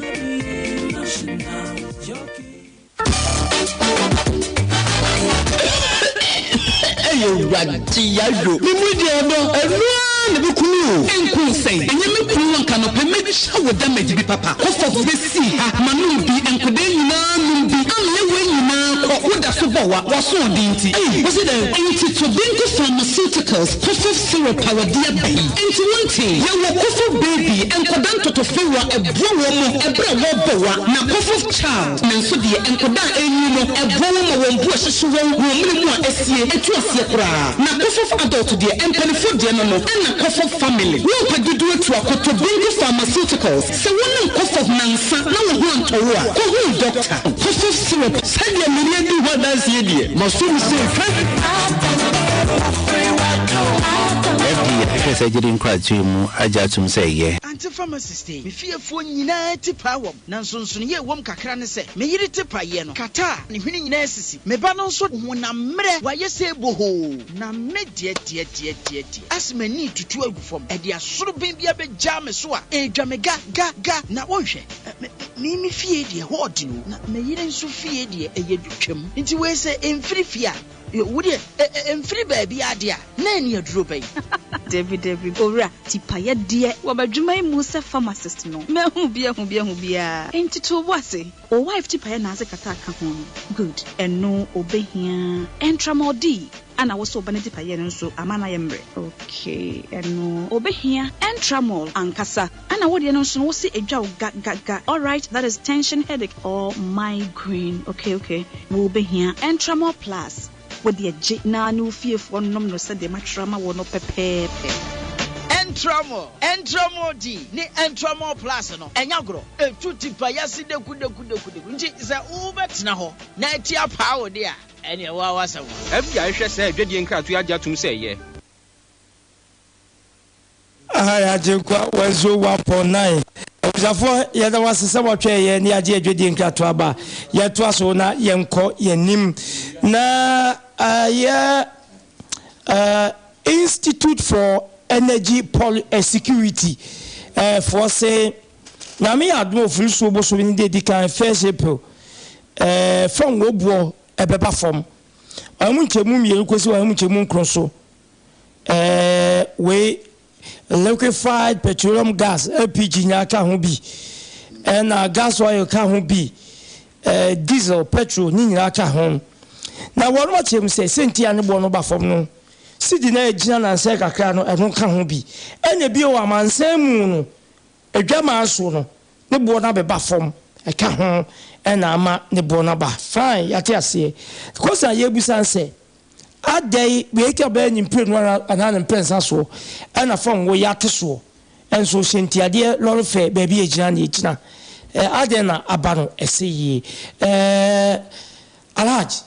Ɛyɛ awurade yayo. Me mu deɛ ɔdɔ ɛno ara na ɛbɛku me o. Ɛnku wo sɛn? Ɛnyɛ me kunu anka anɔpa yi mɛtwa wo damage bi papa. Kɔfɔf bɛsii ha ma nom bi nkwadaa nyinaa nom bi ameɛ wei nyinaa kɔ wo da so bɔ wa w'asoɔden nti ei wo se dɛn? Nti Tobinco Pharmaceuticals Kɔfɔf syrup a wɔde aba yi nti wo ntee? Yɛwɔ Kɔfɔf baby nkwadaa ntɔtɔfewa ɛboa wɔn mo ɛberɛ a wɔrebɔ wa na Kɔfɔf Child, nanso deɛ nkwadaa a ɛrenyin no, ɛboa wɔn ma wɔn bo hyehye wɔn wɔ mmerɛ mu a asie ɛtu aseɛ koraa. Na Kofov Adult deɛ, mpaninfoɔ deɛ no no, ɛna Kofov Family. Worepɛ dodoɔ atu akɔtɔ Bingo Pharmaceuticals. Sɛ wonom Kofov nansa na wo ho antɔ wo a, kɔhunu dɔkta. Kofov Syrup. Sɛdeɛ mene adi ho adanseɛ deɛ, maso mu sei, hwɛ! FDA ahwehwɛ sɛ gyidi nkratoɔ mu agye atom sɛ ɛyɛ. Ante pharmacist yi, me fiefoɔ nyinaa ti paa wɔm. Na nsonsonoeɛ a ɛwom kakra ne sɛ, me yere te paeɛ no, kata a ne hwene nyinaa sisi. Me ba no nso honam mmerɛ, wayɛ sɛ bohoo. Na me deɛ deɛ deɛ deɛ deɛ, ase m'ani retutu agu fam, ɛde asoroben bi abɛgyaa me so a, ɛredwa me ga ga ga. Na wonhwɛ, me, me, me fie deɛ, ɛhɔ ɔden o, na me yere nso fie deɛ, ɛyɛ dutwam. Nti wei sɛ ɛmfiri fie a, Wo deɛ, ɛmfiri baabiara deɛ a, na ɛne aduro bɛn? Dabi, dabi, Owura, tipayɛ deɛ, wɔ m'adwuma yi mu sɛ pharmacist no, mahu bi ahu bi ahu bi ara. Enti to wo bo ase. Wo wife tipayɛ na adze kata ka ho no, good. Ɛno obehia. Ɛntramol D, ana wo se wo ba no tipayɛ no nso ama no ayɛ mmerɛ? Okay, ɛno obehia. Ɛntramol ankasa. Ana wo deɛ no nso no wo se edwa wo ga ga ga alright that is tension headache or migraine okay okay wo bɛ hia Entramol plus wo deɛ gye na ne wo fiefoɔ nnom no sɛdeɛ matwerɛ ama wo no pɛpɛɛpɛ. Entramol, Entramol D ne Entramol Plus no, ɛnyɛ agorɔ. Ɛtu tipa yase dekudeku-dekudeku. Nti sɛ wobɛtena hɔ na ati apaa wo de a, ɛneɛ wo ara w'asɛm. FDA ahwehwɛ saa adwadie nkratoɔ yi agye atom sɛ ɛyɛ. Aha yɛ Agyenkwa 101.9. Abusuafoɔ yɛda mo ase sɛ moatwɛn yɛn ne yɛagye adwadie nkratoɔ aba. Yɛtoa so na yɛnkɔ yɛn anim. Na yɛ Institute for Energy Poli Security foɔ se Nyame yɛ adom a Oforisuo bosome no da edi kan, first April, fango boɔ ɛbɛba fam. Ɔha mu nkyɛmu mmienu kɔsi ɔha mu nkyɛmu nkron so. Ɛɛ wei liquefied petroleum gas, LPG, nyinaa ka ho bi. Ɛna gas oil ka ho bi. Ɛɛ diesel, petrol ne nyinaa ka ho. Na wɔn akyerɛ mu sɛ sɛnti a ne boɔ no ba fam no, sidi na egyina nansɛn kakra no ɛno ka ho bi. Ɛna bio amansan mu no, adwaman so no, ne boɔ no abɛba fam. Ɛka ho ɛna ama ne boɔ no aba. Fine, yɛate aseɛ. Question a yɛrebisa ne sɛ, Adɛn, wei ka bɛyɛ ne mprenu anaa ne mprɛnsa soɔ ɛna fam wɔ yi ate soɔ nso hyɛ ntiadeɛ lɔre fɛ baabi a ɛgyina na ɛgyina eh, adɛn na aba no ɛsɛ yie eh, Alhaj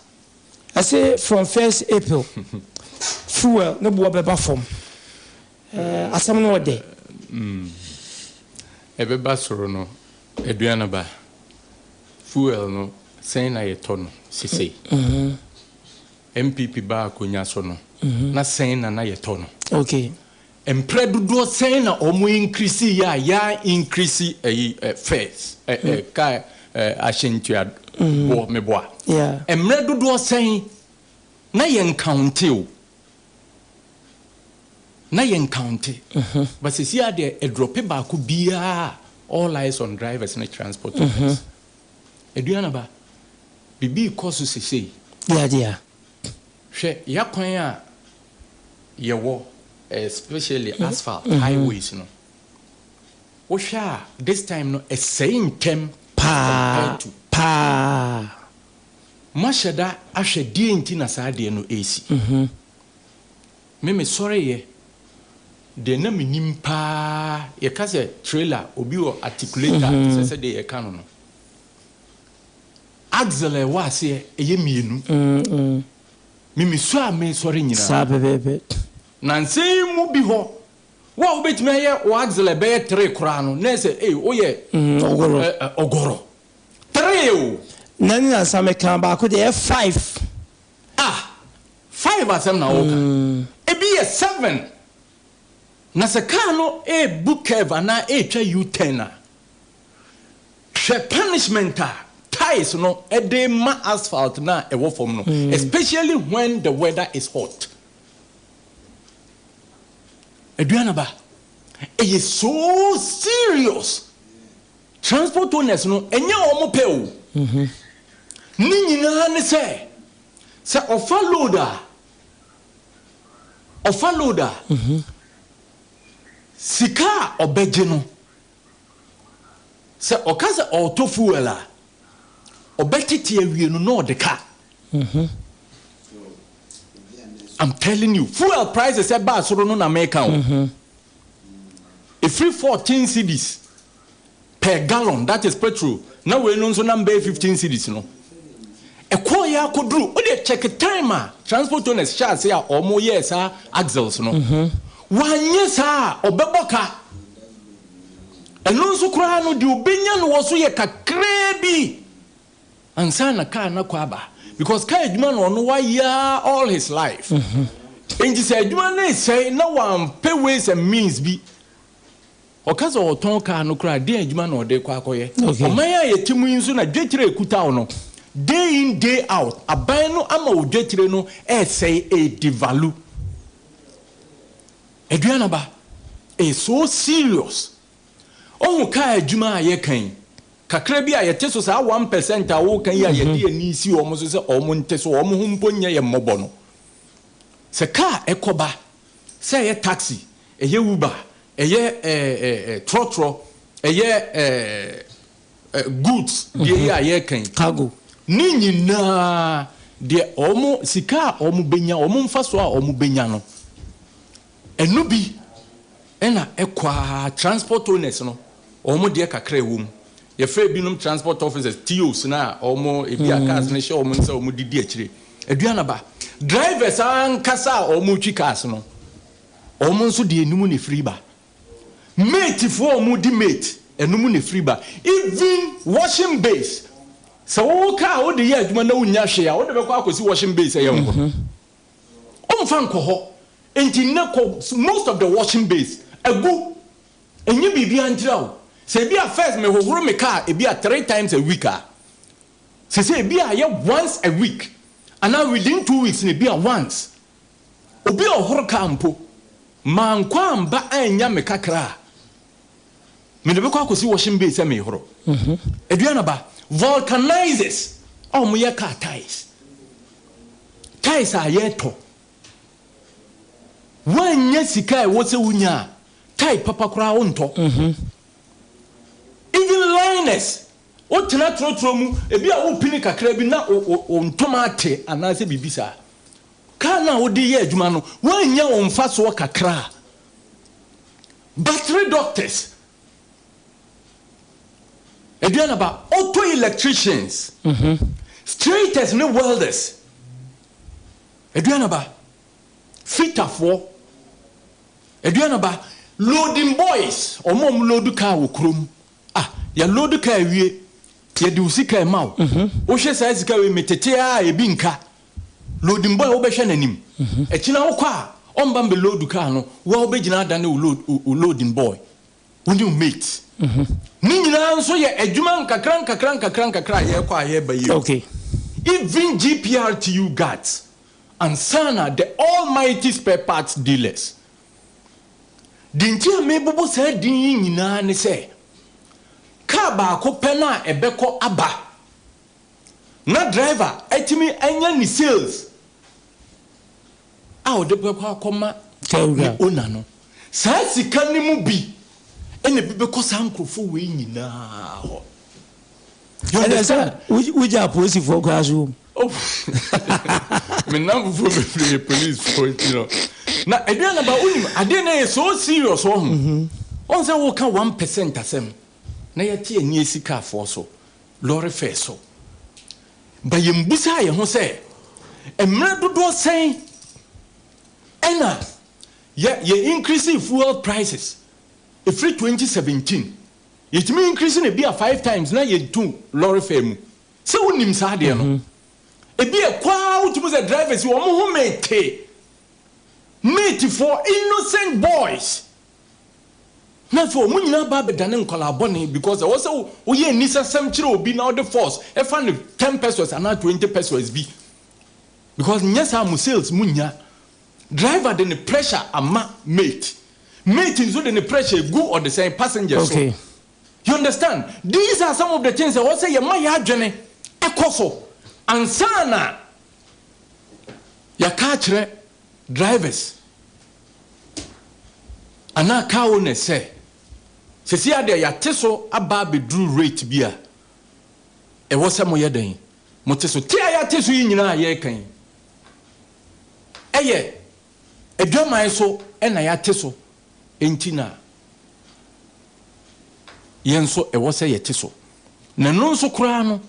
ɛse from first April fuel ne boɔ bɛba fam eh, asɛm no ɔdɛ. Mm, ɛbɛba soro no aduan aba fuel no sɛn na yɛtɔ no sesei. NPP baa akonya so no, na sɛn na na yɛtɔ no? Okay. Mprɛ dodoɔ sɛn na wɔn increase yɛ a yɛa increase ɛyi ɛ fares ɛ ɛ car ɛ ahyɛntua boɔ meboa? Yeah. Mmerɛ dodoɔ sɛn? Na yɛn counte o. Na yɛn counte. But sɛsi ara deɛ ɛdrɔpe baako biara a, all eyes on drivers ne transport owners. Aduanaba, biribi rekɔ so sesei. Deɛ deɛ. Hwɛ y'akwan a yɛwɔ especially asphalt highways no. Wohwɛ a this time no ɛsɛe ntɛm as Paa compared to. paa. Moahyɛ da ahwɛ deɛn nti na saa adeɛ no resi? Me mesɔreeɛ, deɛ na menim pa ara, yɛka sɛ trailer, obi wɔ articulator te sɛ sɛdeɛ yɛka no no, axle a ɛwɔ aseɛ ɛyɛ mmienu. Me mesɔ a mesɔre nyinaa. Saa pɛpɛɛpɛ. Nansa yi mu bi hɔ, wo a wobɛtumi ayɛ wo axle a ɛbɛyɛ three koraa no, na ɛsɛ ei woyɛ Ɔgɔrɔ. ɔgɔrɔ. Three o! Na ne nansa mekaa baako deɛ ɛyɛ five. Ah! Five asɛm na woka. Ebi yɛ seven. Na sɛ car no rebu curve anaa ɛretwa U-turn a, hwɛ punishment a tyres no de rema asphalt no a ɛwɔ fam no, especially when the weather is hot. Aduanaba, ɛyɛ so serious. Transport owners no, ɛnyɛ wɔn pɛ o. Ne nyinaa ne sɛ, sɛ ɔfa load a, ɔfa load a, sika a ɔbɛgye no, sɛ ɔka sɛ ɔretɔ fuel a, ɔbɛtete awie no na ɔde ka. I'm telling you, fuel prices ɛbaa soro no na meka o. Ɛfiri 14 cedis per gallon, that is petrol, na wei no nso nam bɛyɛ 15 cedis no, ɛkɔeɛ ara kɔduru, wo deɛ check time a transport owners hyɛɛ aseɛ a wɔyɛɛ saa axles no, wanyɛ saa a ɔbɛbɔ ka. Ɛno nso koraa no deɛ ɔbɛnya no wɔ so yɛ kakraa bi ansa na car no akɔ aba because car adwuma na ɔno wayɛ ara all his life. Enti sɛ adwuma no resɛe na wampɛ ways and means bi Ɔka sɛ ɔretɔn kaa no koraa a, deɛn adwuma na ɔde rekɔ akɔyɛ? Ɔman a yɛte mu yi nso na dwetire a ɛkuta wo no, day in day out, aban no ama wo dwetire no resɛe, ɛredevalue. Aduanaba, ɛyɛ so serious. Wohu kaa adwuma a yɛka yi, kakra bi a yɛte so, saa 1% a woreka yi a yɛde yɛn ani si wɔn so sɛ wɔn nte so, wɔn ho mpo nyɛ yɛn mmɔbɔ no, sɛ kaa ɛkɔba, sɛ ɛyɛ taxi, ɛyɛ Uber, ɛyɛ trɔtrɔ, ɛyɛ goods deɛ yi a yɛreka yi. Cargo. Ne nyinaa deɛ wɔn sika a wɔn bɛnya, wɔn mfasoɔ a wɔn bɛnya no, ɛno bi ɛna ɛkɔ ara transport owners no wɔn deɛ kakra ɛwɔ mu. Yɛfrɛ ebinom transport officers, TOs no a wɔn ebi a cars no hyɛ wɔn nsa a wɔn de di akyire. Aduanaba, drivers ankasa a wɔretwi cars no, Wɔn nso deɛ ɛno mu na ɛfiri ba. Mate foɔ a wɔn di mate, ɛno mu na ɛfiri ba. Even washing base, sɛ wo wo car wode yɛ adwuma na wonnya hwee a, wode bɛkɔ akɔsi washing base ɛyɛ nko. Womfa nkɔ hɔ. Nti nnɛ kɔ most of the washing base, agu. Ɛnyɛ biribiara ntira o. Sɛ ebi a first mehohoro me car ebi a three times a week a, sesei ebi a ayɛ once a week anaa within 2 weeks no ebi a once. Obi a ɔhoro kaa mpo, mankɔ amba annya me kakra a, mede bɛkɔ akɔsi washing bay sɛ merehoro. Aduanaba, vulcanizers a wɔyɛ kaa tyres, tyres a yɛtɔ. Woannya sika a ɛwɔ sɛ wonya a, tyre papa koraa wontɔ. Even liners, wotena trɔtrɔ mu, ebi a wopini kakra bi na wo ntoma ate anaasɛ biribi saa. Car no a wode yɛ adwuma no, woannya wo mfasoɔ kakra a? Battery doctors, Aduanaba, auto electricians, straighters ne welders, Aduanaba, fitafoɔ, Aduanaba, loading boys, wɔn a wɔload car wɔ kurom. Ah, yɛload car awie, yɛde wo sika rema wo. Wohwɛ saa sika wei, metete ara a ebi nka. Loading boy wobɛhwɛ n'anim. Akyina wokɔ a ɔmba mbɛ load car no, wo a wobɛgyina adane wo load wo loading boy, wo ne wo mate. Ne nyinaa nso yɛ adwuma nkakra nkakra nkakra nkakra a yɛkɔ a yɛba yi o. Even GPRTU guards. Ansa na the almighty spare parts dealers. Deɛ nti a merebobɔ saa din yi nyinaa ne sɛ, kaa baako pɛ no a ɛbɛkɔ aba na driver atumi anya ne sales a ɔde bɛkɔ akɔma ne owner no, saa sika no mu bi na ebi bɛkɔ saa nkurɔfoɔ wei nyinaa hɔ. You Ɛnɛ sɛ understand? wogya apolisifoɔ koraa so wom. Oh, me nnamfofoɔ bebree yɛ policefoɔ nti no. Na aduane ba wonim adeɛ no yɛ so serious wɔ ho. Wɔn sɛ woka 1% asɛm na yɛte ani asi kaafoɔ so, lorry fare so. Ba yɛmbusaa yɛn ho sɛ mmerɛ dodoɔ sɛn ɛna yɛ yɛ increase fuel prices ɛfiri 2017 Yɛtumi increase no ebia five times na yɛtu lorry fare mu. Sɛ wonim saa adeɛ no. Ebi ɛkɔ ara wotumi sɛ drivers yi wɔn ho mete. Mate foɔ innocent boys. Na afei wɔn nyinaa ba abɛdane nkwadaa bɔne because ɛwɔ sɛ woyɛ anisasɛm kyerɛ obi na wode force ɛfa no ten pesos anaa 20 pesos bi. Because nyɛ saa mo sales mo nnya. Driver de ne pressure ama mate. Mate nso de ne pressure egu ɔdesɛn passengers so. Okay. You understand? These are some of the things ɛwɔ sɛ yɛma yɛn adwene ɛkɔ so ansa na yɛaka akyerɛ drivers anaa car owners sɛ sɛsi adeɛ yɛate so aba abɛduru rate bi a ɛwɔ sɛ moyɛ dɛn mote so. Te a yɛate so yi nyinaa a yɛreka yi ɛyɛ Adwaman so na yɛate so nti na yɛn nso ɛwɔ sɛ yɛte so. Na ɛno nso koraa no,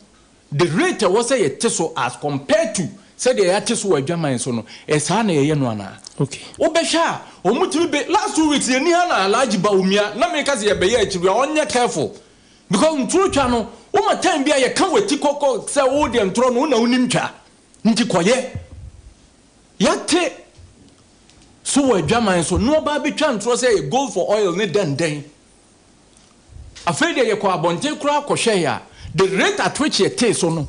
the rate a ɛwɔ sɛ yɛte so as compared to sɛdeɛ yɛate so wɔ adwaman so no, ɛyɛ saa na yɛyɛ no anaa? Okay. Wobɛhwɛ a, wɔtumi bɛ, last 2 weeks yɛnni ha na Alhaji Bawumia, na meka sɛ yɛbɛyɛ akyiri a ɔnyɛ careful because ntoro twa no, woma time bi a yɛka w'ati kɔkɔ sɛ wo deɛ ntorɔ no wo na wonim twa nti kɔyɛ. Yɛate so wɔ adwaman so na ɔbaa bɛtwa ntorɔ sɛ ɛyɛ gold for oil ne dɛndɛn. Afei deɛ yɛkɔɔ abɔnten koraa kɔhwɛeɛ a, the rate at which yɛtee so no,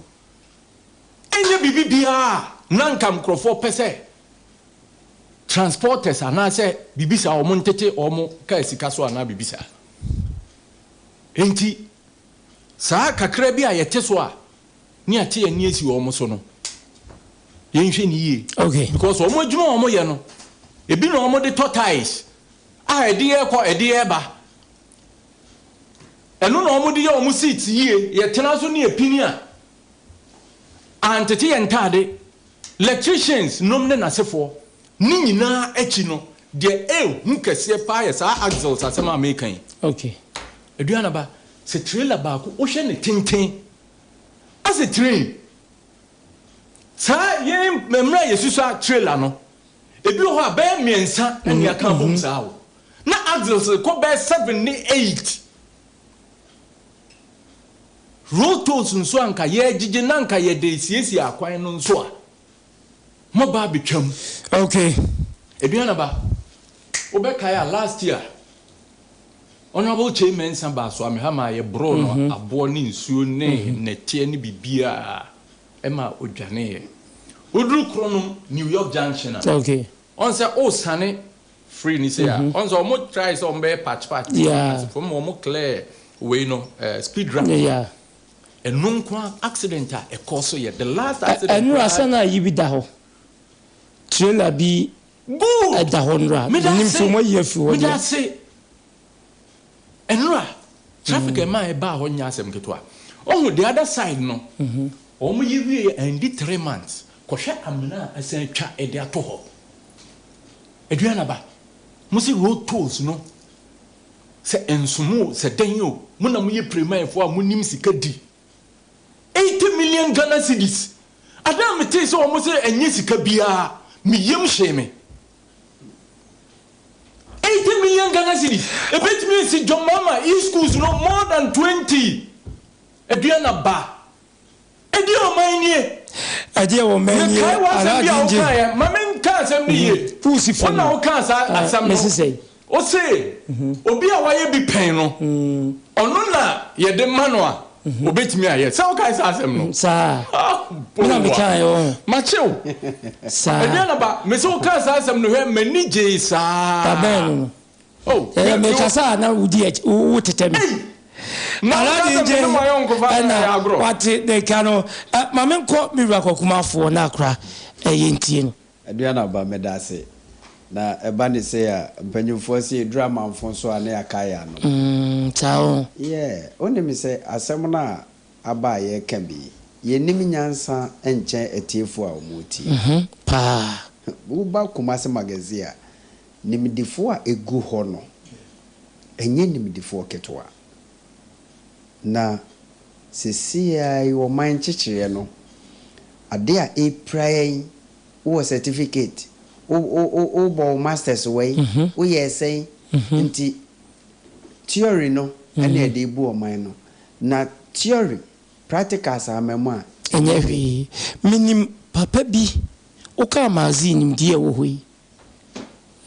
ɛnyɛ biribi biara a na anka nkurɔfoɔ pɛ sɛ transporters anaasɛ biribi saa wɔn ntete wɔn kaa sika so anaa biribi saa. Enti saa kakra bi a yɛte so a ne yɛate yɛn ani asi wɔn so no, yɛnhwɛ no yie. Okay. Because wɔn adwuma a wɔyɛ no, ebi na wɔde tɔ tiles a ɛde yɛ kɔ ɛde yɛ ba. Ɛno na wɔde yɛ wɔn seats yie, yɛtena so ne yɛpini a, antete yɛn ntaade. Electricians nom ne n'asefoɔ, ne nyinaa akyi no, deɛ ɛhu kɛseɛ paa yɛ saa axles asɛm a meka yi. Okay. Aduanaba, sɛ trailer baako, wohwɛ ne tenten Asɛ train saa yɛn mmerɛ a yɛsusua trailer no ebi wɔ hɔ a bɛyɛ mmiɛnsa na yɛaka abom saa o na axles kɔ bɛyɛ seven ne eight road tolls nso anka yɛgyegye na anka yɛde siesie akwan no nso a moba abɛtwam. Okay. Aduanaba wobɛkae a last year Honourable Kyei Mensah baa Soame ha maa yɛboroo no aboɔ ne nsuo ne nnɛteɛ ne biribiara ma ɔdwaneeɛ. Woduru Kronom New York Junction a, ɔn sɛ wosane firi ne sei a, ɔn sɛ wɔn try sɛ wɔn bɛyɛ patch patch bi ase fam wɔn clear wei no speed ramp. Ɛno nko ara accident a ɛkɔɔ so yɛ the last accident Ɛnora koraa. sɛ na ayi bi da hɔ, trailer bi Good! Ɛda hɔ nnora. Meda Menim ase. sɛ wɔayi afiri hɔ Meda deɛ. ase. Nnora, traffic a ɛmaa ɛbaa hɔ nyɛ asɛm ketewa. Wohu, the other side no, wɔyɛ wieeɛ, anndi 3 months, kɔhwɛ amena a asan atwa de ato hɔ. Aduanaba, mose road tolls no, sɛ ɛnsom o, sɛ dɛn o, mo na moyɛ piremanfoɔ a monim sika di. 80 million Ghana cedis. Ada a metee sɛ wɔn sɛ ɛnyɛ sika biara, me yam hyee me. 80 million Ghana cedis. Ebetumi esi John Mahama e-schools no more than 20. Aduana ba. Ɛdeɛ ɔman nie. Ɛdeɛ ɔman nie. Mekae w'asɛm bi a wokaeɛ. Ma menka asɛm no yie. Pusi Wo fam. na wokaa saa asɛm no. Mese sɛn? Wo se obi a wayɛ bi pɛn no, ɔno na yɛde ma no a. Obetumi ayɛ. Sɛ wokae saa asɛm no? Saa. Me na mekae o. Makye wo. Saa. Aduanaba, mese wokaa saa asɛm no, hwɛ, m'ani gyei saa. Da bɛn no no? Oh, Ɛyɛ mekasa a na wodi akyi, wo tetɛ me. Na Alhaji woka sɛ me ne mo ayɔnkofa ɛna ɛyɛ agorɔ. wate ne ka no. Ma menkɔ me wura Kwaku Mafoɔ na akora ɛyɛ ntie no. Aduanaba, meda ase. Na ɛba ne sei a, mpanyimfoɔ se ɛduru amanfo so a na yɛakae yɛn ano. Mm, saa o. Yeah, wonim sɛ asɛm no a aba a yɛreka bi yi, yɛnnim nyansa nkyɛn atiefoɔ a wɔretie. Mhm, paa. Woba Kumasi Magazine a, nimdefoɔ a ɛgu hɔ no, ɛnyɛ nimdefoɔ ketewa. Na seesei ara yi ɔman nkyekyereɛ no, adeɛ a ɛrepira yɛn, wowɔ certificate, wo wo wo wobɔ wo masters wɔ yi, woyɛɛ sɛn, nti theory no na yɛde rebu ɔman no. Na theory, practicals amma mu a, Ɛnyɛ hwee. Menim papa bi, wokaa magazine nimdeɛ a ɛwɔ hɔ yi,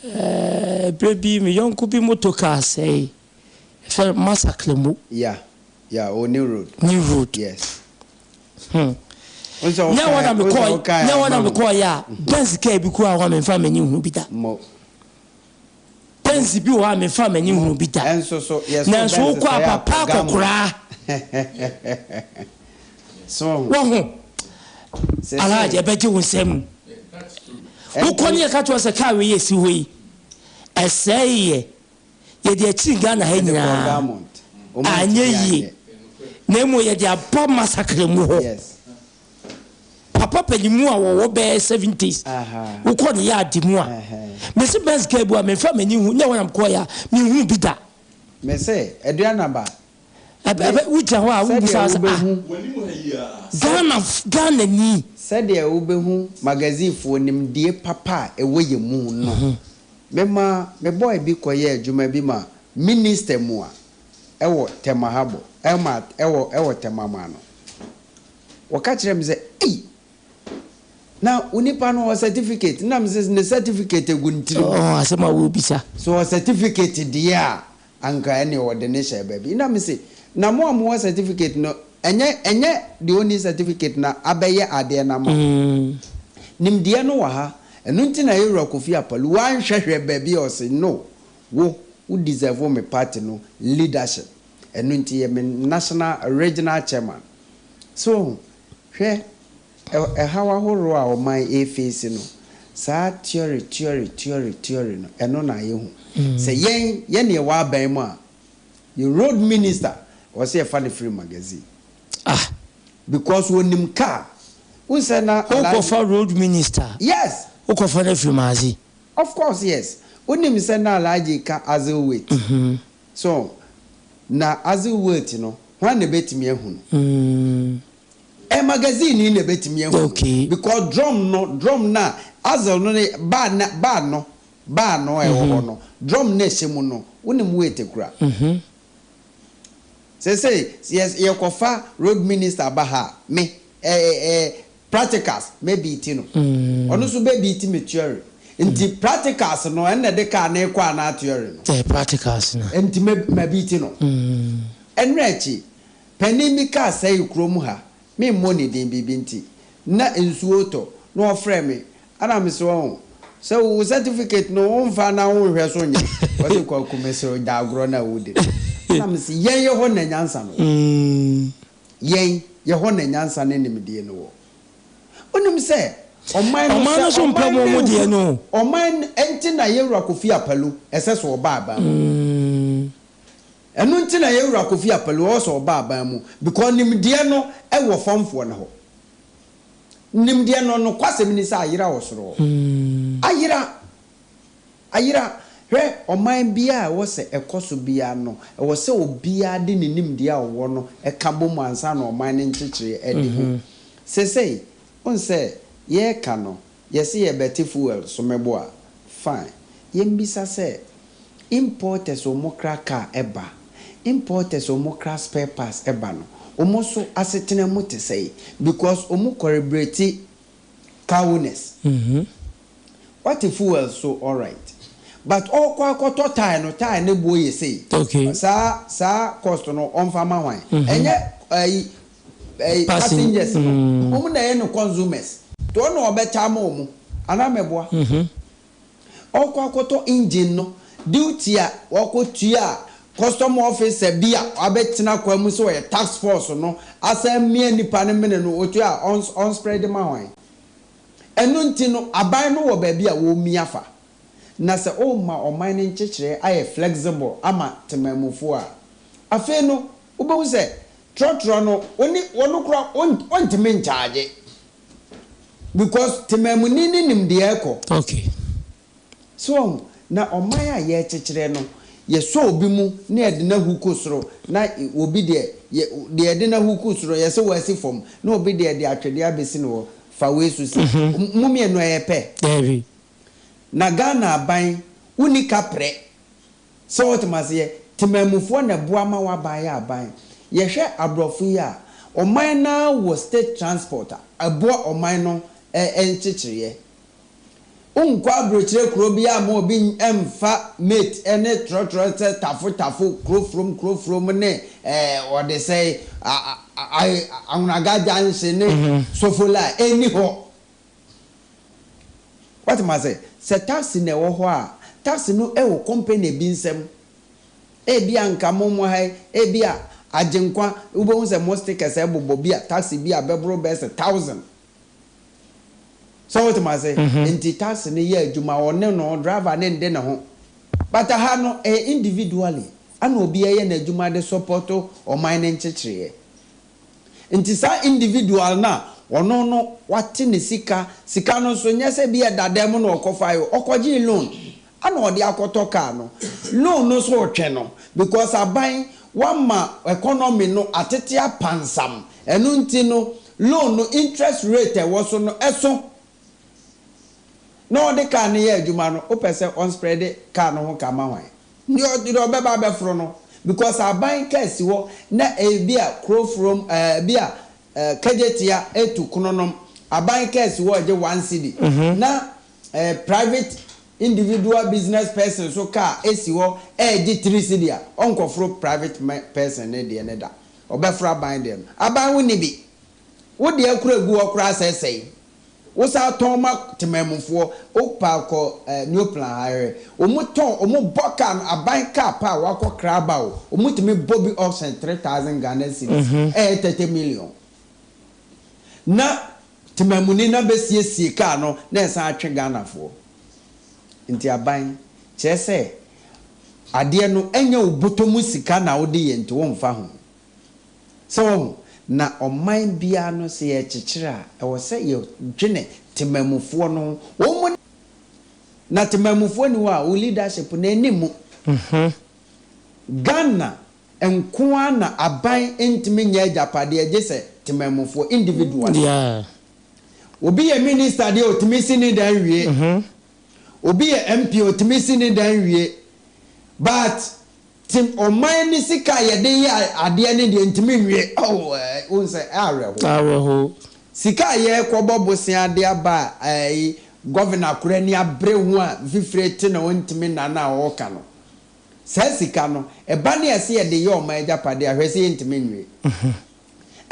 ɛɛ, berɛ bi me yɔnko bi motor car sɛee. Yɛfrɛ no Masa Klemo. Yeah, yeah, oh New Road. New Road. Yes. Hmm. Nyɛ hɔ na mekɔɔ, nyɛ hɔ na mekɔɔ yɛ a, Benz kaa bi koraa hɔ a memfa m'ani nhunu bi da. Mo. Benz bi wɔ hɔ a memfa m'ani nhunu bi da. Ɛnso so, yɛ so Nanso Benz wokɔ a sɛe papa akɔ Gamo. akɔkoraa. So ho. Wahu. Sɛ Alhaji, sɛ. ɛbɛgye wo nsam. Wokɔ ne yɛka kyerɛ wo sɛ kaa wei yɛ si hɔ yi, ɛsɛe yɛ. Yɛde akyiri Ghana ha Yɛde kɔɔ nyinaa. Garmont. Wɔn Anyɛ antumi yie. anyɛ. Na mmom yɛde aba massacre mu hɔ. Yes. Papa panimu a wɔwɔ bɛyɛ 70s. Aha. Wokɔ ne yard mu a. Ɛhɛn. Mese Benz car bi a memfa m'ani nhu, nyɛ hɔ na mekɔeɛ a, menhuu bi da. Mese, Aduanaba, Ɛbɛ, ɛbɛ, wogyina hɔ a Sɛdeɛ wobisa sɛ, ah, wobɛhu. Ghana, Ghanani. Sɛdeɛ wobɛhu magazinefoɔ nimdie papa a ɛwɔ yɛn mu no. Mema me boy bi kɔyɛɛ adwuma bi ma minister mu a ɛwɔ Tema Harbour, ɛma ɛwɔ ɛwɔ Tema ma no. Wɔka kyerɛɛ me sɛ, Ei! Na onipa no ɔwɔ certificate? Nna mese, Ne certificate gu ne tirim. Ɔɔ, asɛm a worebisa. Sɛ ɔwɔ certificate deɛ a, anka ɛneɛ wɔde no hyɛɛ baabi. Nna mese, Na mo a mowɔ certificate no, ɛnyɛ ɛnyɛ deɛ ɔnni certificate na abɛyɛ adeɛ no ama wo. Nimdeɛ no wɔ ha, Ɛno nti na yɛwura Kofi Apalu wanhwɛhwɛ baabi a ɔse no wo wo deserve me party no leadership ɛno nti yɛ me national regional chairman. So wahu? Hwɛ ɛhaw ahoroɔ a ɔman ɛɛface no saa theory theory theory theory no ɛno na ayɛ hu. Sɛ yɛn yɛne yɛwɔ aban mu a yɛ road minister ɛwɔ sɛ yɛfa no firi magazine. Ah. Because onim car. Wohu sɛ na Wo Alhaji. kɔ fa road minister. Yes. Wo kɔ fa no afiri Maazi. Of course yes. Wonim sɛ na Alhaji ka axle weight. So na axle weight no hwan na ebetumi ahu no? Ɛ magazine yi na ebetumi ahu no. Okay. Because drum no drum no a axle no ne bar no bar no bar no a ɛwɔ hɔ no drum no a ɛhyɛ mu no wonim weight kura? Seesei sɛ yɛkɔfa road minister ba ha a, me eh eh practicals mɛ beat no. Ɔno nso bɛ beat me theory. Nti practicals no ɛno na ɛde car no rekɔ anaa theory no? Ɛyɛ practicals no. Nti mɛ mɛ beat no. Ɛnora akyi, panin bi car sɛee kurom ha, Memmɔ ne din biribi nti. Na nsuo retɔ, na ɔfrɛɛ me, ɛna mese ɔho, sɛ wo certificate no womfa na wonhwɛ so nyɛ? Ɔse Kwaku mese wo gya agorɔ no a wodi no. Ɛna mese yɛn yɛ hɔ na nyansa no wɔ. Yɛn yɛ hɔ na nyansa ne nimdie no wɔ. Wonim sɛ ɔman no Ɔman sɛ no nso mpɛ ɔman mo no mo deɛ nhu no. ɔman no ɛnti na yɛwura Kofi Apalu ɛsɛ sɛ ɔba aban mu. Ɛno nti na yɛn wura Kofi Apalu ɔwɔ sɛ ɔba aban mu because nimdeɛ no wɔ famfoɔ no hɔ. Nimdeɛ no nokwasɛm ni sɛ ayera wɔ soro hɔ. Ayera! Ayera! Hwɛ ɔman biara a ɛwɔ sɛ ɛkɔ so biara no ɛwɔ sɛ obiara de ne nimdeɛ a ɔwɔ no ka bɔ mu ansa na ɔman no nkyekyereɛ adi ho. Seesei wohu sɛ yɛreka no yɛse yɛbɛte fuel so mɛbo a, fine. Yɛmmisa sɛ, importers ɔmo kra car ɛba, importers ɔmo kra spare parts ɛba no, ɔmo so asetena mu te sɛn? Because ɔmo kɔrebreti car owners. Wate fuel so alright, but ɔɔkɔ akɔtɔ tyre no, tyre no boɔ yɛ sei. Okay. Saa saa cost no ɔmfa ma hwan? Ɛnyɛ. ɛyi ɛyi passengers no. Wɔn na ɛyɛ no consumers. Nti ɔno na ɔbɛkyɛ ama wɔn. Anaa mɛboa? Ɔkɔ akɔtɔ engine no, duty a ɔkɔ tua a custom officer bi a wabɛtena kwan mu sɛ ɔyɛ task force no asan amia nipa no mene no, ɔtua a ɔn spread ma hwan? Ɛno nti no aban no wɔ baabi a wɔmia fa. Na sɛ woma ɔman no nkyekyereɛ ayɛ flexible ama temanmufoɔ a, afei no wobɛhu sɛ trɔtrɔ no wo ne wɔn koraa wɔntumi nkyagye because temanmuni no nim deɛ ɛrekɔ. Okay. So wahu? Na ɔman a yɛrekyekyerɛ no, yɛsɔ obi mu na yɛde no ahuku soro, na obi deɛ, yɛ, deɛ yɛde no ahuku soro, yɛse wasi fam, na obi deɛ yɛde atwedeɛ abɛsi no hɔ, fa wei so si. Mo mmienu ɛyɛ pɛ? Daabi. Na Ghana aban, wonni kaprɛ. Sɛ wote m'aseɛ? Temanmufoɔ na ɛboa ma w'aban yɛ aban. Yɛhwɛ aborɔfo yi a, ɔman no ara wɔ state transport a ɛboa ɔman no nkyekyereɛ. Wonkɔ aburokyire kuro biara mma obi mfa mate ne trɔtrɔ sɛ tafo tafo kuro from kuro from ne wɔde sɛe Anwonaga junction ne Sofola a, ɛnni hɔ. Woate m'ase? Sɛ taxi na ɛwɔ hɔ a, taxi no wɔ company bi nsam. Ebia nka mo mo ha yi, ebia Agyenkwa, wobɛhu sɛ mo stickers bobɔ bi a taxi bi a bɛboro bɛyɛ sɛ thousand. So wote m'ase? Nti taxi no yɛ adwuma, ɔne no, driver no nde ne ho. But aha no, ɛyɛ individually, ɛna obiara yɛ n'adwuma de support ɔman no nkyekyereɛ. Nti saa individual no a ɔno no wate ne sika, sika no nso nyɛ sɛ bi a ɛda dan mu na ɔkɔfae o, ɔkɔgyee loan ɛna ɔde akɔtɔ car no. Loan no nso retwe no because aban wama economy no atete apansam, ɛno nti no loan no interest rate a ɛwɔ so no ɛso. Na ɔde car no yɛ adwuma no, wopɛ sɛ ɔnspreade car no ho ka ma hwan? Deɛ deɛ ɔbɛba abɛforo no because aban car si hɔ na ebi a kuro from ɛɛ bi a ɛɛ kagyetia etu kononom aban car si hɔ ɛgye one cedi na ɛɛ private individual business person so car esi hɔ ɛɛgye three cedi a ɔnkɔforo private person ne deɛ ne da ɔbɛforo aban deɛ no aban wo ni bi wo deɛ koro egu hɔ koraa sɛsɛe. Wo san tɔn ma temanmufoɔ, wo pa kɔ eh, Neoplan ha hwɛ, wɔn tɔn, wɔn bɔ car no, aban car pa a wakɔ kra aba o, wɔn tumi bɔ bi auction 3000 Ghana cedis, ɛyɛ 30 million. Na temanmuni na bɛ siesie car no na ɛsan atwe Ghanafoɔ. Nti aban, kyerɛ sɛ adeɛ no ɛnyɛ wo bɔtɔ mu sika na wode yɛ nti wo nfa ho. Sɛ wahu? Na ɔman biara no, sɛ yɛrekyekyere a, ɛwɔ sɛ yɛdwene temanmufoɔ no ho. Wɔn Na temanmufoɔ nni hɔ a, wo leadership no ɛnni mu. Ghana nko ara na aban ntumi nyɛ agyapadeɛ gye sɛ temanmufoɔ, individually. Obi yɛ minister deɛ ɔtumi si ne dan wie. Obi yɛ MP ɔtumi si ne dan wie. But Te ɔman no sika a yɛde yɛ adeɛ no deɛ ntumi nwie oh eh wohu sɛ ɛyɛ awerɛhoɔ. Awerɛhoɔ. Sika a yɛrekɔbɔ bosea de aba a ɛyi governor koraa ani abere ho a mfifire te na ɔntumi nna no a ɔreka no saa sika no ɛba ne ɛsɛ yɛde yɛ ɔman agyapadeɛ a hwɛ sɛ yɛntumi nwie.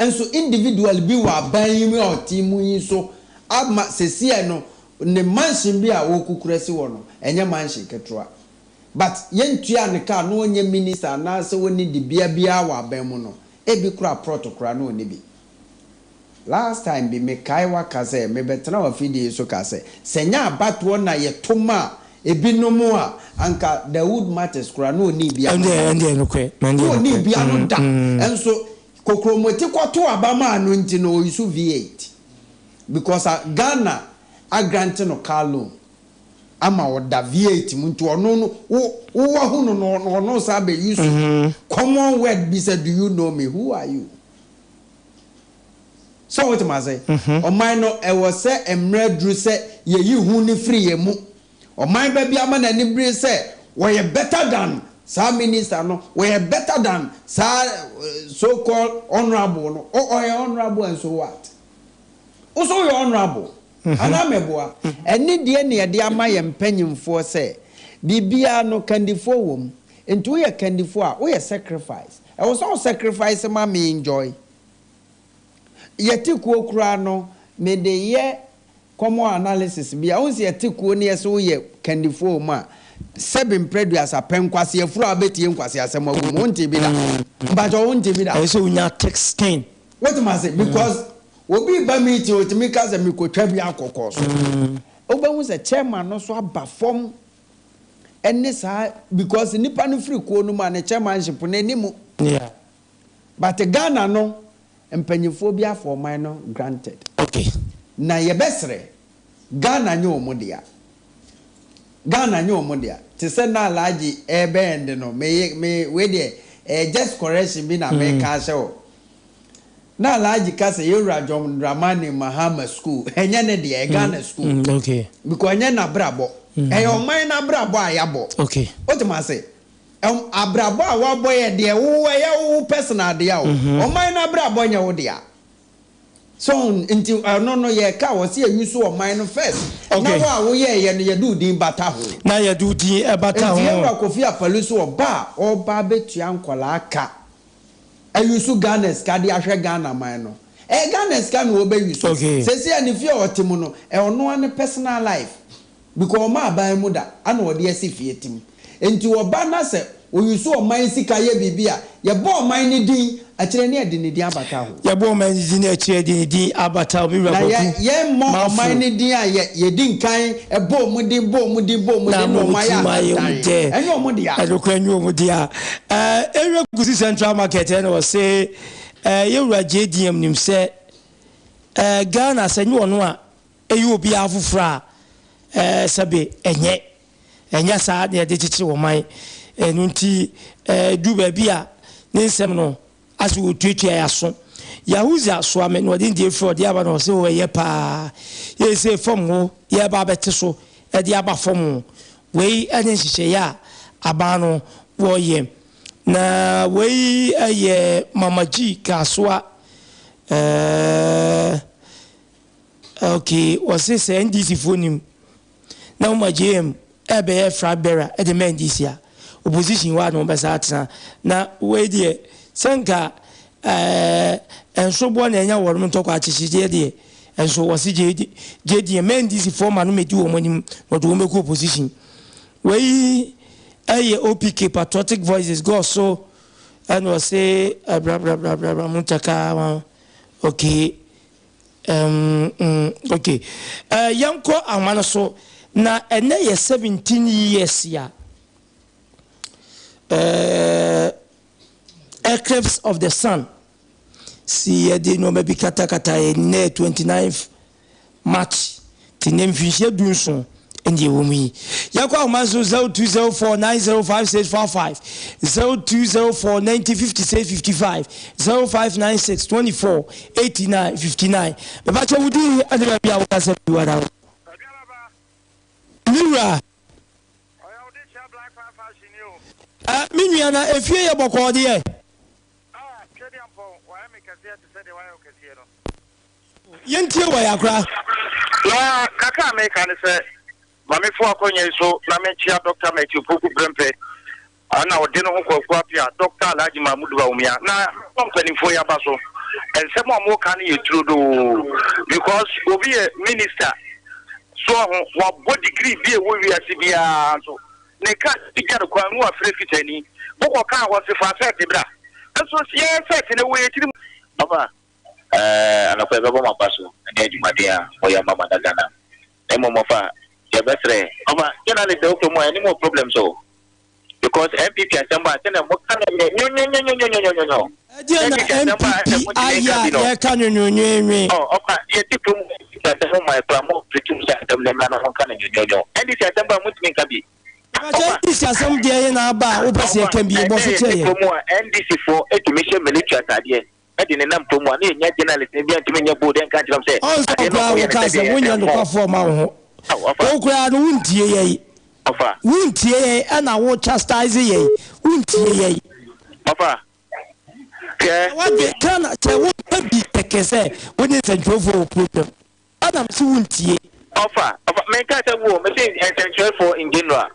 Nso individual bi wɔ aban yi mu a ɔte mu yi so ama sɛsiɛ no ne mansion bi a ɔrekukura si hɔ no ɛnyɛ mansion ketewa. But yɛntua no ka na ɔnyɛ minister anaasɛ ɔnni dibea biara wɔ aban mu no, ebi koraa prɔto koraa na ɔnni bi. Last time bi mekae waka sɛ mebɛtena w'afidie yi so kaa sɛ, sɛ nyɛ abatoɔ na yɛto maa ebinom a, anka Dawood Matters koraa na ɔnni bi ano Ɛndeɛ da. ɛndeɛ nokorɛ, Na ɛndeɛ ɔnni nokorɛ. bi ano da. Nso Kokromoti kɔtoo aba maa no nti no ɔuse V8 because Ghana agrante no car loan. ama ɔda V8 mu nti ɔno no wo wo wahu no no ɔno san bɛ use common word bi sɛ do you know me who are you sɛ wote ma ase ɔman no ɛwɔ sɛ mmerɛ duru sɛ yɛyi hu no firi yɛn mu ɔman ba bi ama n'ani bere sɛ wɔyɛ better than saa minister no wɔyɛ better than saa so called honourable no ɔyɛ honourable and so what wo so woyɛ honourable Anaa meboa? Ɛne deɛ na yɛde ama yɛn mpanyimfoɔ sɛ, biribiara no, kandifoɔ wɔ mu. Nti woyɛ kandifoɔ a, woyɛ sacrifice. Ɛwɔ sɛ wo sacrifice ma me enjoy. Yɛte kuo koraa no, mede yɛ common analysis bi a, wohu sɛ yɛte kuo na yɛse woyɛ kandifoɔ wɔ mu a, sɛbe mprɛduasa pɛ nkwaseafuro a wobɛtie nkwaseasɛm agu mu, wontee bi da? Mpakyɛw wontee bi da? Ɛyɛ sɛ wonya thick skin. Wote m'ase? Because obi reba meeting otumi ka sɛ mekɔtwa bi akɔ kɔɔ so. Wobɛhu sɛ chairman no nso aba fam ɛne saa because nipa no firi kuo no mu a ne chairmanship no ɛni mu. Yeah. But Ghana no mpanyinfoɔ bi afa ɔman no granted. Okay. Na yɛbɛsrɛ, Ghana nyɛ wɔn dea. Ghana nyɛ wɔn dea. Te sɛ na Alhaji ɛrebɛ end no, me me wei deɛ ɛyɛ just correction bi na meka ahyɛ wo. Na Alhaji ka sɛ Yɛwura John Dramani Mahama school, ɛnyɛ ne dea, ɛyɛ Ghana school. Okay. Because ɛnyɛ n'abrabɔ. Ɛyɛ ɔman no abrabɔ a yɛabɔ. Okay. Wote m'ase? Ɛm abrabɔ a woabɔ yɛ deɛ wo ɛyɛ wo personal dea o. Ɔman no abrabɔ nyɛ wo dea. So nti ɛno no yɛka a wɔse yɛ use ɔman no first. Na Okay. wo a woyɛɛyɛ no yɛde wo din bata ho. Na yɛde wo din bata Nti ho. Yɛwura Kofi Apalu so ɔba a ɔreba abɛtua nkwadaa ka a use Ghana sika de ahwɛ Ghana man no. Ɛyɛ Ghana sika na ɔbɛ use. Okay. Seesei a ne fie a ɔte mu no ɛyɛ ɔno ara ne personal life. Because ɔmma aban mu da ana ɔde asi fie tim. Nti ɔba na sɛ ɔuse ɔman sika yɛ biribi a, yɛbɔ ɔman no din akyire ne yɛde ne din abata ho. Yɛbɔ ɔman no din akyire yɛde ne din abata ho. Me wura Na Kwaku yɛ yɛmmɔ Manfo. ɔman no din a yɛ yɛdi nkan bɔ wɔn din bɔ wɔn din bɔ wɔn Na din ama na wɔn wɔn ayɛ tirim ayɛ wɔn ahantan. dɛ. Ɛnyɛ wɔn dea. Ɛnokorɛ ɛnyɛ wɔn dea. Ɛɛ Ewura Kusi Central Market ɛna ɔse ɛɛ yɛwura JDM nim sɛ ɛɛ Ghana sɛ nyɛ ɔno a Ɛyɛ obiara foforɔ a, ɛɛ, sɛbe ɛnyɛ. Ɛnyɛ saa na yɛde kyekyere ɔman. Ɛno nti, ɛduru baabi a, ne nsɛm no, asɛ ɔtuatua yɛn aso. Yahuza soa me na ɔde ne deɛ firi ɔde aba na ɔse, O ɛyɛ paa. Yei sei fam hɔ, yɛreba abɛte so de aba fam o. Wei ne nhyehyɛeɛ a aban no wɔreyɛ. Na wei yɛ Mama G Kasoa, ɛɛ. Ok wɔse sɛ NDC foɔ nim na wɔma JM ɛbɛyɛ flag bearer de ma NDC a opposition hɔ a na wɔbɛsa atena na wei deɛ sɛ nka ɛɛ nsoboɔ na ɛnya wɔnom ntɔkwa akyekyedeɛ deɛ nso wɔse JDM ma NDC foɔ ma no mɛdi wɔn anim na ɔde wɔn bɛkɔ opposition wei ɛyɛ OPK patriotic voices gɔɔ so ɛna ɔse brabrabrabrabra muntaka ok Um mm ok eh, yɛnkɔ ahoma no so na ɛnɛ yɛ 17 years a eh, eclipse of the sun si yɛde nneɛma bi katakata yɛ nnɛ yɛ 29 March te nnɛ mfinhyia dunson ɛne ɛwɔ mu yi. Yɛkɔ ahoma so 0204 905655, 0204 90 56 55, 0596 24 89 59. Mepakyɛ wo din ɛne baabi a wokasa fi wada. Me wura. Eh, me nua na efie yɛ bɔkɔɔ deɛ. Yɛntie wɔ yɛ akora. Na kakra a meka ne sɛ, ma me fo akɔnya yi so na menkyea Dɔkta Matthew Poku Prempeh a na ɔde ne ho Kwaku Appiah, Dɔkta Alhaji Mahmood Bawumia na mebɔ mpanimfoɔ yi aba so. Nsɛm a wɔka no yɛ turodoo because obi yɛ minister so ɔho wabɔ degree bi a ɛwɔ wiase biara nso ne ka gya no kwan mu afrɛ fitani wokɔ kaa hɔ se fa sɛte bra nso yɛn sɛte no ɛwɔ yɛ tirim. Ɔfa Eh, anɔpa yi bɛbɔ mo aba so ne adwumaden a moyɛ ama Mother Ghana. Na mmom ɔfa, yɛbɛsrɛ, ɔfa, journalist a wokura mu a, yɛne mo wɔ problems o. Because NPP asɛm ba a, sɛnea moka no yɛ nyonyonyonyonyonyonyo. Ɛdeɛn na NPP ayɛ a yɛka nwonwonwenwe? Oh, ɔfa, yɛte kurom hɔ, NPP asɛm mo mmae koraa, mo preach mu sɛ asɛm no mmra na monka no nyonyonyo. NDC asɛm ba a, montumi nka bi. Mepakyɛ NDC asɛm deɛ he na aba a wopɛ sɛ yɛka bi? Bɔ so Ɔfa, ɛnnɛ kyerɛ yɛte yɛn. kurom a, NDC foɔ tumi hyɛ military ataadeɛ. de nenam kurom a na yɛnya journalist no biara ntumi nyɛ bold nka nkyerɛ wɔn sɛ Ɔn sɛ wo adeɛ no a koraa wɔyɛ no wokaa sɛdeɛ sɛ ɛyɛ wonyɛ ɛmfɔn. nokwafoɔ mma wo ho. Ao, ɔfa. Wo koraa no wontie yɛn. Ɔfa. Wontie yɛn ɛna wo chastise yɛn. Wontie yɛn. Ɔfa. Hwɛ. Na wadwen ka na kyɛ woka bi kɛkɛ sɛ wo ne nsɛntwerɛfoɔ wɔ problem. Ɛna mese wontie. Ɔfa. Ɔfa. Menkaa sɛ wo o, mese nsɛntwerɛfoɔ in general.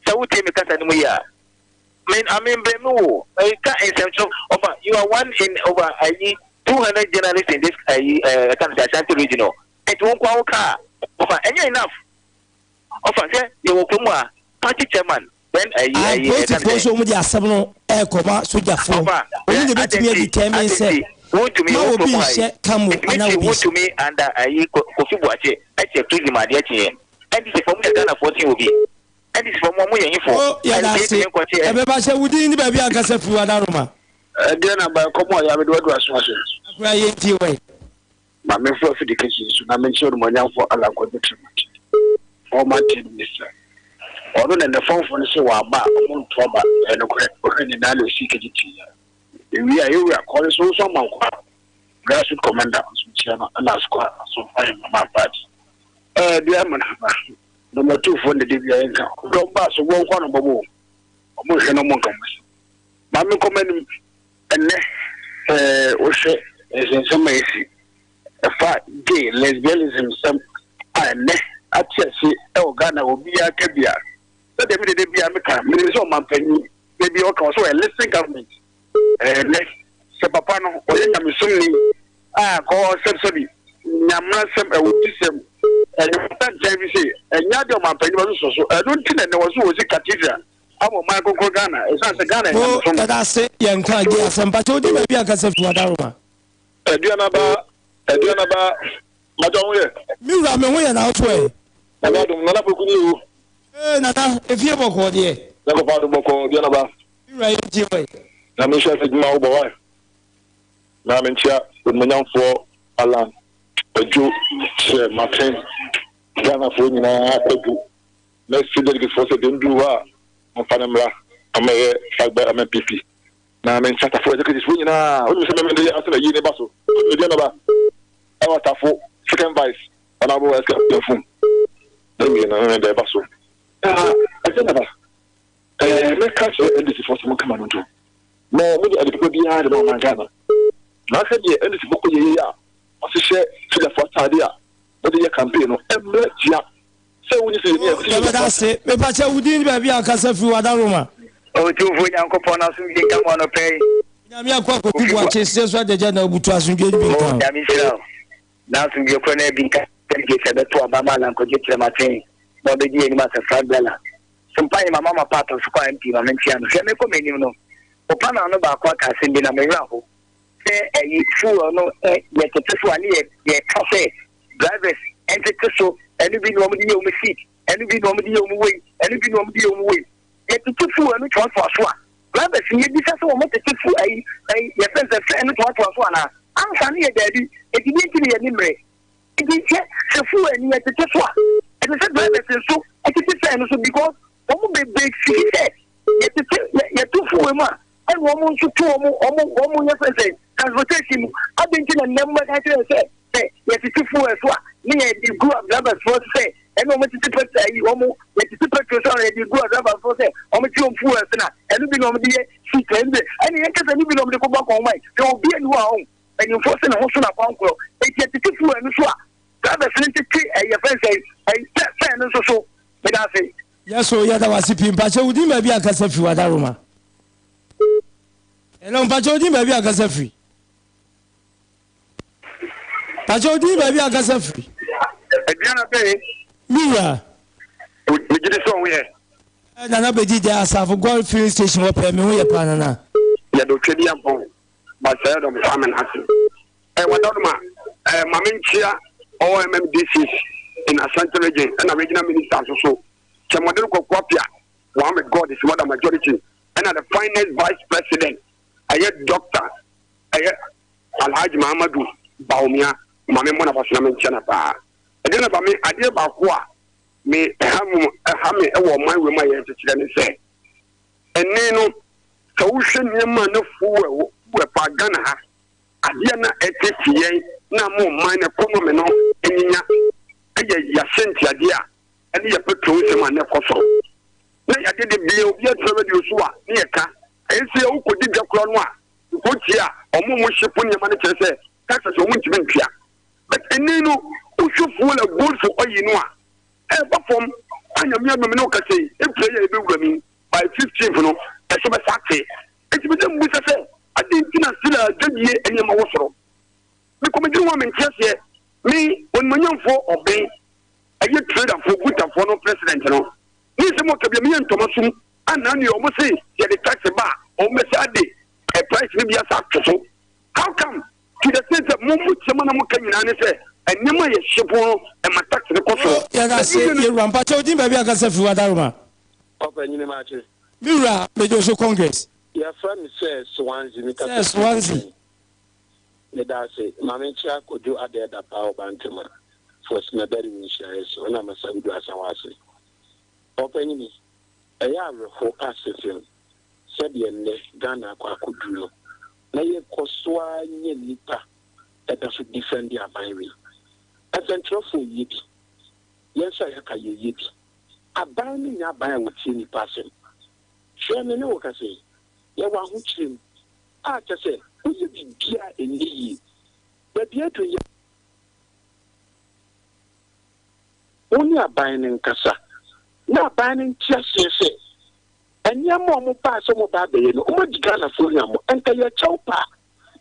Sɛ wotie me kasa no mu yie a. Me, I mean, blame wo. Meka nsɛntwerɛ. Ɔfa, you are one in over ayi. 200 journalists in this ayi ɛɛ ɛka no sɛ Ashanti region o. Nti wo nkoa wo ka a ɔfa ɛnyɛ enough. Ɔfa hwɛ yɛwɔ kurom a party chairman then ayi ayi ɛka no Apolisifoɔ sɛ. nso wɔn de asɛm no ɛrekɔma sogyafoɔ. Ɔfa Wɔn hwɛ de adɛn bɛtumi nti adi adɛn sɛ nti wontumi ma yɛwɔ obi kurom ha yi nhyɛ camo ntumi anaa kyi obi nhyɛ. wontumi under ayi Kofi Boakye ɛkyɛ prison adeɛ kyeɛ NDC foɔ mo yɛ Ghanafoɔ sen obi. NDC foɔ mo ɔmo yɛ hefo? O, yɛda NPP ase. nkɔkye ɛ. Ɛbɛba sɛ wo din ne baabi a ankasa firi w'adaroma. Ɛdeɛn na aba ɛkɔm a ɔyɛ a mede w'adu aso ase? Akora yɛntie wɛ. Ma memfa afidi kɛse yi so na menkyerɛ Onimuonyamfoɔ Allan Kwadwo Kyerematen, former Trade Minister. Ɔno na nnɛ fɔmfoɔ no se waba a ɔmo nto aba. Ɛyɛ nokorɛ, wohwɛ ne nan na ɔsii kegye tii a. Ewie a, yɛwura kɔɔ no so nso ama nkwa. Grassroot Commander nso nkyia no ɛna asokwa asomfo ahemmaa party. Ɛɛ dua ma no aba. Nɔma tufoɔ na de bia yɛnka. Dɔm ba so bɔ nkwa no bɔbɔ o. Ɔmo nhwɛ na ɔmo nka ɔmo asɛm. Ma me nkɔ m'anim. Ɛnnɛ sɛ wohwɛ nsɛnsɛm a esi ɛfa gay, lesbianism nsɛm a ɛnnɛ ate ase ɛwɔ Ghana obiara ka bi a, sɛdeɛ me dede biara meka, menim sɛ ɔmanpanyin da bi ɔka ɔsɛ ɔyɛ listening government. Ɛnnɛ sɛ papa no ɔyɛ nyamesomni a kɔ sɛbsɛbi nyamerasɛm awudisɛm ɛnyɛ nkyɛn bi se ɛnyɛ adeɛ ɔmanpanyin bɛsosɔ so. Ɛno nti na ɛnnɛ wɔso wɔsi cathedral ama ɔman kronkron Ghana ɛsiane sɛ Ghana yɛ Mo nyamesom. yɛda ase yɛn nka gye asɛm mpakyɛ wodi baabi ankasa firi wadaroma. Aduanaba Aduanaba Major ho yɛ? Me wura me ho yɛ na wo so ɛ? Nyame adom Nana Poku nie o. Ee Nana efie bɔkɔɔ deɛ. Nyankopɔn adom bɔkɔɔ Aduanaba. Me wura yɛn tie wɛ. Nyame nhyira sɛ adwuma wo bɔ wai. Na menkyia Onimuonyamfoɔ Allan Kwadwo Kyerɛ Maten Ghanafoɔ nyinaa Kwadwo Mɛse delegates foɔ sɛ deɛ nduru hɔ a momfa no mmra ɔmmɛyɛ flag bearer ma NPP. Na menkyia Tafo executives foɔ nyinaa wonim sɛ mɛmɛ de ansa na yie ne ba so Aduanaba ɛwɔ Tafo second vice Honourable SK Ampofum ne wie no mɛmɛ de ɛba so. Na Aduanaba ɛɛ mɛka kyerɛ NDC foɔ sɛ monka m'ano ntom. Na ɔmo de ade papa biara de ma ɔman Ghana. Na ahwɛ deɛ NDC fo kɔ yɛ yei a ɔhyehyɛ sogyafoɔ ataade a wɔde yɛ campaign no ɛmmerɛ tia sɛ wonyi sɛ yɛni a ɛsɛ Yɛbɛda sogyafoɔ ase. Mepakyɛ wo din ne baabi a wokasa firi Wadaroma. Otumfoɔ Nyankopɔn n'asomdwie nka mo anɔpa yi. Onyame akoa Kofi Kofi Boa. Boakye serɛ so adagya na obutu asomdwie no bi nka Oh wo. Nyame nhyira wo. N'asomdwie korɔ no bi nka delegates a ɛbɛto aba ma Alan Kwadwo Kyerematen na ɔbɛdi yɛn anim asɛ Frank Bella. So mpa yi ma mama paatɔ so kɔ MP ma menkyea no. Hwɛ mekɔ m'anim no, wo panel no baako aka asɛm bi na me werɛ aho sɛ ɛyi fuel no yɛtete so a ne yɛ yɛka sɛ drivers ɛntete so ɛno bi na wɔn de yɛ wɔn seat ɛno bi na wɔn de yɛ wɔn wei ɛno bi na wɔn de yɛ wɔn wei yɛtete fuel no toatoa so a drivers no yɛbisa sɛ wɔn tete fuel ɛyi ɛyi yɛfɛn sɛ fɛn no toatoa so anaa ansa ne yɛ daabi eti bi nti ne yɛ ni mmerɛ Nti sɛ sɛ fuel ni yɛtete so a, ɛsɛ sɛ drivers nso tete fare no so because wɔn bebree fili sɛ yɛtete yɛ yɛto fuel mu a ɛna wɔn nso to wɔn wɔn wɔn yɛ fɛ sɛ transportation mu. Adi nti na nnɛ mbɛka kyerɛ sɛ sɛ yɛtete fuel so a ne yɛde gu a drivers foɔ so sɛ ɛna wɔn tete petrol ayi wɔn yɛtete petrol so a yɛde gu a drivers foɔ sɛ wɔn te wɔn fuel so na ɛno bi na wɔn de yɛ seat ɛno bi ɛna yɛn kasa ɛno bi na wɔn de kɔ bɔ akɔnma yi sɛ obi ani hɔ a ɔn Mpanyimfoɔ se ne ho so na kwankorɔ. Enti yɛtete fuel no so a, drivers no ntete ɛyi yɛfrɛ no sɛn, ɛyi fɛ fɛn no nso so. Meda ase. Yes o yɛda wase pii mpakyɛ wo din baabi a kasa firi wadaroma hello mpakyɛ wo din baabi a kasa firi mpakyɛ wo din baabi a kasa firi. Aduana bɛn. Me wura. Megye di sɛ ɔho yɛ. Nana bɛdi dɛ asafo gɔl filling station hɔ pɛɛ me ho yɛ paa nana. Yɛde otwadi abɔn Basɛɛ dɔm Kwame Nase. Eh, Wadadoma, eh, ma menkyea all MMDCs in Ashanti region ɛna regional minister nso so. Kyɛmɔden Kwaku Apia, one with God is more than majority, ɛna the finest vice president, ɛyɛ doctor, ɛyɛ Alhaji Mahamadu Bawumia, ma me mmɔ n'aba so na menkyea no paa. Ɛdeɛ na ba me adeɛ baako a me ɛha mu ɛha me ɛwɔ ɔman wei mu a yɛrekyekyerɛ ne sɛ, Ɛnne no, sɛ wohwɛ nneɛma a na fuel fuel pa Ghana ha, adeɛ a na ɛtete yɛn na ama ɔman no economy no anyinya yɛ yɛahyɛntiadeɛ a ɛne yɛ petrol nsɛm a na ɛkɔ soro. Na yɛade de bia obi atena radio so a ne yɛka. Ɛyɛ sɛ wokɔdi dwa koraa no a, nkɔtie a ɔmo mo ship nneɛma no kyerɛ sɛ taxes ɔmo ntumi ntua. But ɛnne no, wohwɛ fuel a gold for oil no a, Ɛba fam a Nyame adom me ne wo kasa yi, April yi a yɛbɛwura mu yi, by 15th no, ɛso bɛsa ate. Enti mede mmusa sɛ, adɛn nti na still a dwadie nneɛma wɔ soro? Mekɔ medwene ho a mente aseɛ. Me onimuonyamfoɔ ɔben ɛyɛ traderfoɔ gutafoɔ no president no ne nsɛm ɔka bia meyɛ ntɔma sum anaa nua ɔmo se yɛde tax ba a ɔmo bɛsa de ɛ price no bi asa ato so. How come to the extent sɛ mo mo kyɛm na mo ka nyinaa ne sɛ nneɛma a yɛhye po no ɛma tax no kɔ soro. Yɛda ase yɛwura mpakyɛ wo din baabi a kasa firi wadaroma. Papa nyini makye. Me wura megye wo so congress. Yɛfrɛ me sɛ Swansea me kasa Sir Swansea. Medaase. Ma menkyea Kojo Adeh Dapaah Obantema for Smɛbɛri wo nhyiaeɛ so ɛna Masawudu Asawase. Ɔpanyini, ɛyɛ awerɛho asefem sɛdeɛ nnɛ Ghana akɔ akɔduru no na yɛkɔ so ara nya nnipa ɛda so defend aban wei. Nsɛntwerɛfoɔ yɛ bi, yɛn nso a yɛaka yɛyɛ bi. Aban no nyɛ aban a wɔtie nnipa asɛm. Hwɛ me ne wo kasa yi, yɛwɔ ahokyerɛ mu a kyerɛ sɛ woyɛ biribiara a ɛnyɛ yie. Baabi aduru yi, wo ne aban no nkasa na aban no nte aseɛ sɛ nneɛma a wɔbaa sɛ wɔba abɛyɛ no, wɔadi Ghanafoɔ hwammɔ. Nka yɛ kyɛw paa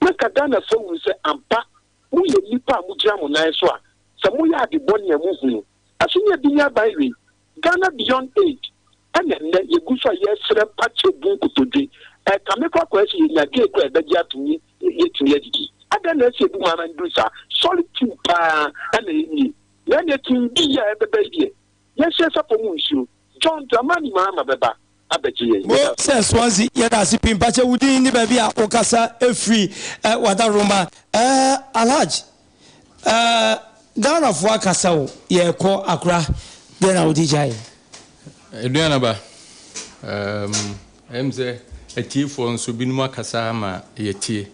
na nka Ghanafoɔ ahunu sɛ ampa moyɛ nnipa a mogyina mo nan so a sɛ moyɛ ade bɔne a mohunu. Ɛso ne ebi ne aban wei, Ghana Beyond Aid, ɛna nnɛ yɛgu so a yɛsrɛ mpakyɛ bu nkotodwe. Ɛkame koraa kɔyɛ sɛ yɛnya gay koraa a yɛbɛgye atom ne yɛatumi adidi. Adɛn na ɛsɛ yɛbu man no duru saa? Solid team paa na ɛnie. Na ɛneɛ team B yi a ɛbɛba yi deɛ, yɛnhyɛ sapɔ mu nsuo. John Dramani Mahama bɛba abɛgye yɛn. Mo sɛ Swansea yɛda ase pii mpakyɛ wo din ne baabi a wo kasa firi eh wadaroma eh Alhaj eh Ghana foɔ akasa o yɛ kɔ akora deɛ na wode gyae. Aduanaba, ehm ɛyɛ me sɛ atiefoɔ nso binom akasa ama yɛatie.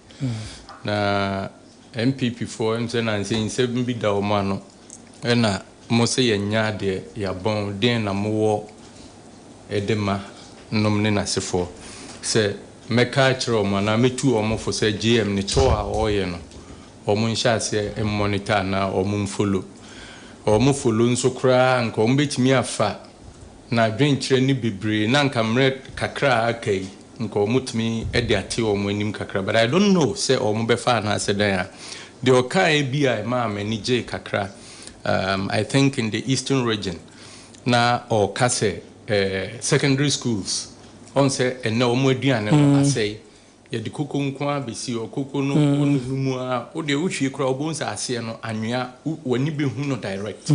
Na NPP foɔ ɛyɛ me sɛ nansa yi nsɛm bi da wɔn ano ɛna mo se yɛnyɛ adeɛ, yɛabɔn, deɛn na mowɔ de ma nom ne n'asefoɔ? Sɛ mɛka akyerɛ wɔn anaa mɛtu wɔn fo sɛ JM ne tour a ɔreyɛ no wɔn nhyɛ aseɛ mmonitor anaa wɔn mfollow. Wɔn follow nso koraa anka wɔn bɛtumi afa n'adwenkyerɛ no bebree na anka mmerɛ kakra a aka yi nka wɔn tumi de ate wɔn anim kakra but I don't know sɛ wɔn bɛfa anaasɛ dɛn a. Deɛ ɔkaeɛ bi a ɛmaa m'ani gyee kakra um I think in the eastern region na ɔreka sɛ eh secondary schools ɔhu sɛ ɛnnɛ wɔn aduane no asɛe Yɛde koko nko ara bɛsi hɔ. Koko no wonunu mu ara, wo deɛ wohwie koraa wobɛhu sɛ aseɛ no anwea, w'ani bɛhu no direct.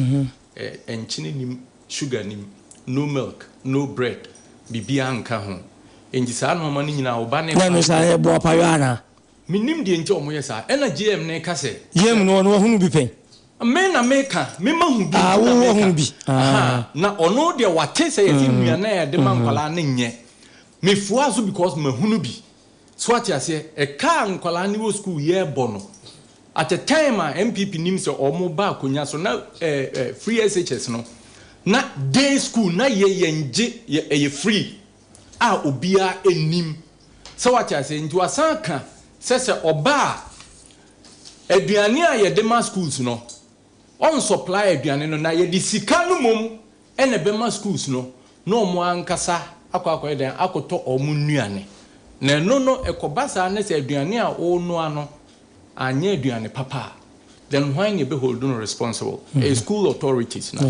Nkyene nnim, sugar nnim, no milk, no bread, biribiara nka ho. Enti saa nnoɔma no nyinaa wo ba no Na ɛno saa ɛyɛ boapayɔ anaa? Mennim deɛ nti a wɔyɛ saa. Ɛna JM no reka sɛ. JM no ɔno wahunu bi pɛn? Me na meka, me mahu bi Ah, nti na wo meka. wahunu bi. Ahaa, Ah. na ɔno deɛ wate sɛ yɛse nnuane a yɛde ma nkwadaa no nyɛ. Mefoaa so because mahunu bi. So wate aseɛ? Ɛka a nkwadaa no wɔ school yɛrebɔ no, at a time a NPP nim sɛ wɔn ba akonya so na eh, eh, free SHS no, na day school na yɛ yɛn gye, yɛ, ɛyɛ free a obiara nnim. Sɛ wate aseɛ? Nti wasan aka sɛ sɛ ɔba a, aduane a yɛde ma schools no, ɔn supply aduane no na yɛde sika no mmom na ɛbɛma schools no na wɔn ankasa akɔ akɔyɛ dɛn akɔtɔ wɔn nnuane. Na ɛno no ɛkɔba saa ne sɛ aduane a wonoa no anyɛ aduane papa a, then hwan na ɛbɛ hold no responsible? Ɛyɛ school authorities no.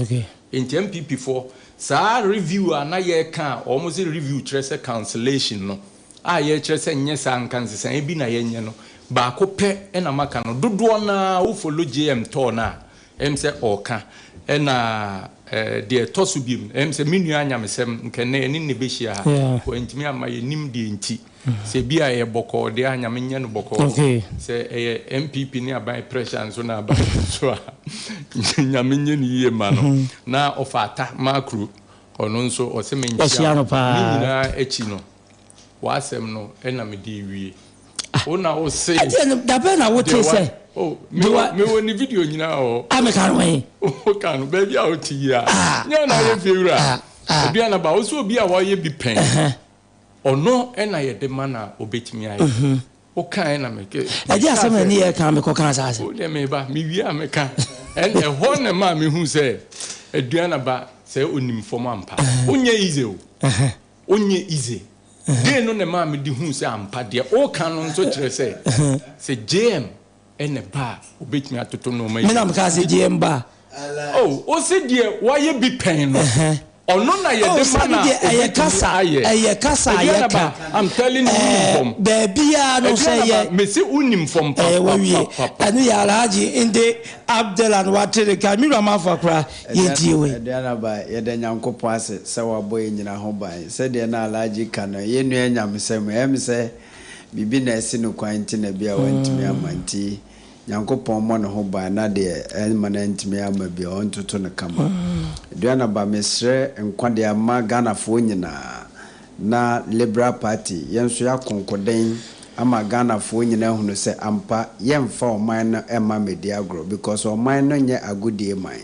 Enti NPP foɔ saa review a na yɛreka a wɔn se review kyerɛ sɛ cancellation no a yɛrekyerɛ sɛ nyɛ saa nka nsesaeɛ bi na yɛnyɛ no baako pɛ na maka no dodoɔ no ara wo follow JM tɔɔ no a Ɛyɛ me sɛ ɔreka. Ɛna deɛ ɛtɔ so biom, ɛyɛ me sɛ me nua anyamesɛm, nka ɛnnɛ yɛne no na ɛbɛhyia ha. Wantumi amma, yɛnnim deɛ nti. Sɛ ebia ɛyɛ bɔkɔɔ deɛ a, Nyame nyɛ no bɔkɔɔ. Sɛ ɛyɛ NPP ne aban pressure nso na aba no so a, Nyame nyɛ no yie mma no. Na ɔfa Atta Makro, ɔno nso ɔse menkyea no. Ne nyinaa akyi no, W'asɛm no na mede rewie. Wo na wo se. Ɛdeɛ no dabɛn na wote sɛ. Oh, mewɔ ne video nyinaa wɔ hɔ. A meka no he? Woka no baabi a wote yi a. Nyɛ na ayɛ fie wura. Aduana ba, wo sɛ obi a wayɛ bi pɛn. Ɔno na yɛde ma na obetumi ayɛ. Wokae na meke. Ɛdeɛ asɛm na ne yɛ ka mekɔ kaa saa asɛm. Wo deɛ meba, mewie a meka. Ɛhɔ na ɛmaa mehu sɛ Aduana ba sɛ onim fam ampa. Wonyɛ easy o. Ɔnyɛ easy. Dei no na ɛmaa mede huu sɛ ampa deɛ ɔreka no nso kyerɛ sɛ sɛ JM na ɛba a ɔbɛtumi atoto nnoɔma yie. Me na mekaa sɛ gye yɛn ba. Oh, wose deɛ wayɛ bi pɛn no, ɔno na yɛde ma no a ɔbɛtumi ayɛ. Ɛyɛ kasa a yɛka. I'm telling you, wonim fam. Baabiara no sɛ yɛ. Mese wonim fam papapapa. Ɛno yɛ Alhaji Nde Abdallah na wate ne ka. Me wura Mafa koraa yɛntie wei. Aduanaba, yɛda Nyankopɔn ase sɛ wabɔ yɛn nyina ho ban. Sɛdeɛ na Alhaji ka no, yɛn nua nyamesɛm, ɛyɛ me sɛ biribi na asi no kwan nti na bi a wantumi amma nti Nyankopɔn mmɔ ne ho ban na deɛ ɛmma no antumi amma bi a ɔntoto no kama. Aduanaba, mesrɛ nkwa de ama Ghanafoɔ nyinaa na Liberal Party yɛn nso yɛako nkoden ama Ghanafoɔ nyinaa ahunu sɛ ampa yɛmfa ɔman no mma mmɛdi agorɔ because ɔman no nyɛ agodie man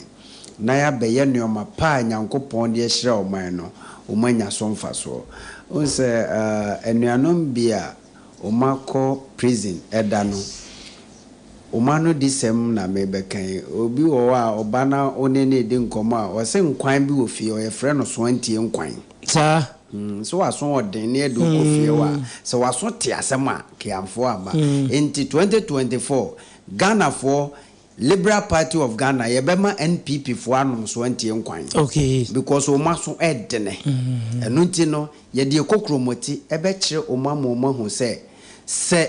na yɛabɛyɛ nnoɔma pa a Nyankopɔn de ahyira ɔman no wɔn anya so mfasoɔ. Wohu sɛ anuanom bi a wɔn akɔ prison da no wɔn ano disɛm na merebɛka yi. Obi wɔ hɔ a ɔba na wo ne no redi nkɔmmɔ a ɔse nkwan bi wɔ fie hɔ yɛfrɛ no soantie nkwan. Saa. Sɛ w'aso ɔden na yɛde wo kɔ fie hɔ a, sɛ w'aso te asɛm a, Kiamfoɔ amma. Nti 2024, Ghanafoɔ, Liberal Party of Ghana, yɛbɛma NPP foɔ anom soantie nkwan. Okay. Because wɔn aso ɛdene. Ɛno nti no, yɛde yɛ kokromoti ɛbɛkyerɛ wɔn ama wɔn ahu sɛ, sɛ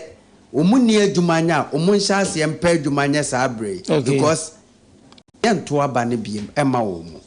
wɔn nni adwuma nyɛ a, wɔn nhyɛ aseɛ mpɛ adwuma nyɛ saa berɛ yi. Okay. Because Yɛnto aba no biom mma wɔn mu.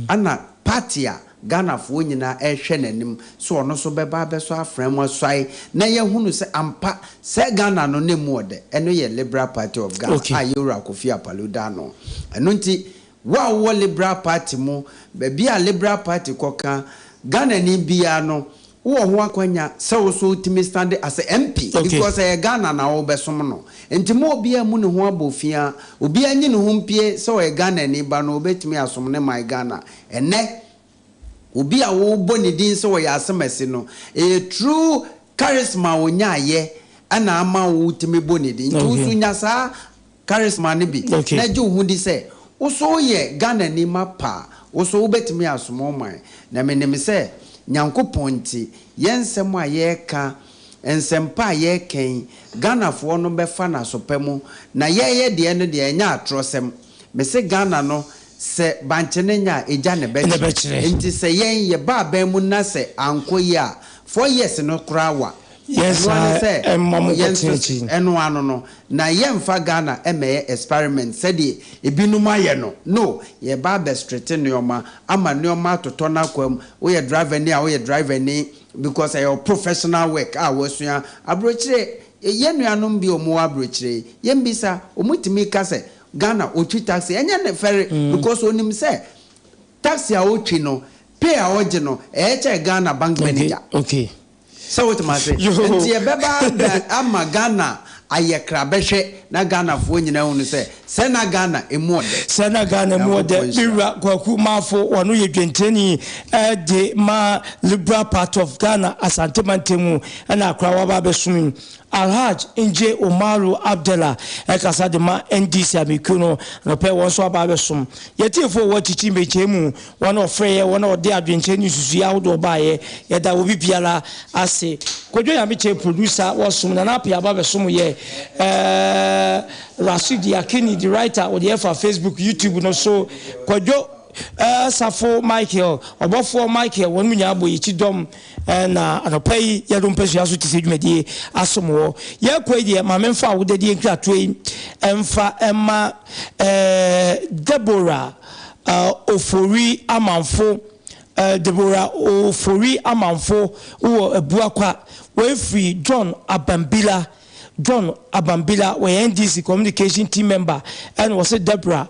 Ɛna party a Ghanafoɔ nyinaa rehwɛ n'anim sɛ ɔno nso bɛba abɛsɔ afra mu asuae na yɛahunu sɛ ampa sɛ Ghana no na ɛmu ɔdɛ, ɛno yɛ Liberal Party of Ghana a Yɛwura Kofi Apalu da ano. Ɛno nti wo a wowɔ Liberal Party mu, baabi a Liberal Party kɔka, Ghanani biara no, Wowɔ ho akwanya sɛ wo so wotumi stande as a MP because ɛyɛ Ghana na wobɛsom no. Nti ma obiara mmu ne ho abofia, obiara nyi ne ho mpue sɛ ɔyɛ Ghanani ba no obetumi asom ne man Ghana. Ɛnnɛ obi a wobɔ ne din sɛ ɔyɛ asemasi no, ɛyɛ true charisma a onyaayɛ na ama wotumi bɔ ne din. Nti wo nso nya saa Charisma no bi na gye wo ho di sɛ wo so woyɛ Ghanani mapa a, wo so wobɛtumi asom wo man. Na menim sɛ Nyankopɔn nti, yɛn nsɛm a yɛreka, nsɛmpa a yɛreka yi, Ghanafoɔ no bɛfa no aso pa mu. Na yɛreyɛ deɛ no deɛ, ɛnyɛ atorɔsɛm. Mese Ghana no, sɛ bankye no nyɛ a, egya na ɛbɛkyerɛ. Nti sɛ yɛn, yɛba aban mu na sɛ ankɔ yie a, 4 years no koraa wa. Yɛn Ɛno ara ne saa sɛ, ɛmma mo yɛn nkɔtena nso, akyi. ɛno ano no, na yɛmfa Ghana mmɛyɛ experiment sɛdeɛ ebinom ayɛ no. No, yɛreba abɛstrete nnoɔma ama nnoɔma atotɔ n'akwan mu. Woyɛ driver ni a, woyɛ driver ni because ɛyɛ wo professional work a woasua. Aburokyire, yɛn nuanom bi a wɔwɔ aburokyire yi, yɛmmisa, wɔtumi ka sɛ Ghana ɔtwi taxi, ɛnyɛ ne fɛre because ɔnim sɛ taxi a ɔtwi no, pay a ɔgye no, ɛyɛ kyɛn Ghana bank manager. Okay. Sɛ wote m'ase? Nti yɛbɛba abɛ ama Ghana ayɛ krabɛhwɛ na Ghanafoɔ nyinaa ahunu sɛ, sɛ na Ghana emu ɔdɛ. Sɛ na Ghana emu ɔdɛ. Nyankopɔn Me nhyira. wura Kwaku Marfo, ɔno yɛ dwentirani de ma Liberal Party of Ghana, Asante mantam mu na akora waba abɛsom yi. Alhaj Nje Umaru Abdallah ɛkasa de ma NDC amekuo no anɔpa yi wɔn nso aba abɛsom. Yɛtiefoɔ wɔ akyikyi mmekyɛɛ mu, wɔn a wɔfrɛeɛ, wɔn a wɔde adwenkyerɛ ne nsusuiɛ ahodoɔ baeɛ, yɛda obi biara ase. Kwadwo Nyamekyɛ producer wɔsom, Nana Appiah aba abɛsom yɛ, eh, Rashid Yakini the writer wɔde yɛ fa Facebook, YouTube no so, Kwadwo eh, Safo Michael, ɔbɔfoɔ Michael, wɔn mu nyinaa bɔ yɛkyi dɔm. Na anɔpa yi yɛde mpasua so te sɛ dwumadie asom wɔ. Yɛkɔ yi deɛ ma memfa awodadie nkratoɔ yi mfa mma Deborah Ofori Amanfo, Deborah Ofori Amanfo wɔ Abuakwa. Wei firi John Abambila, John Abambila, wɔyɛ NDC communication team member ɛna wɔse Deborah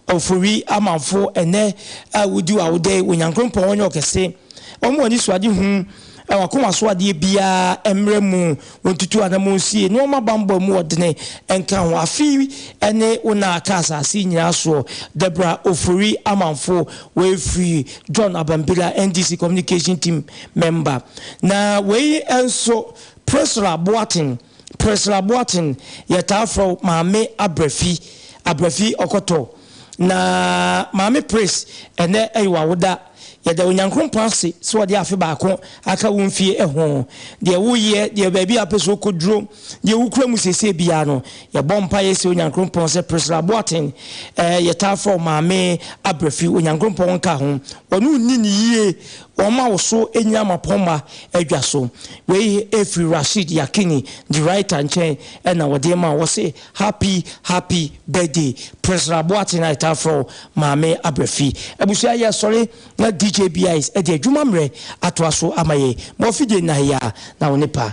Ofori Amanfo ɛnɛ a wodi w'awoda yi Onyankrompɔn ɔnyɛ ɔkɛse. Wɔn anisoadehu, wɔn akoma so adeɛ biara mmra mu, wɔntutu anammɔn nsie, na wɔmma bammɔ mu ɔdene nka ho. Afe yi ne wo nna a aka asase yi nyinaa soɔ. Deborah Ofori Amanfo, wei firi John Abambila, NDC Communication Team member. Na wei nso, Priscilla Boateng, Priscilla Boateng, yɛtaa frɛ wo Maame Abrafi, Abrafi Ɔkɔtɔ. Na Maame Pris, ɛnnɛ ɛyɛ w'awoda. Yɛda Onyankrompɔn ase sɛ ɔde afe baako aka wo mfie ho. Deɛ woyɛ, deɛ baabi a wopɛ sɛ wokɔduro, deɛ wokura mu seesei biara no, yɛbɔ mpaeɛ sɛ Onyankrompɔn sɛ Priscilla Boateng, eh, yɛtaa frɛ wo Maame Abrafi, Onyankrompɔn nka ho. Ɔne wo nni no yie, ɔmma wo so nnyina mmapɔmma adwa so. Wei ɛfiri Rashid Yakini, the writer nkyɛn ɛna wɔde rema wo. Wɔse Happy happy birthday Priscilla Boateng a yɛtaa frɛ wo Maame Abrafi. Abusua yɛsɔre na DJ BIS de adwuma mmerɛ atoa so ama yɛn. Ma w'afidie nna ha yi ara na wo ne pa.